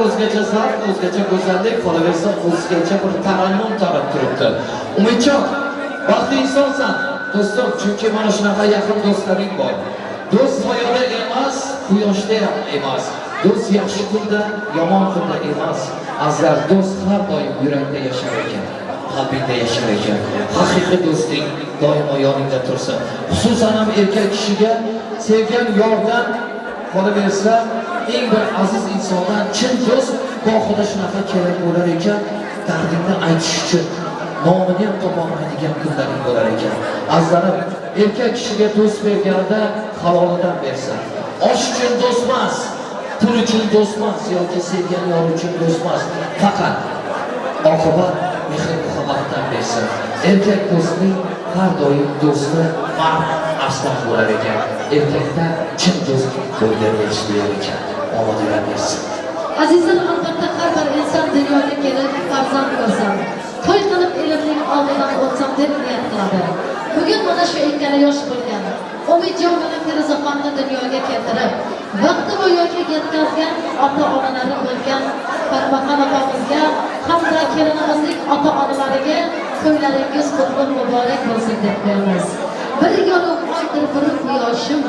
O'zgacha zavq, o'zgacha go'zallik, qolaversa o'zgacha bir tarannum tarab turibdi. Umidjon, baxtli insonsan, do'stim, chunki mana shunaqa yaqin do'stlaring bor. Do'st soyada emas, quyoshda ham emas. Do'st yaxshi kunda, yomon kunda emas. Azizlar, do'st har doim yurakda yashar ekan, qalbingda yashar ekan. Haqiqiy do'sting doimo yoningda tursin. Xususan ham erkak kishiga sevgan yordan, qolaversa eng bir aziz insondan chin do'st gohida shunaqa kerak bo'lar ekan, dardingni aytish uchun nomini ham topolmaydigan kunlaring bo'lar ekan. Azizlarim, erkak kishiga do'st berganida halolidan bersin. Osh uchun do'st emas, pul uchun do'st emas yoki sevgan yor uchun do'st emas. Faqat oqibat mehr-muhabbatdan bersin. Erkak do'stning har doim do'sti mard arslon bo'lar ekan. Erkakda chin do'st bo'lgani yaxshi bo'lar ekan. Omad bersin. Azizlar, albatta har bir inson dunyoga kelib farzand ko'rsam, to'y qilib elimning oldidan o'tsam deb niyat qiladi. Bugun mana shu ikkala yosh bo'lgan Umidjon bilan Feruzaxonni dunyoga keltirib, vaqti va yo'lga yetkazgan ota-onalari bo'lgan Parvaxon opamizga hamda kelinimizning ota-onalariga to'ylaringiz qutlug' muborak bo'lsin deb qo'yamiz. Bir yorug' oydir bir quyoshim,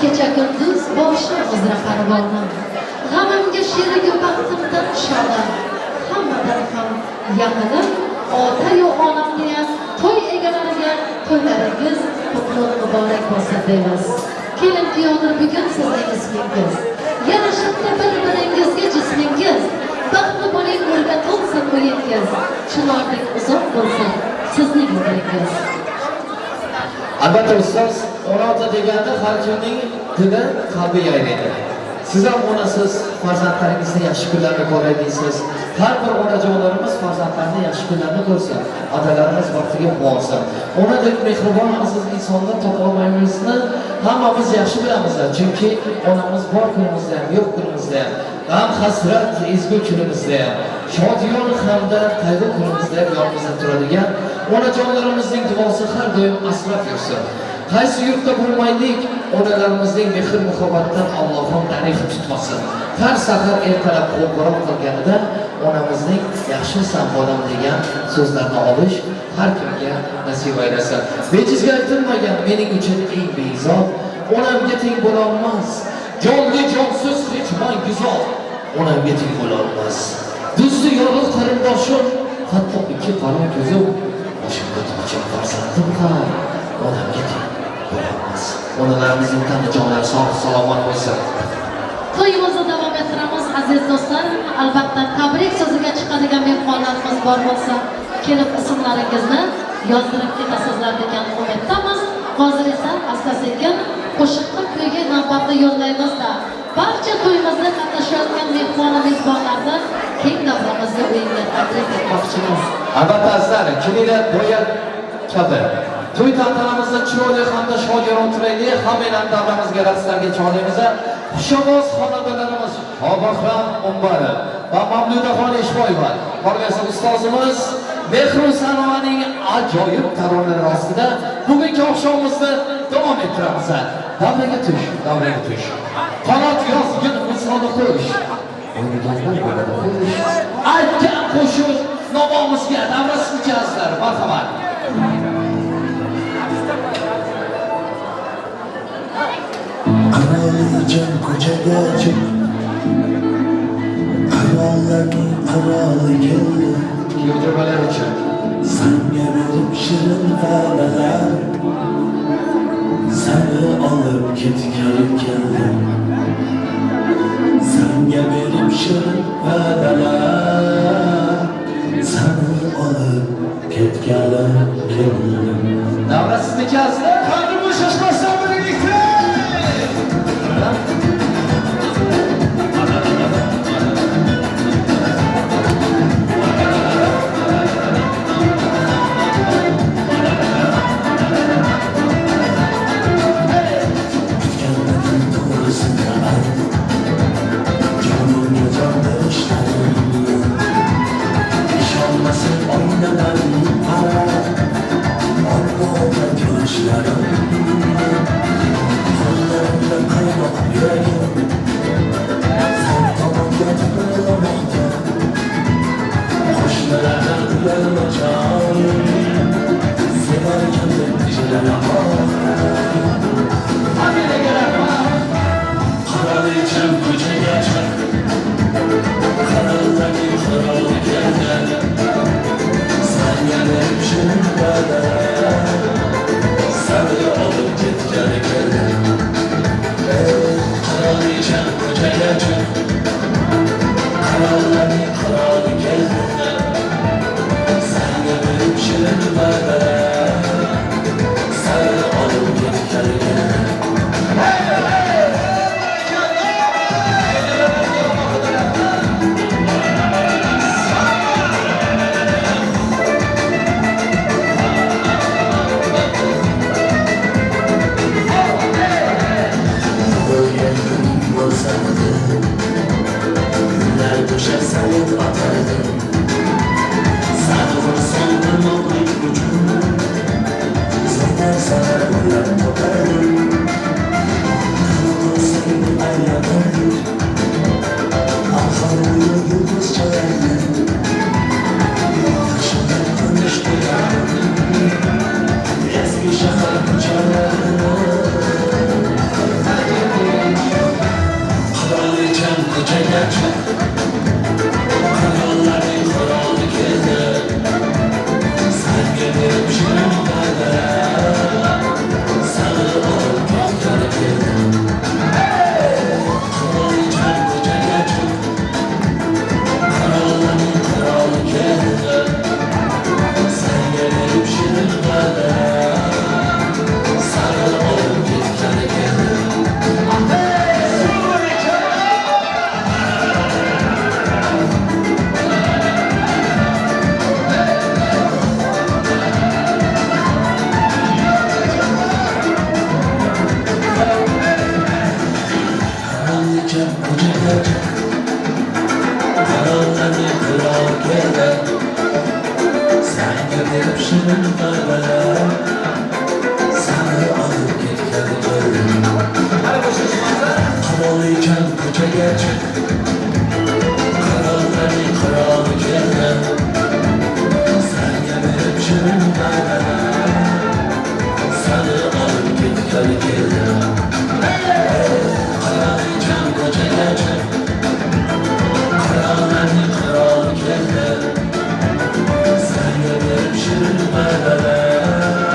kecha kunduz boshim uzra parvonim. G'amimga sherigi baxtimdan shodim, hammadan ham yaqinim ota-yu onam deya to'y egalariga to'ylaringiz qutlug' muborak bo'lsin deymiz. Kelin kuyovdir bugun sizning ismingiz. Yarashibdi bir-biringizga jismingiz. Baxtli bo'ling, nurga to'lsin uyingiz. Chinordek uzoq bo'lsin sizning umringiz. Albatta ustoz, ona ota deganda har kimning dili, qalbi yayraydi. Siz ham onasiz, farzandlaringizni yaxshi kunlarni ko'ray deysiz. Har bir onajonlarimiz farzandlarini yaxshi kunlarni ko'rsin, otalarimiz baxtiga quvonsin. Onadek mehribon aziz insonni topolmaymizni hammamiz yaxshi bilamiz, chunki onamiz bor kunimizda ham, yo'q kunimizda ham, g'am hasrat ezgu kunimizda ham, shodiyon hamda qayg'u kunimizda ham yonimizda turadigan onajonlarimizning duosi har doim asrab yursin. Qaysi yurtda bo'lmaylik, onalarimizning mehr-muhabbatdan Allohim tarix tutmasin. Har sahar ertalab qo'ng'iroq qilganida onamizning yaxshimisan bolam degan so'zlarni olish har kimga nasib aylasin. Bejizga aytilmagan mening uchun eng bezor, onamga teng bo'la olmas. Jonli jonsiz hech mangu zot onamga teng bo'la olmas. Do'sti yorug' qarindoshim, hatto ikki qora ko'zim, boshimga tojim farzandim ham onamga teng bo'la olmas. Onalarimizning tani jonlari sog' salomat bo'lsin. To'yimizni davom ettiramiz aziz do'stlar. Albatta tabrik so'ziga chiqadigan mehmonlarimiz bor bo'lsa, kelib ismlaringizni yozdirib ketasizlar degan umiddamiz. Hozir esa asta-sekin qo'shiqqa kuyga navbatni yo'llaymizda barcha to'yimizda qatnashayotgan mehmon mezbonlarni keng davramizga o'yinga tabrik etmoqchimiz. Albatta azizlar, kelinglar boya kabi to'y tantanamizni chiroyli hamda shogiron turaylik, hammanglarni davramizga raqslarga chorlaymiz. Xushovoz xonandalarimiz Shohbahram Umbarov va Mamludaxon Eshboyeva, qolaversa ustozimiz Mehru Sanovaning ajoyib taronalari ostida bugungi oqshomimizni davom ettiramiz. Davraga tush, davraga tush. Qanot yozgin misoli qo'yish. O'ynaganlar bo'ladi qo'yish. Aytgan qo'shiq navomizga davrasiz azizlar, marhamat. Qirolicham ko'chaga chiq, qirollarning qiroli keldi. Kuyovjo'ralar uchun sanga berib shirin va'dalar, seni olib ketgani keldim. Sanga berib shirin va'dalar, seni olib ketgani keldim. Davra sizniki azizlar. Qadrimiz shoshmasdan birlikda. soxta Qo'shnilardan uyalmajon Sevarkan deb tishlar Qirolicham ko'chaga chiq Qirollarning qiroli keldi Sanga berib shirin va'dalar Seni olib ketgani keldi Qirolicham ko'chaga chiq Qirollarning qiroli keldi Sanga berib shirin va'dalar Seni olib ketgani keldi O'lgan kuning bo'lsamidi Gullar to'shab salut otardim Sani xursand qilmoqlik uchun Zo'r narsalar o'ylab topardim Qani ko'rsang aylanardim Anhor bo'yi yulduz chalardim Yaxshilab tanish qo'yardim Eski shahar ko'chalarini Qirolicham ko'chaga chiq Qirollarning qiroli keldi Sanga berib shirin va'dalar Seni olib ketgani keldi Qirolicham ko'chaga chiq Qirollarning qiroli keldi Sanga berib shirin va'dalar Seni olib ketgani keldi Qirolicham ko'chaga chiq Qirollarning qiroli keldi Sanga berib shirin va'dalar Seni olib ketgani keldi Qirolicham ko'chaga chiq Qirollarning qiroli keldi Sanga berib shirin va'dalar Seni olib ketgani keldi Qirolicham ko'chaga chiq Qirollarning qiroli keldi Sanga berib shirin va'dalar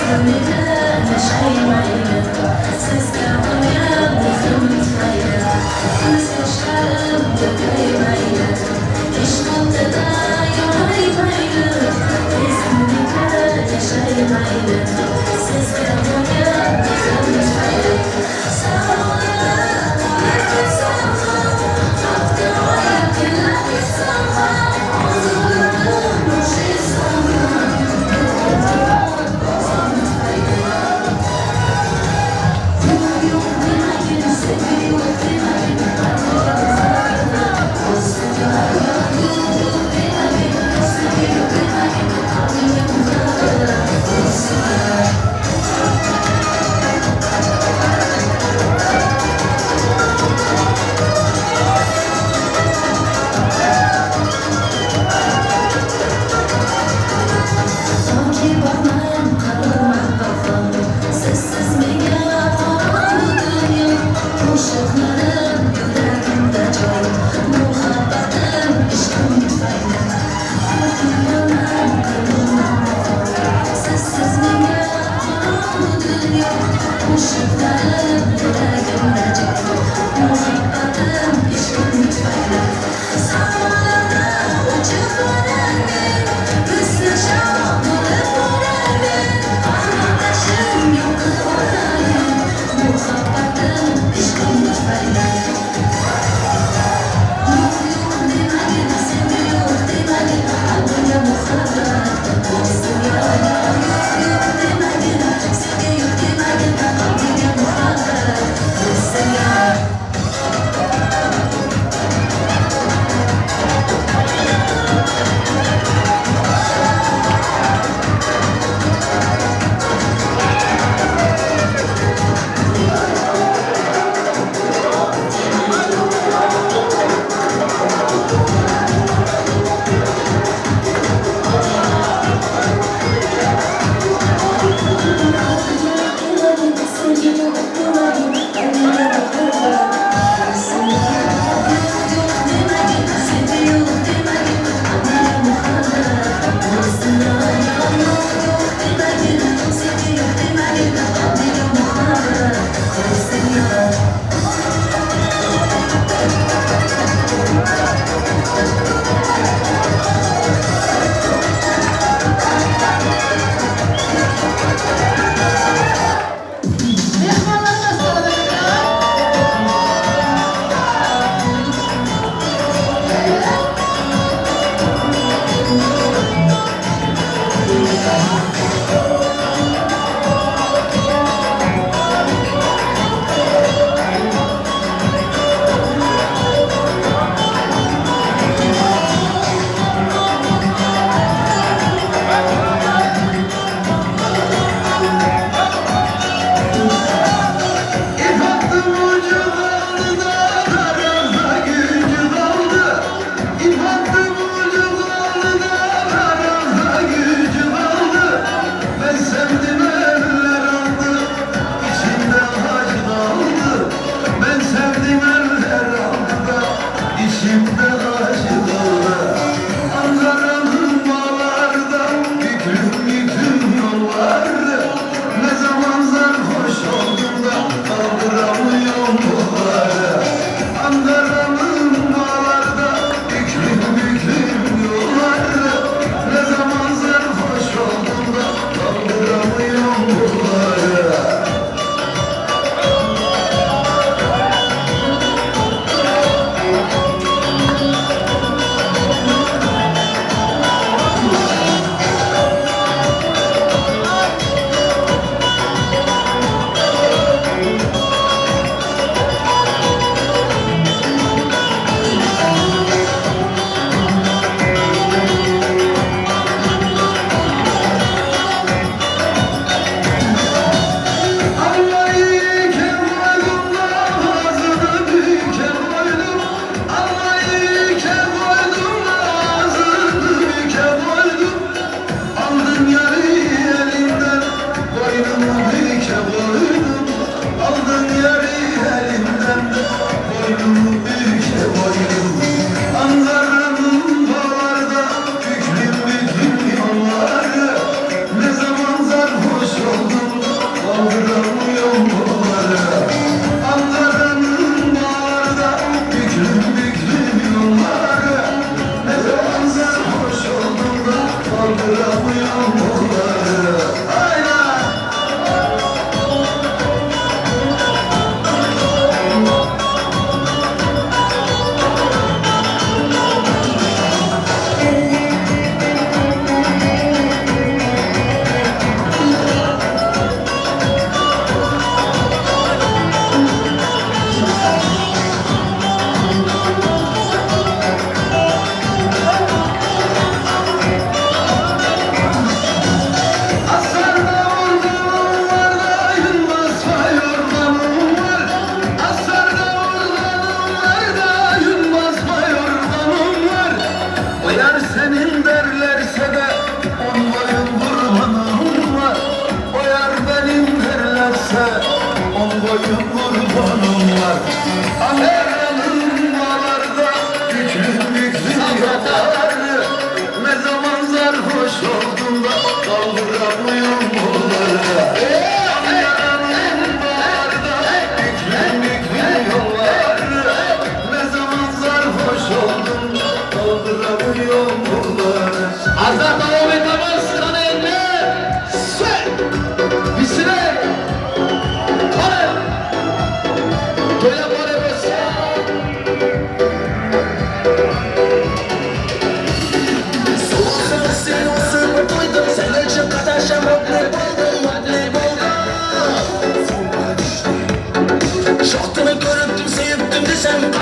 Thank you.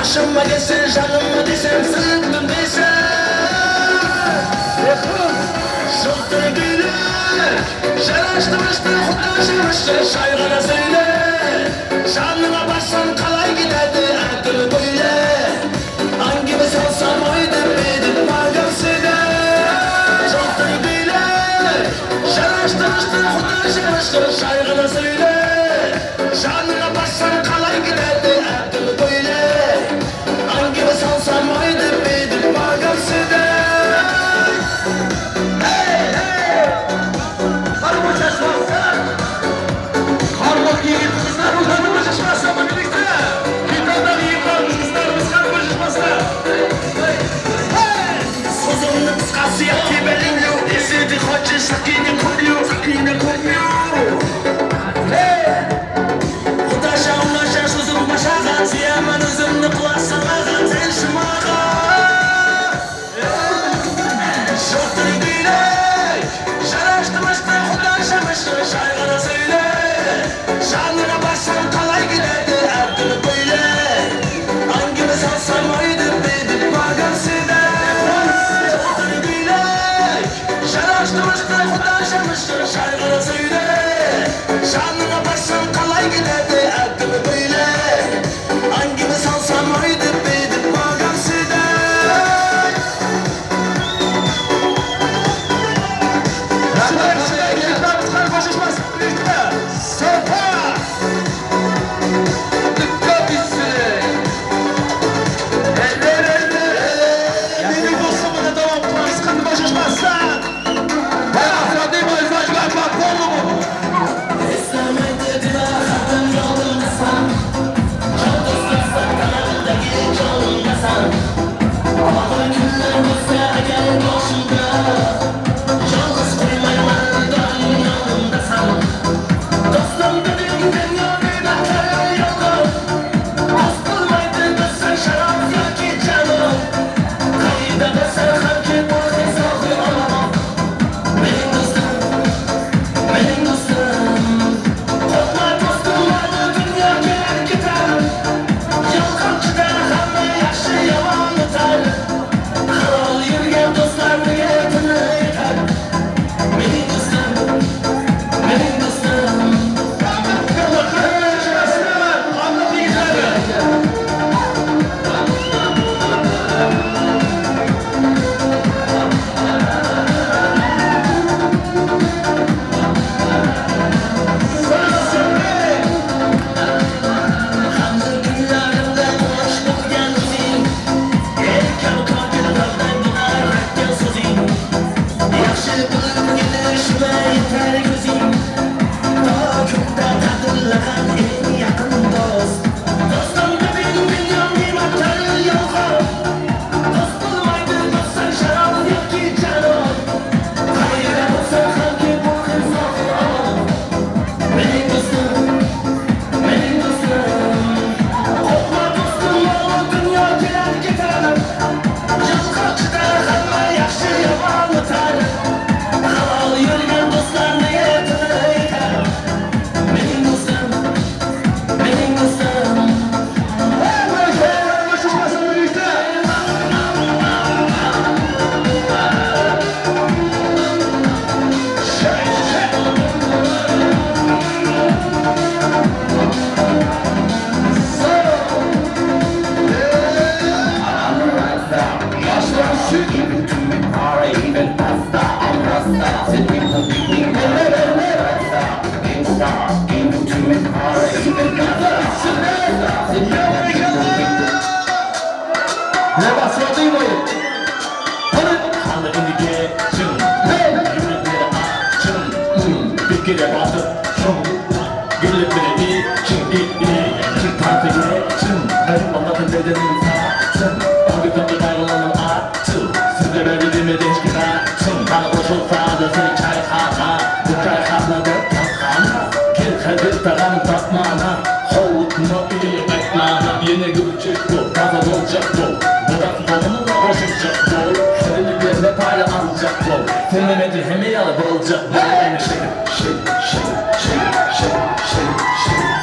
Қашыма келсең, жаныма десем, сүйіктім десем. Жылтыр көйлек, жарасты мышты, құда жымышты, жай ғана сөйле. Жаныңа барсаң қалай кетеді әділ көйлек. Әңгіме салсам ойдым едім маған сені. Жылтыр көйлек, жарасты мышты, құда жымышты, жай ғана сөйле. Жаныңа барсаң қалай кетеді әділ көйлек. Әңгіме салсам ойдым едім маған сені. Если ты хочешь, закинь куплю, закинь куплю. Құдаша, ұнаша, сөзім башаған, сүйемін өзімді құлақ салмаған, сен шымаған. Жылтыр көйлек, жарасты мышты, құдаша мышты, жай ғана сөйле. Жаныңа барсаң қалай келеді әділ көйлек. Әңгіме салсам ойдым едім маған сені. Жылтыр көйлек, жарасты мышты, құдаша мышты, жай ғана сөйле. Жаныңа барсаң қалай келеді әділ көйлек. Әңгіме салсам ойдым едім маған сені.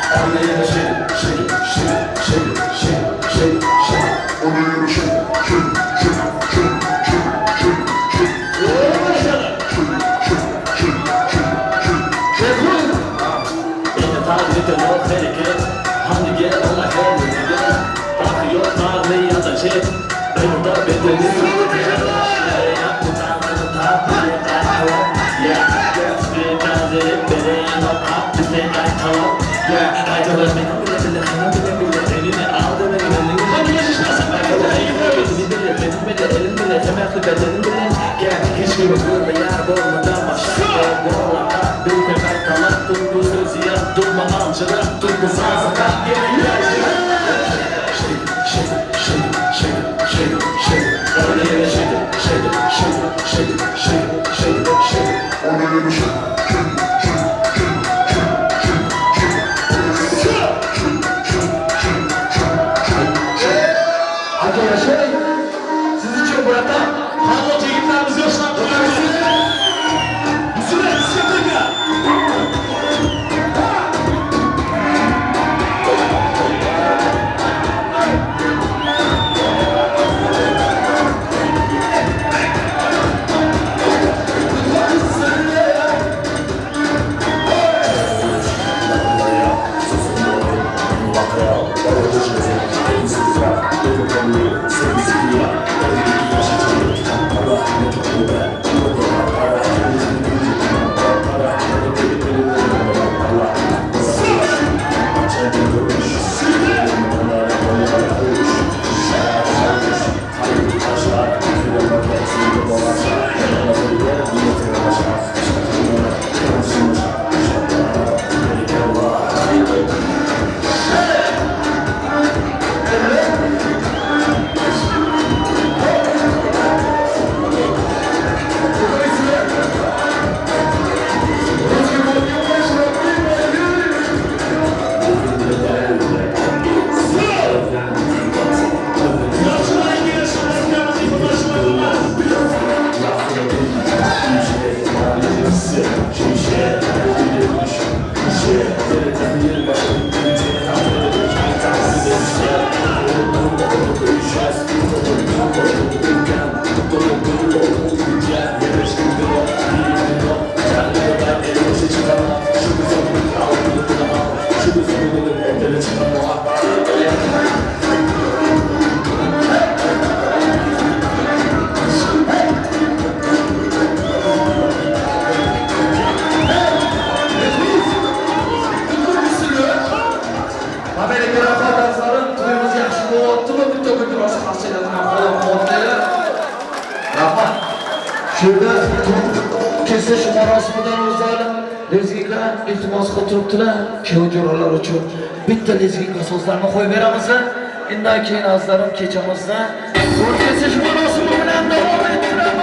Shake, shake, shake, shake, shake, shake, shake. Bitta lezginka so'zlarni qo'yib beramiz. Undan keyin azizlarim kechamizni to'rt kesish marosimi bilan davom ettiramiz.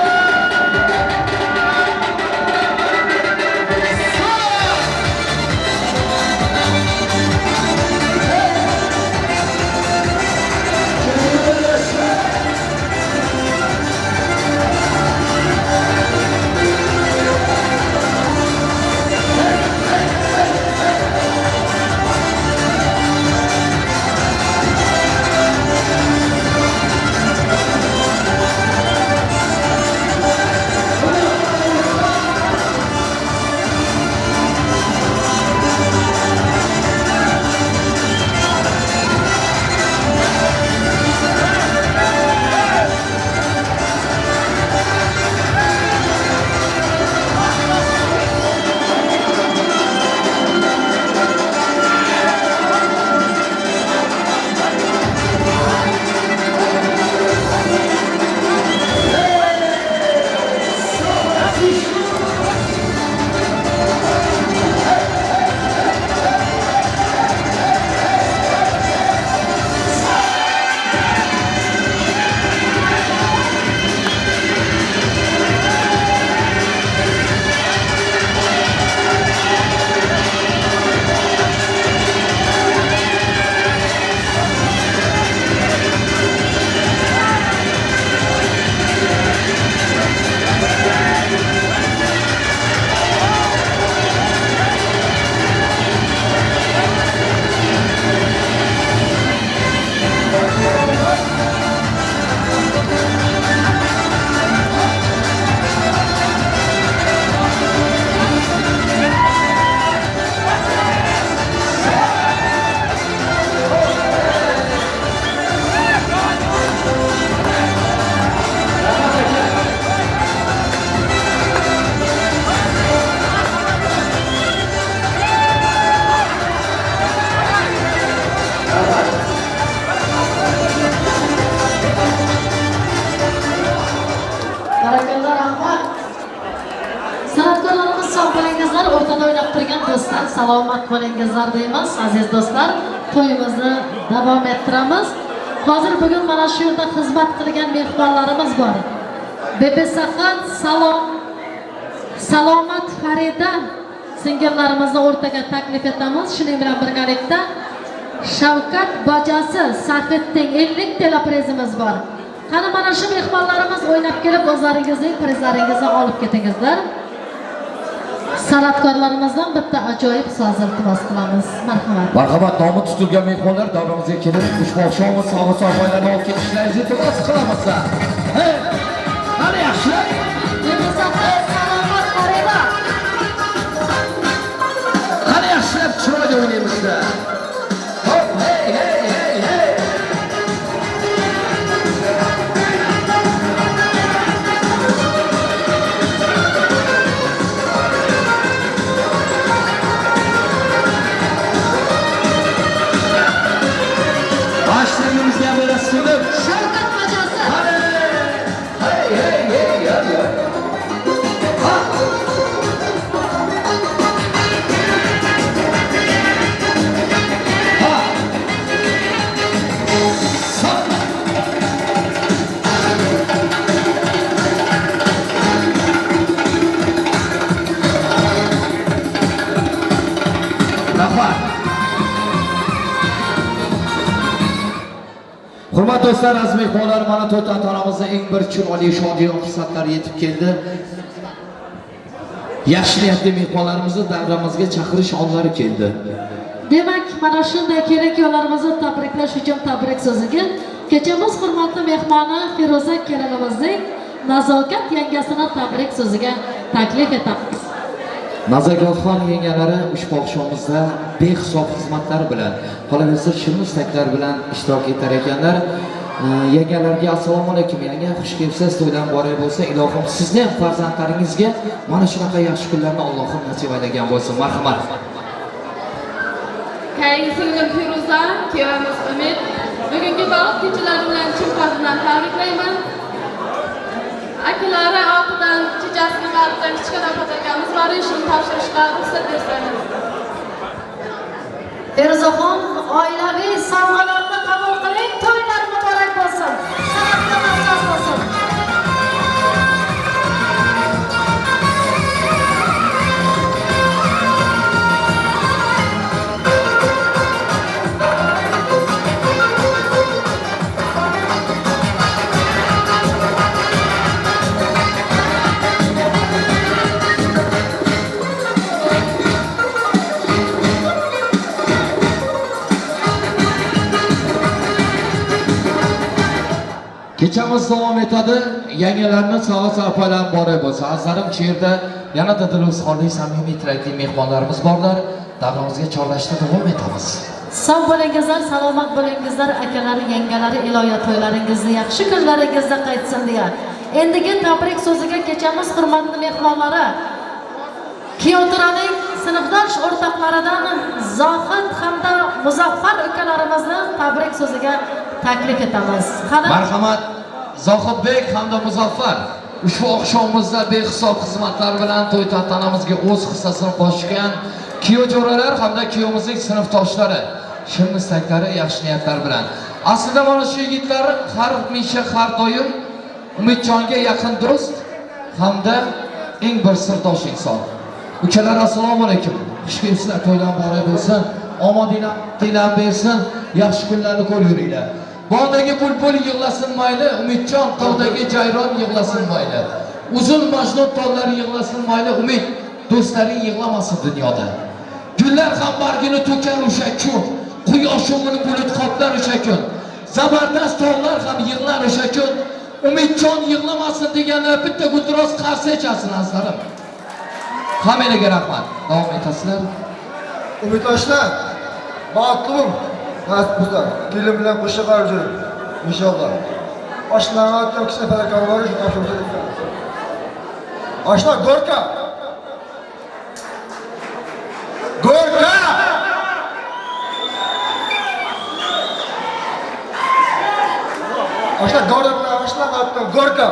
Salomat bo'lingizlar deymiz, aziz do'stlar. To'yimizni davom ettiramiz. Hozir bugun mana shu yerda xizmat qilgan mehmonlarimiz bor. Bebesaxat, Salom, Salomat Farida singillarimizni o'rtaga taklif etamiz. Shuning bilan birgalikda Shavkat bojasi Safetdin 50 tela prizimiz bor. Qani mana shu mehmonlarimiz o'ynab kelib o'zlaringizning prizlaringizni olib ketingizlar. San'atkorlarimizdan bitta ajoyib so'z iltimos qilamiz. Marhamat. Marhamat, nomi tutilgan mehmonlar davramizga kelib ushbu oqshomni sog'ib sog'aylarni olib ketishlaringizni iltimos qilamiz. Hey, qani yaxshi? Salomat Farida. Qani yaxshilab chiroyli o'ynaymiz. Hop, hey, hey, hey, hey. Başlarımızdan böyle sınıf. Shavkat bojasi. Hey, hey, hey, hey, hey. Ha. Ha. Sap. Rahmat. Hurmatli do'stlar, aziz mehmonlar, mana to'y tantanamizda eng bir chiroyli shodiyona fursatlar yetib keldi. Yaxshi niyatli mehmonlarimizni davramizga chaqirish onlari keldi. Demak, mana shunday kelin-kuyovlarimizni tabriklash uchun tabrik so'ziga kechamiz hurmatli mehmoni Feruza kelinimizning Nazokat yangasini tabrik so'ziga taklif etamiz. Nazokatxon yengalari ushbu oqshomimizda behisob xizmatlari bilan, qolaversa shirin istaklar bilan ishtirok etar ekanlar. Yangalarga assalomu alaykum yanga, xush kelibsiz, to'ydan muborak bo'lsin. Ilohim sizni ham farzandlaringizga mana shunaqa yaxshi kunlarni Allohim nasib aylagan bo'lsin. Marhamat. Kaying singlim Feruza, kuyovimiz Umid, bugungi baxt kechalari bilan chin qalbimdan tabriklayman. Akalari ortidan chechasini qalbidan kichkina potakamiz bor, shuni topshirishga ruxsat bersangiz. Feruzaxon, oilaviy sovg'alarni qabul qiling, to'ylar muborak bo'lsin. San'atga maxsus bo'lsin. Kechamiz davom etadi. Yangilarni sog'lik salomatlar muborak bo'lsin. Azizlarim, shu yerda yanada dilozxonlik, samimiy tilakli mehmonlarimiz borlar. Davramizga chorlashda davom etamiz. Sog' bo'lingizlar, salomat bo'lingizlar, akalari, yangalari, iloyo to'ylaringizni yaxshi kunlaringizda qaytsin deya. Endigi tabrik so'ziga kechamiz hurmatli mehmonlari. Kuyovturaning sinfdosh o'rtoqlaridan Zohid hamda Muzaffar ukalarimizni tabrik so'ziga taklif etamiz. Marhamat, Zohidbek hamda Muzaffar ushbu oqshomimizda behisob xizmatlar bilan to'y tantanamizga o'z hissasini qo'shgan kuyov jo'ralar hamda kuyovimizning sinfdoshlari shirin istaklari, yaxshi niyatlar bilan. Aslida mana shu yigitlar har misha har doim Umidjonga yaqin do'st hamda eng bir sirdosh inson. Ukalar, assalomu alaykum. Xush kelibsizlar, to'ylar muborak bo'lsin. Omadinglar bersin, yaxshi kunlarni ko'rib yuringlar. Bog'dagi bulbul yig'lasin mayli, Umidjon tog'dagi jayron yig'lasin mayli. Uzun Majnun tollari yig'lasin mayli, Umid do'stlaring yig'lamasin dunyoda. Gullar ham bargini to'kar o'sha kun, quyosh umrini bulut qoplar o'sha kun. Zabardast tog'lar ham yig'lar o'sha kun. Umidjon yig'lamasin deganlar bitta guldiroz qarshi echalsin azizlarim. Hammaga rahmat. Davom etasizlar. Umid oshna, baxtli bo'ling. Nasib bo'lsa, kelin bilan qo'sha qarab yuring. Inshaalloh. Oshnaga otgan kichkina falakon bor, shu topshirsa. Oshna Gorka. Gorka! Oshna Gorka bilan oshnaga otgan Gorka.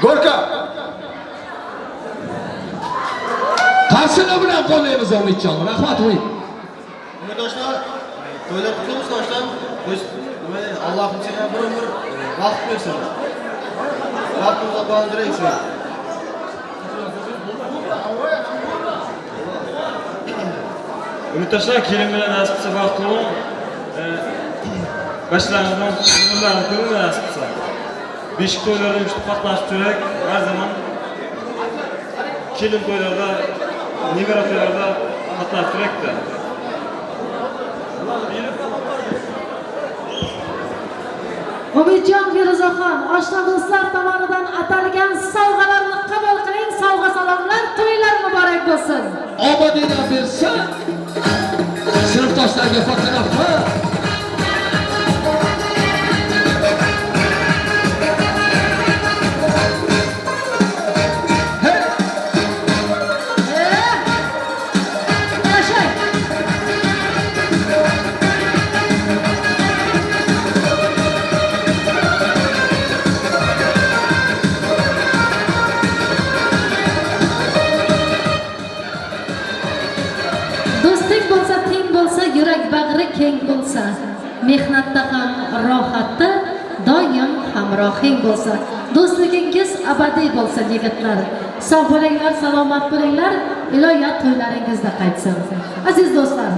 Gorka! Qarsini bilan qo'llaymiz Umidjon. Rahmat Umid. Umid oshna, to'ylar qutlu bo'lsin oshnam. O'z nima deydi, Allohim senga bir umr vaqt bersin. Vaqt uzoqlantiraylik seni. Umid oshna, kelin bilan nasib qilsa baxtli bo'ling. Boshlaringizdan umrlarni ko'ring nasib qilsa. Beshik to'ylarda uyushib qatnashib yuraylik. Har zaman kelin to'ylarda, nevara to'ylarda qatnashib yuraylik-da. Umidjon Feruzaxon, oshna do'stlar tomonidan atalgan sovg'alarni qabul qiling. Sovg'a salomlar, to'ylar muborak bo'lsin. Omadingni bersin. Sinfdoshlarga katta rahmat. Do'stlik bo'lsa, teng bo'lsa, yurak bag'ri keng bo'lsa, mehnatda ham rohatda doim hamrohing bo'lsa, do'stligingiz abadiy bo'lsin yigitlar. Sog' bo'linglar, salomat bo'linglar, iloyo to'ylaringizda qaytsin. Aziz do'stlar,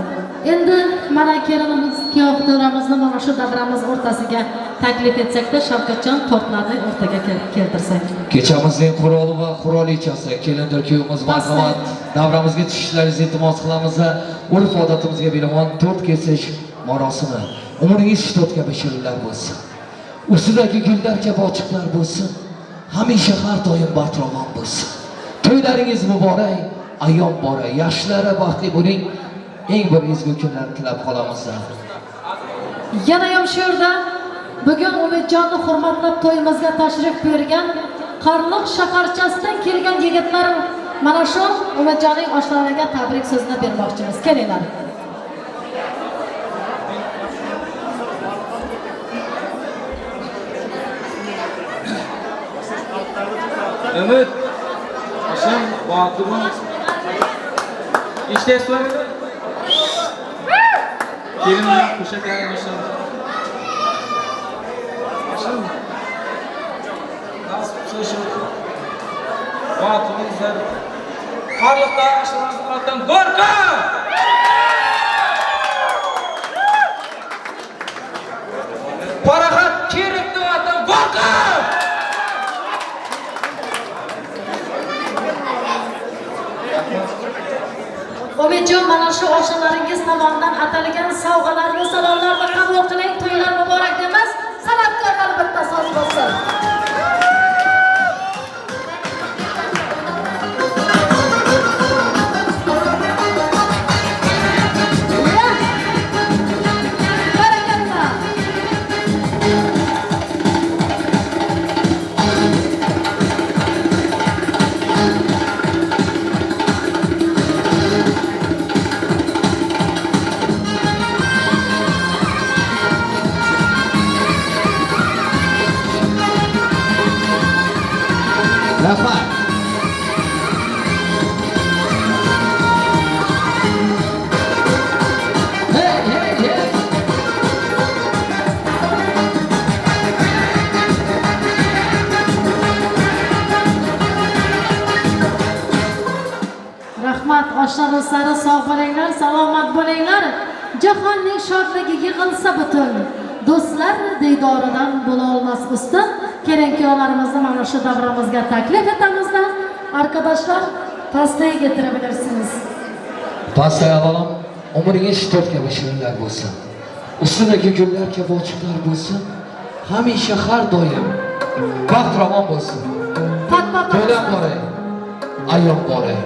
endi mana kelinimiz, kuyovlarimizni mana shu davramiz o'rtasiga taklif etsakda, Shavkatjon tortlarni o'rtaga keltirsak. Kechamizning quroli va qurolichasi kelindir kuyovimiz marhamat. Davramizga tushishlaringizni iltimos qilamiz. Urf odatimizga binoan tort kesish marosimi. Umringiz tort kabi shirinlar bo'lsin. Ustidagi gullar kabi ochiqlar bo'lsin. Hamisha har doim baxtiravon bo'lsin. To'ylaringiz muborak, ayyom borak, yaxshilari baxtli bo'ling. Eng bir ezgu kunlar tilab qolamiz. Yana ham shu yerda bugun Umidjonni hurmatlab to'yimizga tashrif buyurgan Qarliq shaharchasidan kelgan yigitlar mana shu Umidjonning oshnalariga tabrik so'zini bermoqchimiz. Kelinglar. Umid, oshnam baxtli bo'ling. Ishlaysizlarmi? Kelin bilan qo'sha qarindoshlar. Oshnam nasib qilsa shu baxtli bo'linglar. Qarliqda oshnalarimizdan gorka! Paraxat Kerimni vatan gorka! Umidjon, mana shu oshnalaringiz tomonidan atalgan sovg'alarni, salomlarni qabul qiling. To'ylar muborak demas, san'atkorlar bitta so'z bo'lsin. Barakalla. Rahmat. Hey, hey, hey. Rahmat oshna do'stlari, sog' bo'linglar, salomat bo'linglar. Jahonning shodligi yig'ilsa butun, do'stlar diydoridan bo'la olmas ustun. Kelin kuyovlarimizni mana shu davramizga taklif etamizlar. Arkadaşlar, pastayı getirebilirsiniz. Pastayı alalım. Umringiz tort kabi shirinlar bo'lsin. Ustidagi gullar kabi ochiqlar bo'lsin. Hamisha har doim baxtiravon bo'lsin. To'ylar boray, ayyom boray.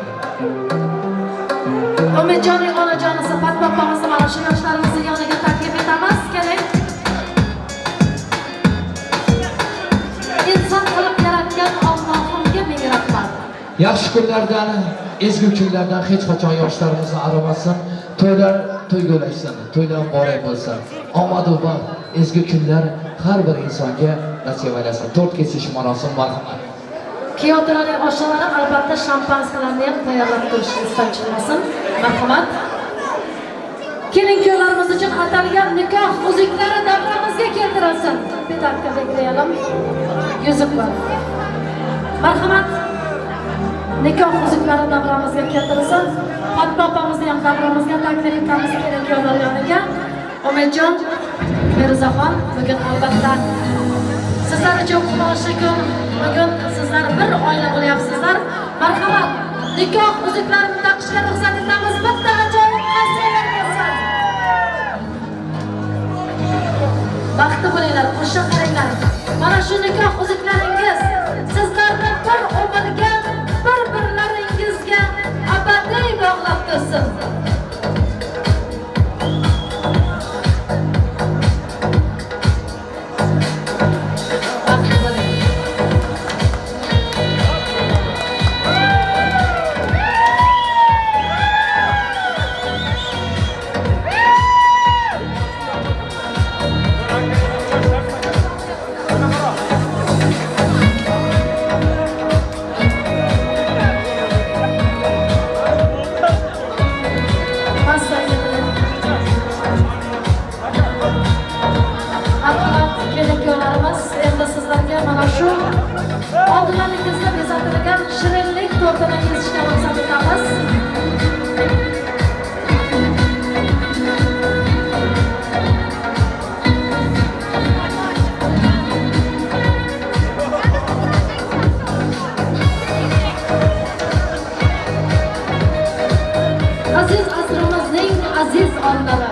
Umidjonning onajonisi Fatma opamizni mana shu yoshlarimizni yoniga taklif etamiz. Keling. Inson qilib yaratgan Allohimga ming rahmat. Yaxshi kunlardan, ezgu kunlardan hech qachon yoshlarimizni arimasin. To'ylar to'yga ulashsin, to'ylar muborak bo'lsin. Omad va baxt, ezgu kunlar har bir insonga nasib aylasin. Tort kesish marosimi marhamat. Kuyovto'raning oshnalari albatta shampanskilarni ham tayyorlab turish esdan chiqmasin. Marhamat. Kelin kuyovlarimiz uchun atalgan nikoh uzuklari davramizga keltirilsin. Petarka beklayalım. Yuzuklar. Marhamat. Nikoh uzuklari davramizga keltirilsin. Fatma opamizni ham davramizga taklif etamiz kelin kuyovlar yoniga. Umidjon, Feruzaxon, bugun albatta sizlar uchun quvonchli kun. Bugun sizlar bir oila bo'lyapsizlar. Marhamat. Nikoh uzuklarini taqishga ruxsat etamiz. Bitta ajoyib qarsaklar bo'lsin. Baxtli bo'linglar, qo'shiq qaranglar. Mana shu nikoh uzuklaringiz sizlarni bir umrga, bir-birlaringizga abadiy bog'lab tursin. Baxtli bo'ling. Marhamat, kelin kuyovlarimiz, endi sizlarga mana shu oldilaringizda bezatilgan shirinlik tortini kesishga ruxsat etamiz. Aziz asrimizning aziz onlari,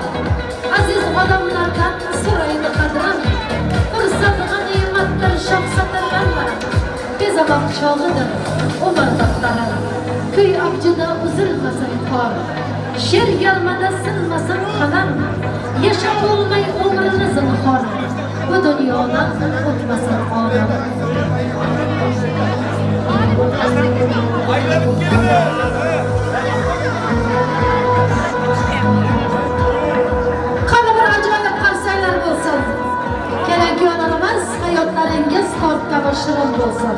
aziz odamlardan so'raydi qadrim. Fursat g'animatdir, shoh satirlanma. Bezamoq chog'idir umr daftari. Kuy avjida uzilmasin tor, she'r yarmada sinmasin qalam. Yashab bo'lmay umrini zinhor, bu dunyodan o'tmasin olam. Qani bir ajoyib qarsaklar bo'lsin. Kelin kuyovlarimiz, hayotlaringiz tort kabi shirin bo'lsin.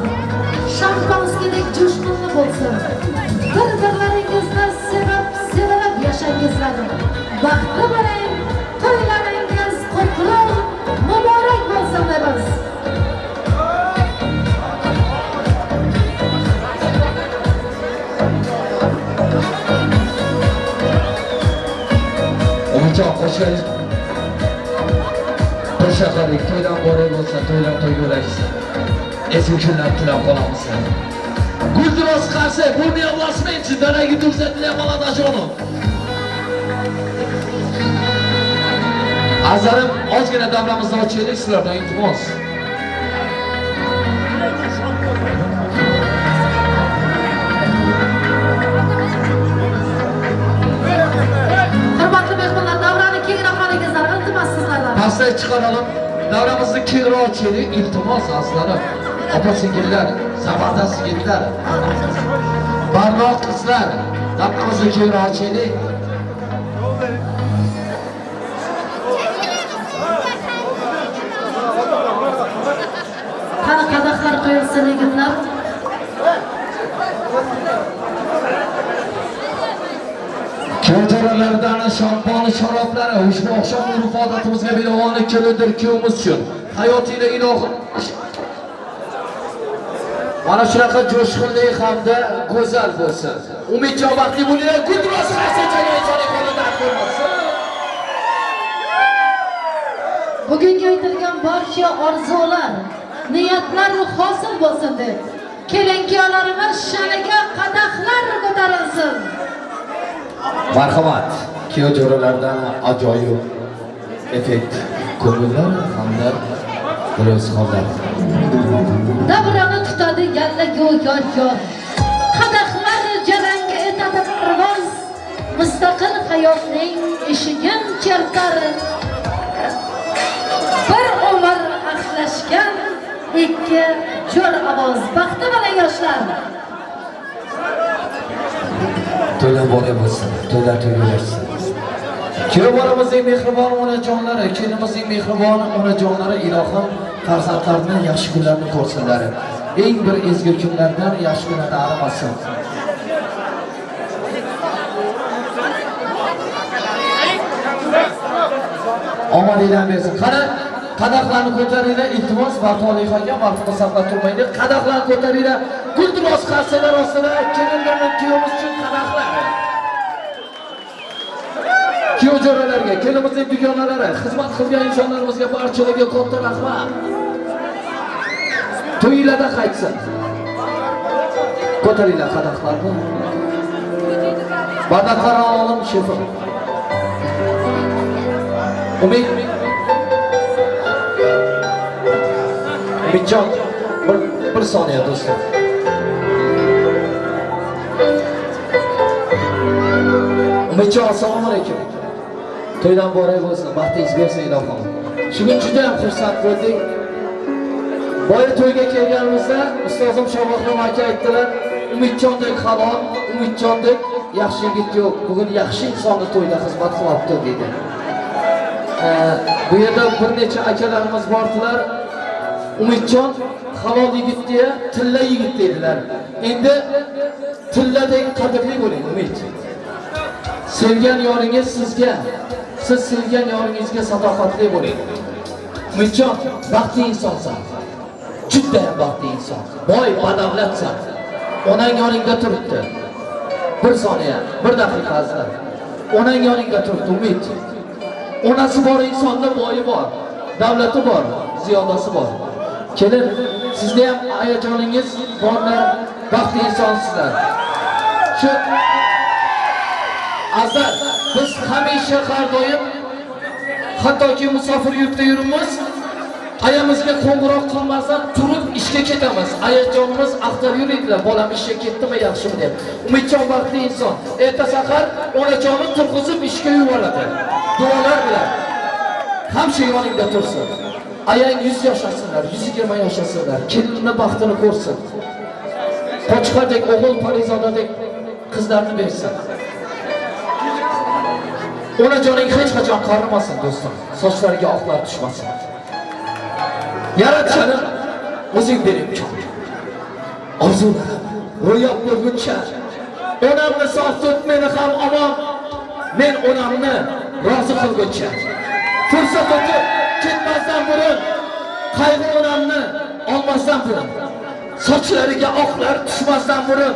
Shampanskidek jo'shqinli bo'lsin. Bir-birlaringizni sevib, sevilib yashangizlar. Baxtli bo'ling, to'ylaringiz qutlug' muborak bo'lsin deymiz. Umidjon, qo'shqaringiz qo'shaqalik to'ydan muborak bo'lsin, to'ylar to'yga ulashsin. Ezgu kunlar tilab qolamiz. Guldiroz qarshi, бурные аплодисменты, дорогие друзья, для молодоженов. Azizlarim, ozgina davramizni ochaylik, sizlardan iltimos. Hurmatli mehmonlar, davrani kengroq olingizlar, iltimos sizlardan. Pastga chiqaralım, davramizni kengroq ochaylik, iltimos azizlarim. Opa singillar, zabardast yigitlar, barnoq qizlar, davramizni kengroq ochaylik. Qani qadahlar qo'yilsin yigitlar. Kuyovto'ralardan shampon sharoblari ushbu oqshom urf odatimizga binoan kelindir kuyovimiz uchun hayotiyda ilohi mana shunaqa jo'shqinli hamda go'zal bo'lsin. Umidjon, baxtli bo'linglar. Guldiroz qarshi insonning qo'lidan ko'rmasin. Bugungi aytilgan barcha orzular, niyatlar hosil bo'lsin deb kelin kuyovlarimiz sha'niga qadahlar ko'tarilsin. Marhamat, kuyov jo'ralardan ajoyib effekt ko'ngillar hamda ro'zxonlar. Davrani tutadi yalla go'yo yor. Qadahlar jarang etadi parvoz. Mustaqil hayotning eshigin chertar. Bir umr ahdlashgan ikki jo'r ovoz. Baxtli bo'ling yoshlar. To'ylar boray bo'lsin, to'ylar to'yga ulashsin. Kuyov bolamizning mehribon onajonlari, kelinimizning mehribon onajonlari ilohim farzandlarini yaxshi kunlarni ko'rsinlar. Eng bir ezgu kunlardan yaxshi kunlarda arimasin. Omadinglar bersin. Qani qadahlarni ko'taringlar, iltimos, vaqt olgan, vaqtni saqlab turmaylik. Qadahlarni ko'taringlar. Guldiroz qarsalar ostida kelinlarning kuyovimiz uchun qadahlar. Kuyov jo'ralarga, kelinimizning dugonalari, xizmat qilgan insonlarimizga barchalarga katta rahmat. To'ylarda qaytsin. Ko'taringlar qadahlarni. Bardoqlar olim shefim. Umid Umidjon, bir soniya do'stim. Umidjon, assalomu alaykum. To'ydan muborak bo'lsin, baxtingiz bersin ilohim. Shu kun juda ham xursand bo'ldik. Boya to'yga kelganimizda ustozim Shohbahrom aka aytdilar, Umidjondek halol, Umidjondek yaxshi yigit yo'q. Bugun yaxshi insonni to'yda xizmat qilyapti dedi. Bu yerda bir necha akalarimiz bordilar. Umidjon halol yigit deya, tilla yigit dedilar. Endi tilladek qadrli bo'ling Umid. Sevgan yoringiz sizga, siz sevgan yoringizga sadoqatli bo'ling. Umidjon, baxtli insonsan. Juda ham baxtli inson. Boy, badavlatsan. Onang yoningda turibdi. Bir soniya, bir daqiqa azizlar. Onang yoningda turibdi Umid. Onasi bor insonda boyi bor, davlati bor, ziyodasi bor. Kelin, sizda ham ayajoningiz borlar, baxtli insonsizlar. Shu azizlar, biz hamisha har doim hattoki musofir yurtda yuribmiz, ayamizga qo'ng'iroq qilmasdan turib ishga ketamiz. Ayajonimiz axtar yuradilar, bolam ishga ketdimi, yaxshimi deb. Umidjon baxtli inson. Erta sahar onajonni turg'izib ishga yuboradi. Duolar bilan. Hamsha yoningda tursin. Ayang 100 yashasinlar, 120 yashasinlar. Kelinni baxtini ko'rsin. Qochqardek o'g'il, parizodadek qizlarni bersin. Onajoning hech qachon qarimasin do'stim. Sochlariga oqlar tushmasin. Yaratganim o'zing ber imkon. Orzularim ro'yob bo'lguncha onamni sog' tut, meni ham omon. Men onamni rozi qilguncha. Fursat o'tib ketmasdan burun, qayg'u onamni olmasdan burun, sochlariga oqlar tushmasdan burun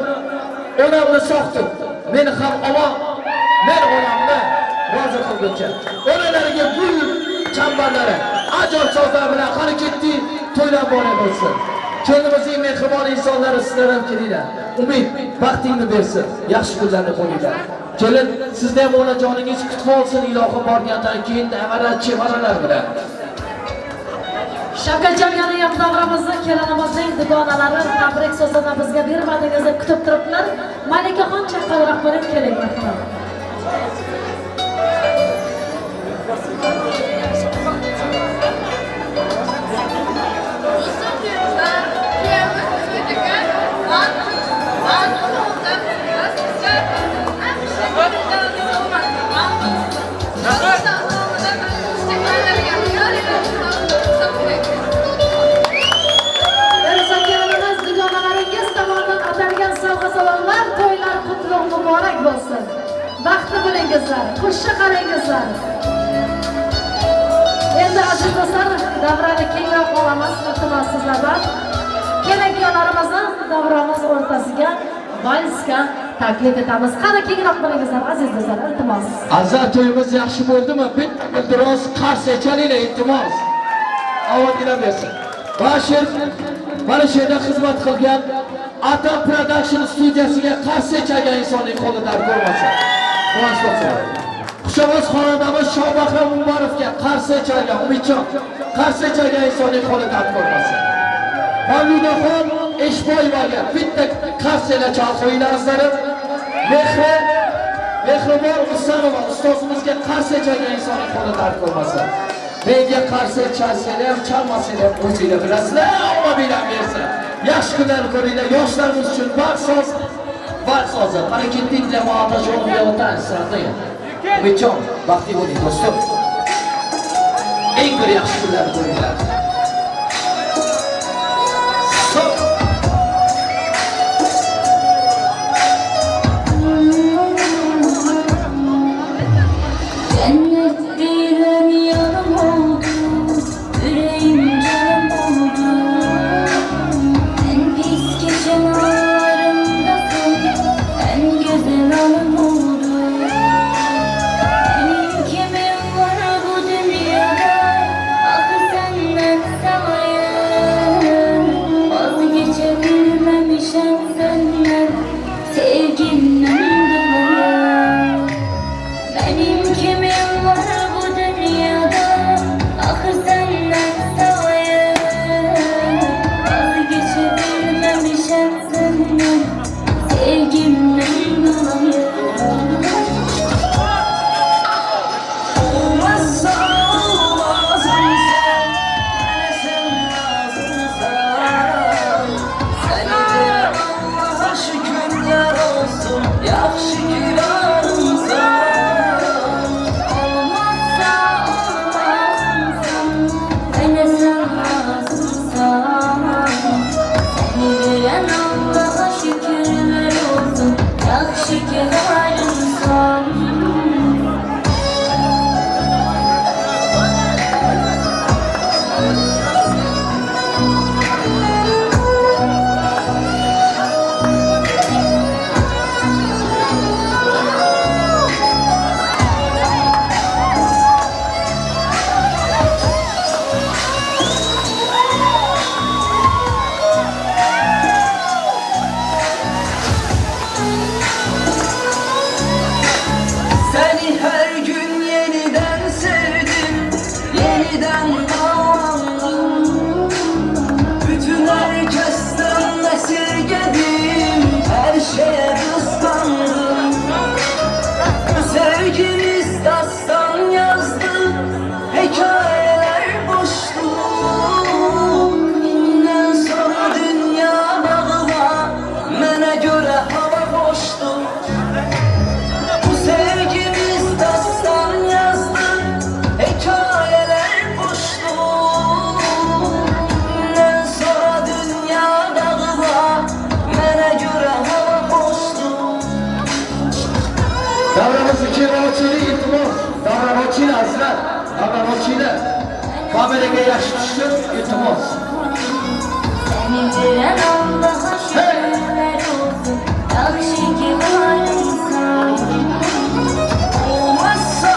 onamni sog' tut, meni ham omon. Men onamni rozi qilguncha. Onalariga gul chambarlari, ajoyib so'zlar bilan qani ketdik, to'ylar muborak bo'lsin. Kelinimizning mehribon insonlari, sizlar ham kelinglar. Umid, baxtingni bersin, yaxshi kunlarni ko'ringlar. Kelin, sizni ham onajoningiz kutib olsin ilohim borgandan keyin avara chevaralar bilan. Shavkatjon yana ham davramizni kelinimizning dugonalari tabrik so'zini bizga bermadingiz deb kutib turibdilar. Malikaxon chaqaloq bo'lib keling marhamat. To'ylar qutlug' muborak bo'lsin. Baxtli bo'lingizlar, xushni qarangizlar. Endi aziz do'stlar, davrani kengroq olamiz, iltimos sizlardan. Kelin-kuyovlarimizni davramiz o'rtasiga valsga taklif etamiz. Qani kengroq bo'lingizlar, aziz do'stlar, iltimos. Azizlar, to'yimiz yaxshi bo'ldimi? Bitta biroz qarsak chalinglar, iltimos. Omadinglar bersin. Mana shu yerda xizmat qilgan Atam Production studiyasiga qarshi chalgan insonning qo'li dard ko'rmasin. Quvonch bo'lsin. Xushovoz xonadamiz Shohbahrom Umarovga qarshi chalgan Umidjon, qarshi chalgan insonning qo'li dard ko'rmasin. Mavludaxon Eshboyevaga bitta qarsaklar chalib qo'yinglar azizlarim. Mehribon Husanova ustozimizga qarshi chalgan insonning qo'li dard ko'rmasin. Menga qarshi chalsanglar ham, chalmasanglar ham o'zinglar bilasizlar, omadinglar bersin. Yaxshi kunlarni ko'ringlar, yoshlarimiz uchun baxt soz, baxt sozi. Qani ketdik jamoat otajonimga o'tamiz. Umidjon, baxtli bo'ling do'stim. Eng bir yaxshi kunlarni ko'ringlar. Stop. sevgimiz dastan yazdı, hekayeler boştu. Bundan sonra dünya bağla, mənə görə hava boşdu. Bu sevgimiz dastan yazdı, hekayeler boştu. Bundan sonra dünya dağıla, mənə görə hava boşdu. Davramizni keyinroq ochaylik, iltimos. Davrani ochinglar, azizlar. Davrani ochinglar. Kameraga yaxshi tushsin, iltimos. Seni veren Allah'a şükürler olsun. Yaxşı ki varsan. Olmazsa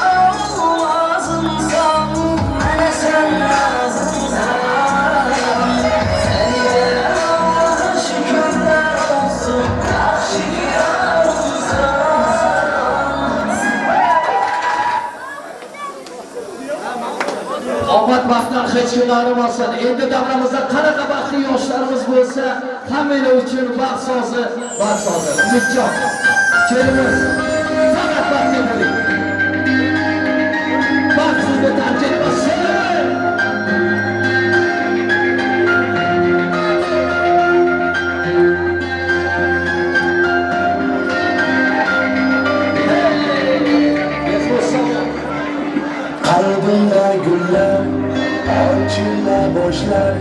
olmazımsan, mənə sən lazımsan. Seni veren Allah'a şükürler olsun. Yaxşı ki yarımsan. Omad baxtdan hech kim ayrimasin. Endi davramizda qanaqa baxtli yoshlarimiz bo'lsa, hammalar uchun baxt sozi, baxt sozi. Umidjon, kelimiz, faqat baxtli bo'ling. Baxt sizni tark etmasin. Qalbimda gullar ochila boshlar,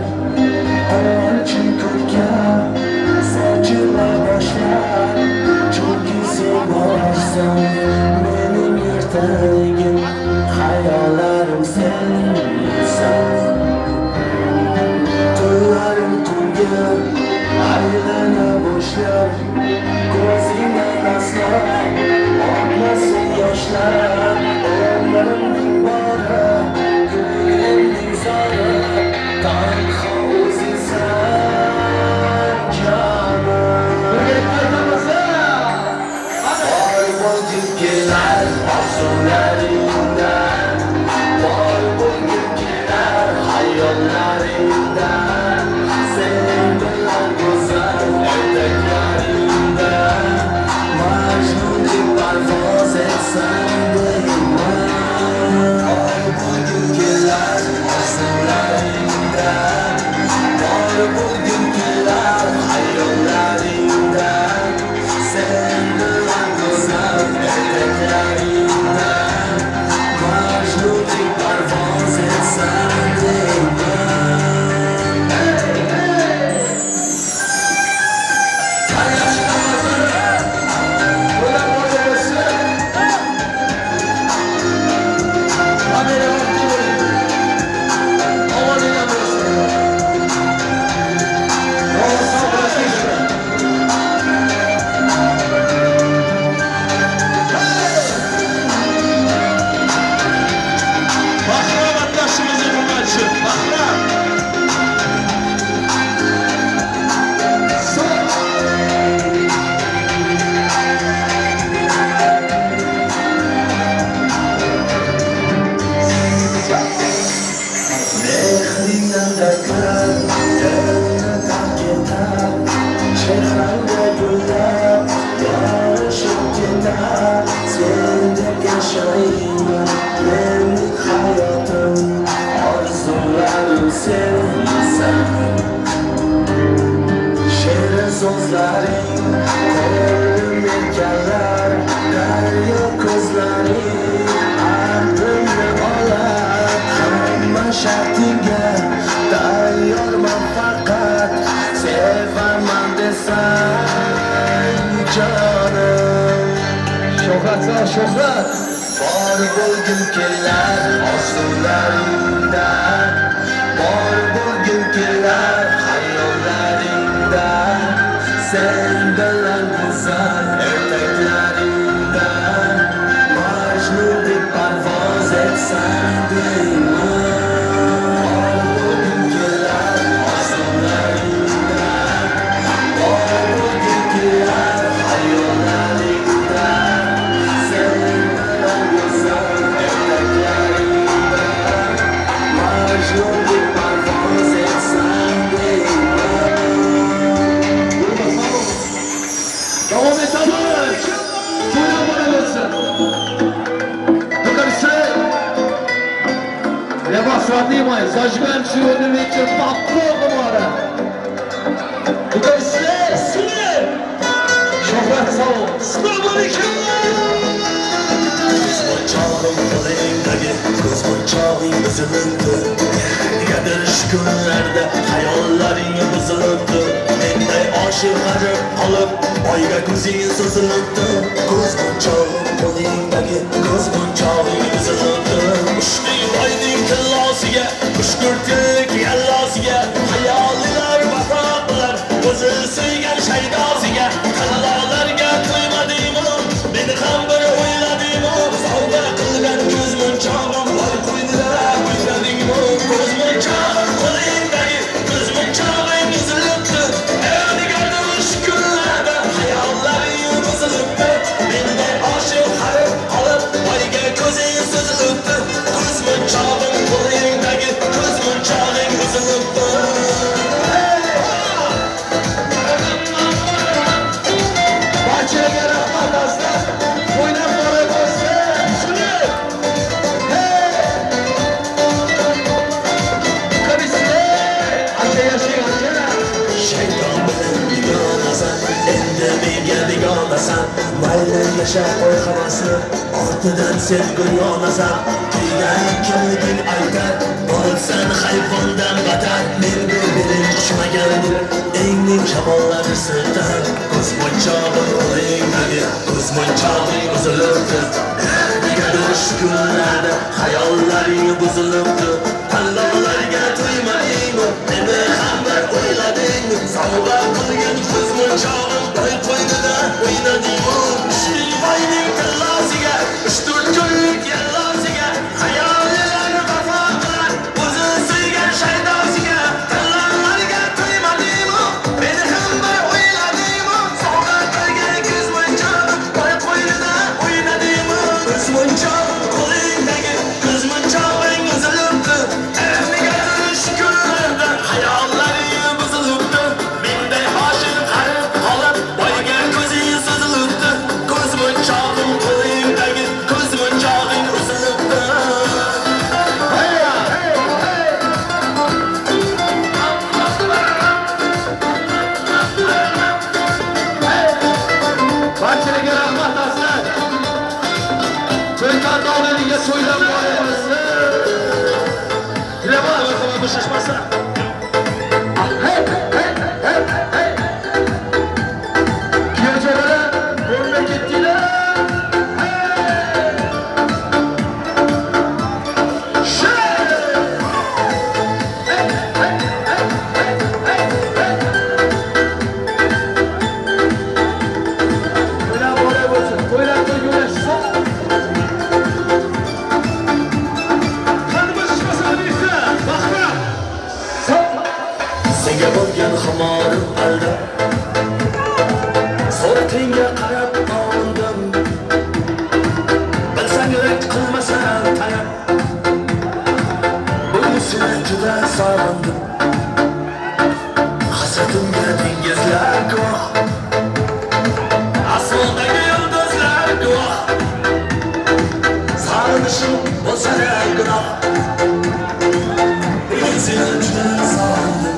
quvonchi ko'kka sochila boshlar. Chunki sen borsan mening ertagim, xayollarim sensan. Tunlarim tunga aylana boshlar, ko'zingdan aslo oqmasin yoshlar. Umrimning bori, ko'nglimning zori, tanho o'zingsan jonim. Birgalikda aytamiz. Bor bo'lgim kelar orzularingda, bor bo'lgim kelar xayollaringda. Sen bilan go'zal ertaklaringda, Majnundek parvoz etsam deyman. Bor bo'lgim kelar orzular, bor bo'lgim kelar xayollaringda. Sen bilan go'zal ertaklaringda, Majnundek parvoz etsam deyman. Ular borga bo'lsin. Hammalar baxtli bo'ling. Omoninglar bo'lsin. Sog' bo'lsin. Bahram atlaşımızı hurmatçı. Bahram. Mehringdan dakar, dilni tark etar, chehrangda gullar yorishib ketar. Sen deb yashayman, mening hayotim, orzularim sensan. Shirin so'zlaring ko'nglim erkalar, daryo ko'zlaring aqlimni olar. Hamma shartingga tayyorman, faqat sevaman desang jonim. Shuhrat, shuhrat. Bor bo'lgim kelar orzularingda, bor bo'lgim kelar xayollaringda. Sen bilan go'zal ertaklaringda, Majnundek parvoz etsam deyman. Bor bo'lgim kelar orzular, bor bo'lgim kelar xayollaringda. Sen bilan go'zal ertaklaringda, Majnundek parvoz etsam deyman. Davom etamiz. To'ylar boraversin. Родные мои, зажигаем сегодня вечер по полному. Shuhrat sog'. Assalomu alaykum. Ko'zmunchog'ing qo'lingdagi ko'zmunchog'ing uzilibdi. Negadir shu kunlarda xayollaring buzilibdi. Menday oshiq g'arib qolib, oyga ko'zing so'zilibdi. Ko'zmunchog'im qo'lingdagi ko'zmunchog'ing uzilibdi. Ushning oyning tillosiga, uchto'rtlik yallosiga, xayolilar vafo qilar o'zi suygan shaydosiga. Tanlolarga to'ymadingmi, meni ham bir o'yladingmi? Sovg'a qilgan ko'zmunchog'im voy qo'ynida o'ynadingmi? Ko'zmunchog'im qo'lingdagi ko'zmunchog'ing uzilibdi. Negadir shu kunlarda xayollaring buzilibdi. Menday oshiq harib qolib, oyga ko'zing suzilibdi. Ko'zmunchog'im qo'lingdagi ko'zmunchog'ing uzilibdi. Barchaga rahmat azizlar. O'ynab boray bo'lsin. Shuni. Hey! Qanisi? Aka yashang aka. Shayton bilan begonasan, endi menga begonasan. Mayli yasha qo'y havasni, ortidan sen gul yonasan. Kuyganing kimliging aytar, bo'lsan hayvondan batar. Men bu belim tushmagandir, engning shamollari siltar. Ko'zmunchog'im qo'lingdagi ko'zmunchog'ing uzilibdi. Negadir shu kunlarda xayollaring buzilibdi. Tanlovlarga to'ymadingmi, meni ham bir o'yladingmi? Sovg'a qilgan ko'zmunchog'im to'y qo'ynida o'ynadingmi? Ishning boyning tillosiga, 3-4 kunlik yallosiga, xayolilar vafo qilar o'zi suygan shaydosiga. Tanlovlarga to'ymadingmi, meni ham bir o'yladingmi? Sovg'a qilgan ko'zmunchog'im to'y qo'ynida o'ynadingmi? Ko'zmunchog'im qo'lingdagi ko'zmunchog'ing uzilibdi. Negadir shu kunlarda xayollaring buzilibdi. Menday oshiq g'arib qolib, boyga ko'zing suzilibdi. Ko'zmunchog'im qo'lingdagi ko'zmunchog'ing uzilibdi. Barchaga rahmat azizlar. To'ydan davlatiga to'ydan boray bo'lsin. Tilaba, marhamat, bo'shashmasa. Hey, hey, hey, hey. Kuyovjo'ralar, o'rna ketdinglar. Hey! Shay! Hey, hey, hey, hey, hey, hey. To'ylar boray bo'lsin. To'ylar to'yga ulashsin. Qani bo'shashmasa nima? Vaqtlar. Senga bo'lgan xamorim alda, suratingga qarab oldim. Bilsang yurak qilmasan talab, bugun seni juda sog'indim. Hasratimga dengizlar guvoh, osmondagi yulduzlar guvoh. Sog'inishim bo'lsa-da gunoh, bugun seni juda sog'indim.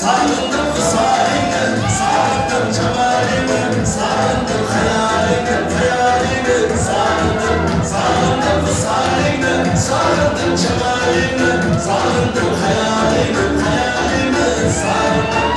Sağındım visalini, sağındım cemalini, sağındım hayalini, hayalini, sağındım, sağındım visalini, sağındım cemalini, sağındım hayalini, hayalini, sağındım.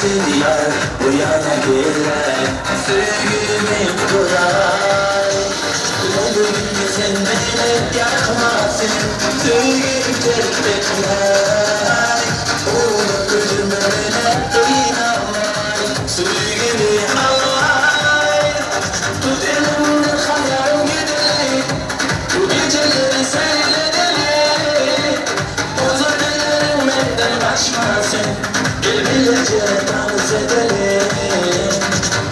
Sen yar bu yana gel, sevgimi kuray. Ömrümü sen beni yakmasın, sevgimi terk etmey. Unuturum beni kıynamay, sevgimi alay. Tut elimden hayal gidelim, bu geceleri seyredelim. Huzur dilerim benden kaçmasın, gel birlikte dans edelim.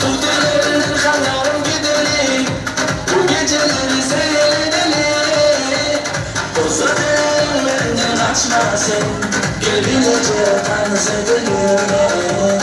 Tut elimden hayal gidelim, bu geceleri seyredelim. Huzur dilerim benden kaçmasın, gel birlikte dans edelim.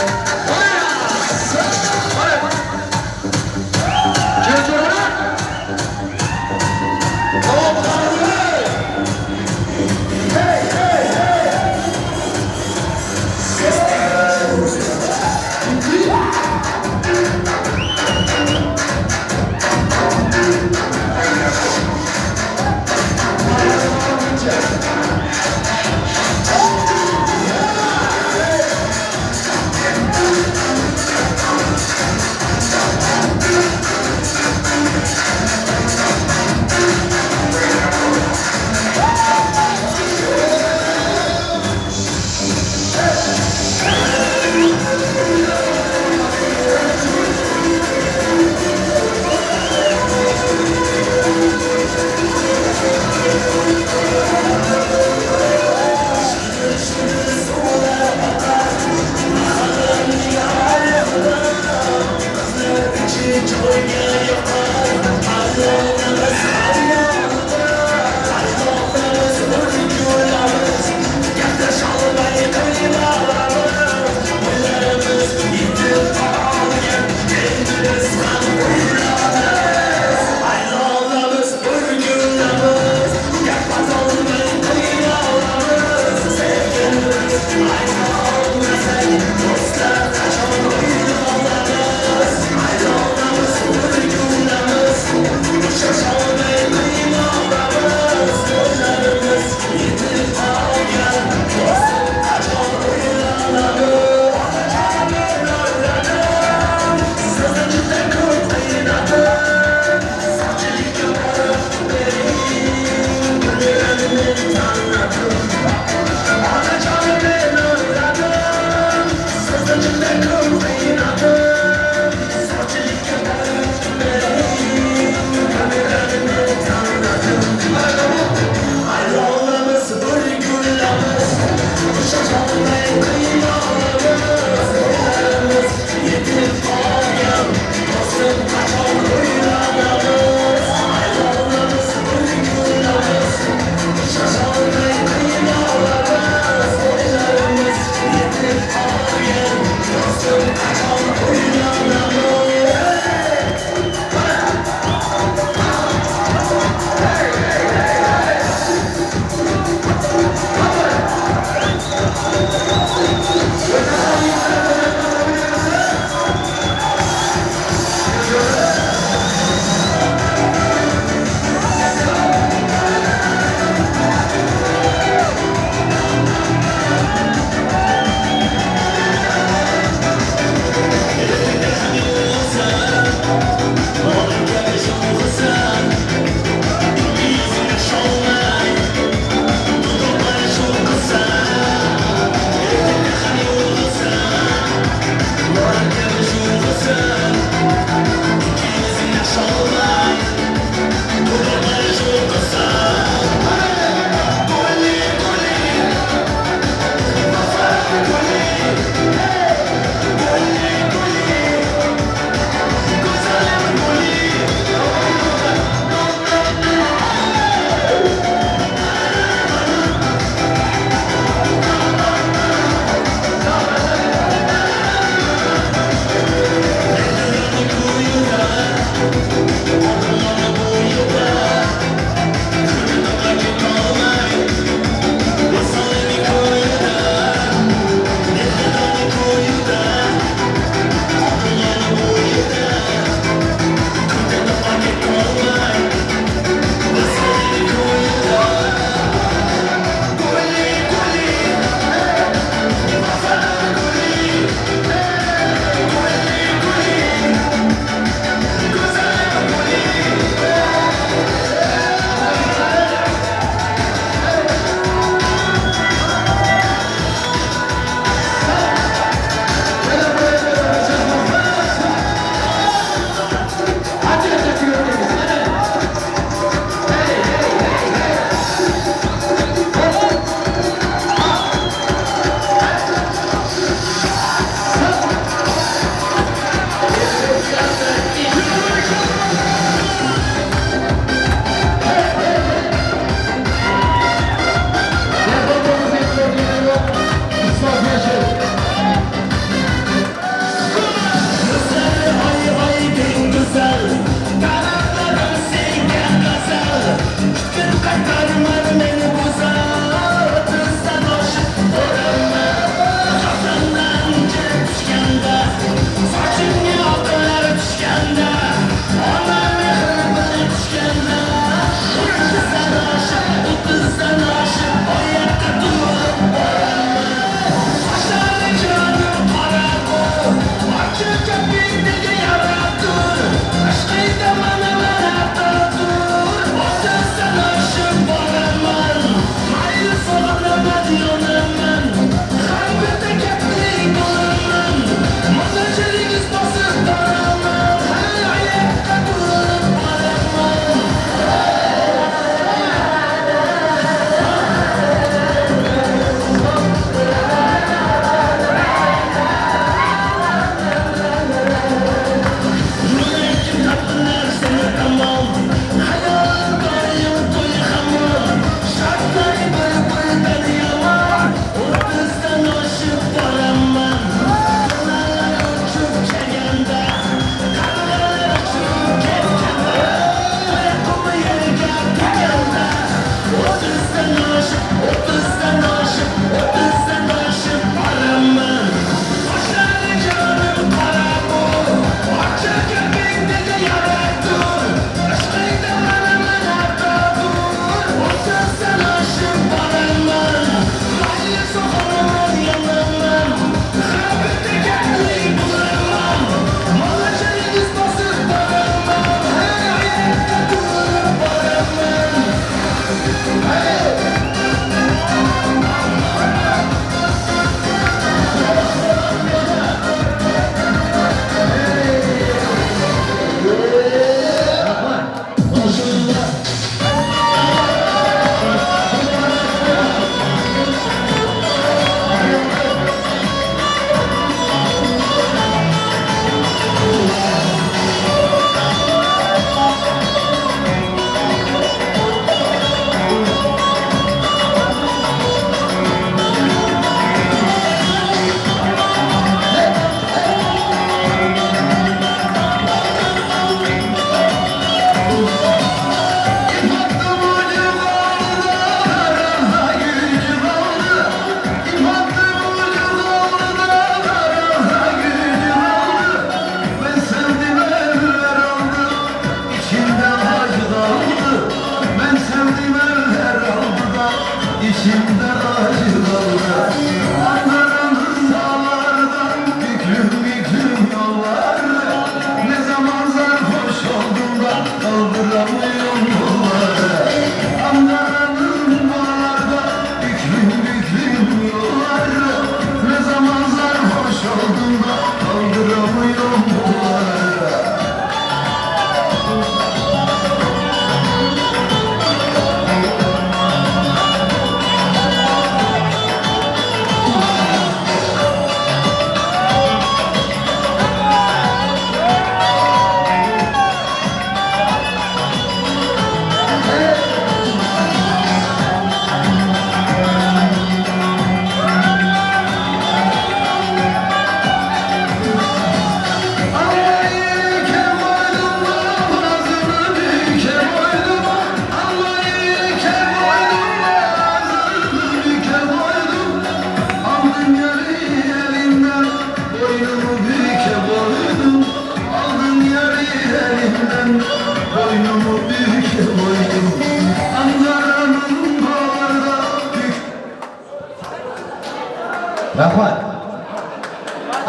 Rahmat.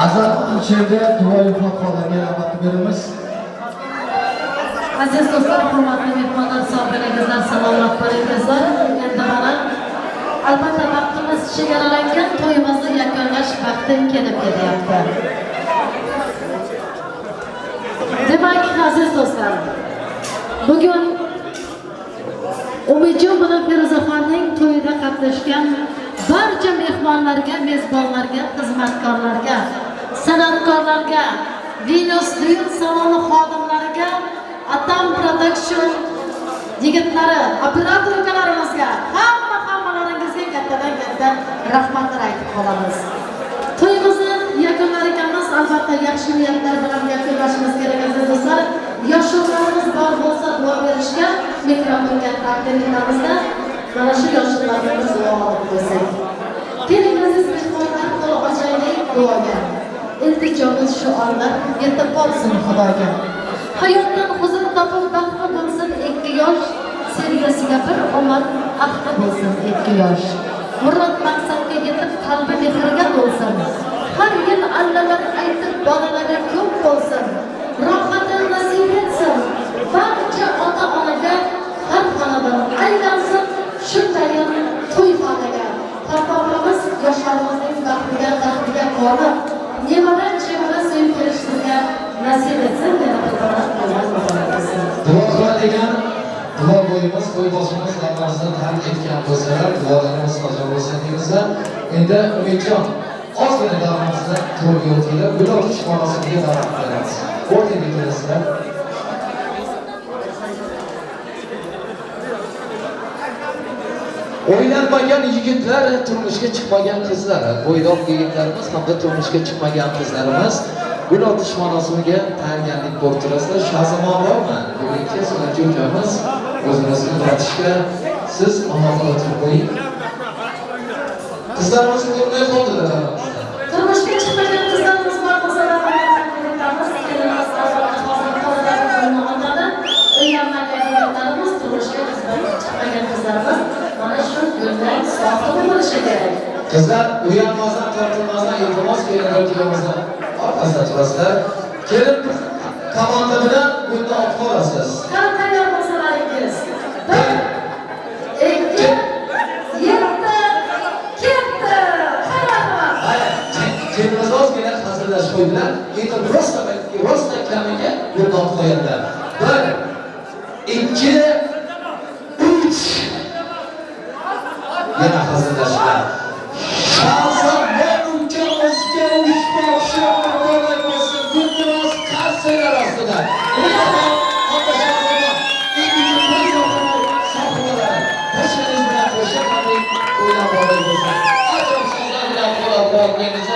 Azal shu yerda duoyi fotihalarga navbatni beramiz. Aziz do'stlar, hurmatli mehmonlar, sog' bo'lingizlar, salomat bo'lingizlar. Endi mana albatta vaqtimiz chegaralangan, to'yimizni yakunlash vaqti kelib kelyapti. Demak, aziz do'stlar, bugun Umidjon bilan Feruzaxonning to'yida qatnashgan barcha mehmonlarga, mezbonlarga, xizmatkorlarga, san'atkorlarga, Venus düğün saloni xodimlariga, Atam Production yigitlari, operator ukalarimizga, hammalaringizga kattadan katta rahmatlar aytib qolamiz. To'yimizni yakunlar ekanmiz, albatta yaxshi niyatlar bilan yakunlashimiz kerak aziz do'stlar. Yoshlarimiz bor bo'lsa duo berishga mikrofonga taqdim etamizda mana shu yoshlarga biz duo olib qo'ysak. Keling aziz mehmonlar, qo'l ochaylik duoga. Iltijomiz shu onlar yetib borsin Xudoga. Hayotdan huzur topib baxtli bo'lsin ikki yosh, sevgisiga bir umr ahli bo'lsin ikki yosh. Murod maqsadga yetib qalbi mehrga to'lsin. Har yil allalar aytib bolalari ko'p bo'lsin. Rohatini nasib etsin. Barcha ota-onaga har xonadon aylansin shundayin to'yxonaga. Parpomamiz yoshlarimizning baxtiga quvonib, nevara chevara sevib kelish sizga nasib etsin. Yana bir bora to'yimiz muborak bo'lsin. Duo qiladigan duo bo'yimiz, to'yboshimiz namozini tark etgan bo'lsalar, duolarimiz mustajob bo'lsin deymizlar. Endi Umidjon, ozgina davramizni to'rga o'tinglar, gul otish marosimiga da'vat qilamiz. O'rtaga kelasizlar. O'ylanmagan yigitlar, turmushga chiqmagan qizlar, bo'ydoq yigitlarimiz hamda turmushga chiqmagan qizlarimiz gul otish marosimiga tayyorgarlik ko'rib turasizlar. Shahzamon bormi? Bugungi sunatchi ukamiz o'zimizni gul otishga siz alohida o'tirib qo'ying. Qizlarimiz ko'rmay qoldilar. Turmushga chiqmagan qizlarimiz bor bo'lsa, kelinimiz albatta hozir qo'lidagi gulni otadi. Uylanmagan yigitlarimiz, turmushga chiqmagan qizlarimiz mana shu guldan sohibi bo'lishi kerak. Qizlar uyalmasdan, tortinmasdan, iltimos kelinlar kuyovimizdan orqasida turasizlar. Kelin komanda bilan gulni otib qolasiz. Qani tayyor bo'lsalaringiz. 1 2 7 ketdi. Rahmat. Kelinimiz ozgina hazillashib qo'ydilar. Endi rosta kamiga gulni otib qo'yadilar. 1 2 3 yana hazillashdilar. Shahzamon ukamizga ushbu muborak bo'lsin. Guldiroz qarsalar ostida. Hamda Shahzamon sohibalari qo'shingiz bilan qo'sha qanday to'ylar muborak bo'lsin. Ajoyib so'zlar bilan qo'llab-quvvatlaymiz.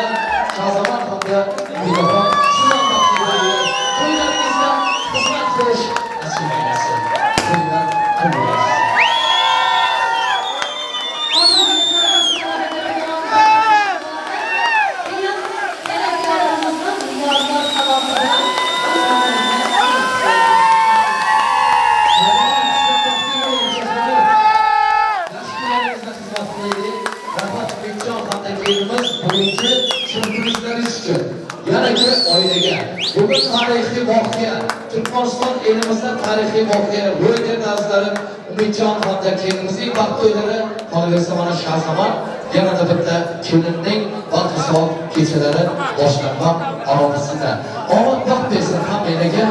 Shahzamon hamda Umidaxon siz ham baxtli bo'linglar. To'ylaringizda xizmat qilish nasib aylasin. To'ylar qabul bo'lsin. Bugun tarixiy voqea, Turkmaniston elimizda tarixiy voqea ro'y berdi azizlarim. Umidjon hamda kelinimizning baxt to'ylari, qolaversa mana Shahzamon yanada bitta kelinning baxt visol kechalari boshlanmoq arafasida. Omad baxt bersin hammalarga,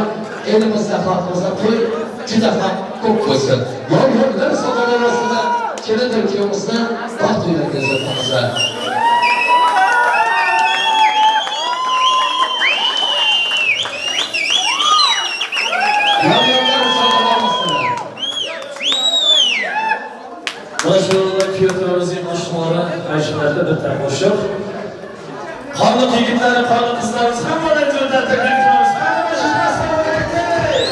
elimizda, xalqimizda to'y juda ham ko'p bo'lsin. Yor-yorlar sadolari ostida kelindir kuyovimizni baxt to'ylariga uzatamiz. Mana shu o'rinda kuyovlarimizning qo'shiqlari ayshlarda bitta qo'shiq. Qorliq yigitlari, qorliq qizlarimiz hammalarni taklif qilamiz. Assalomu alaykum. Hey!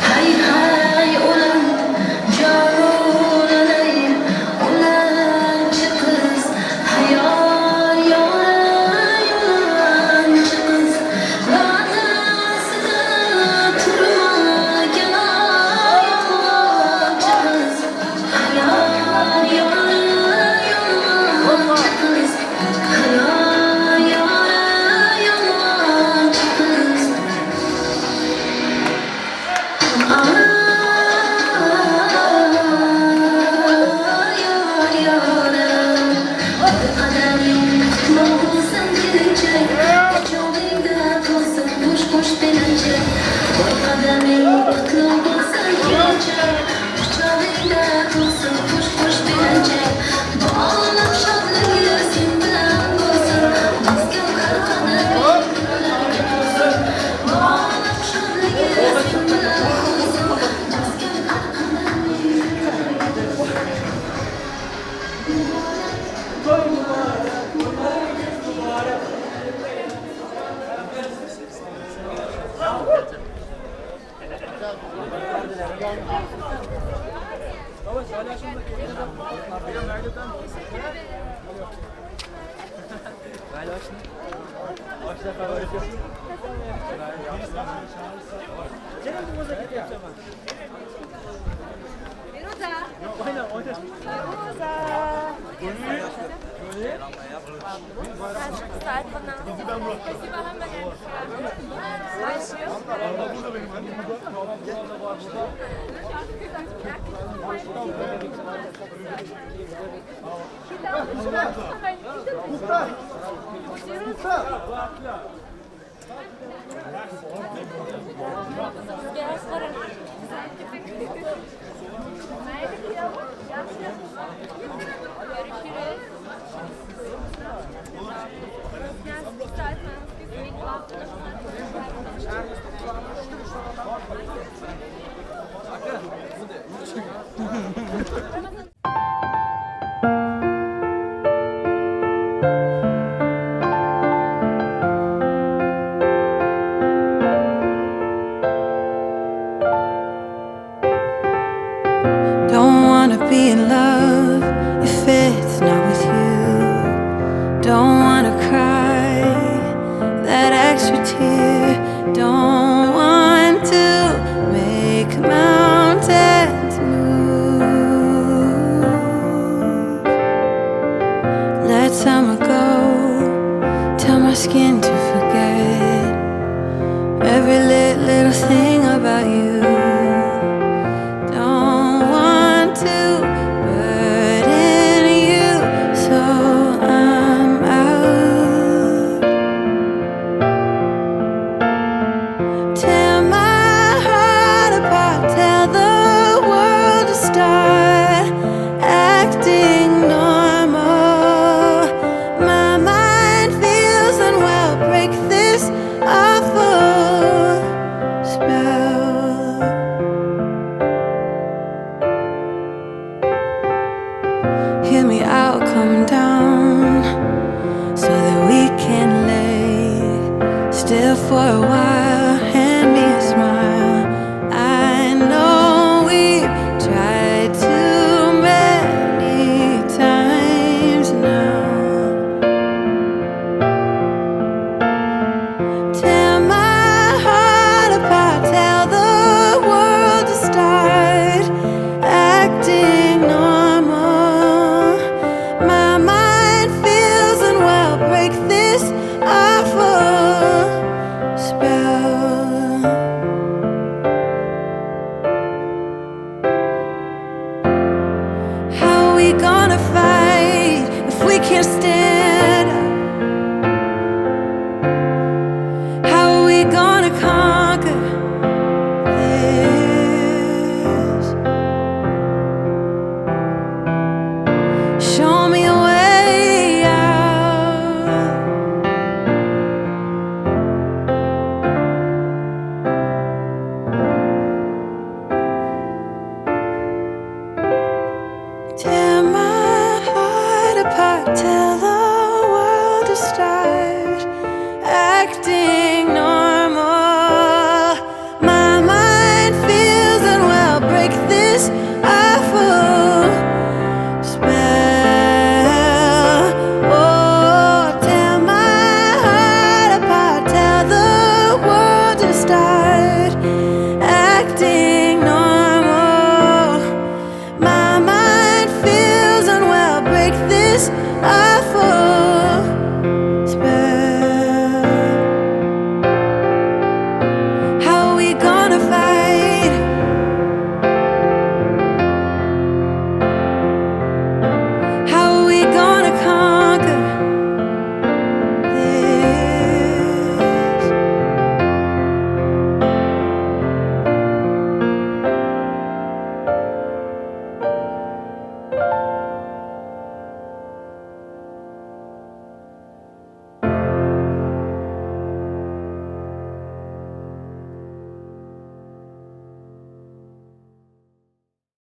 Hay hay ulan jononay, ulanchi qiz, hayol yoray ulanchi qiz, va'dasida turmagan yolg'onchi qiz, hayol yoray yolg'onchi qiz, hayol yoray yolg'onchi qiz. Don't wanna be in love if it's not with you. Don't wanna cry that extra tear. Don't want to make mountains move. Let summer go, tell my skin to forget every little thing about you. Don't want to burden you, so I'm out. Tear my heart apart, tell the world to stop.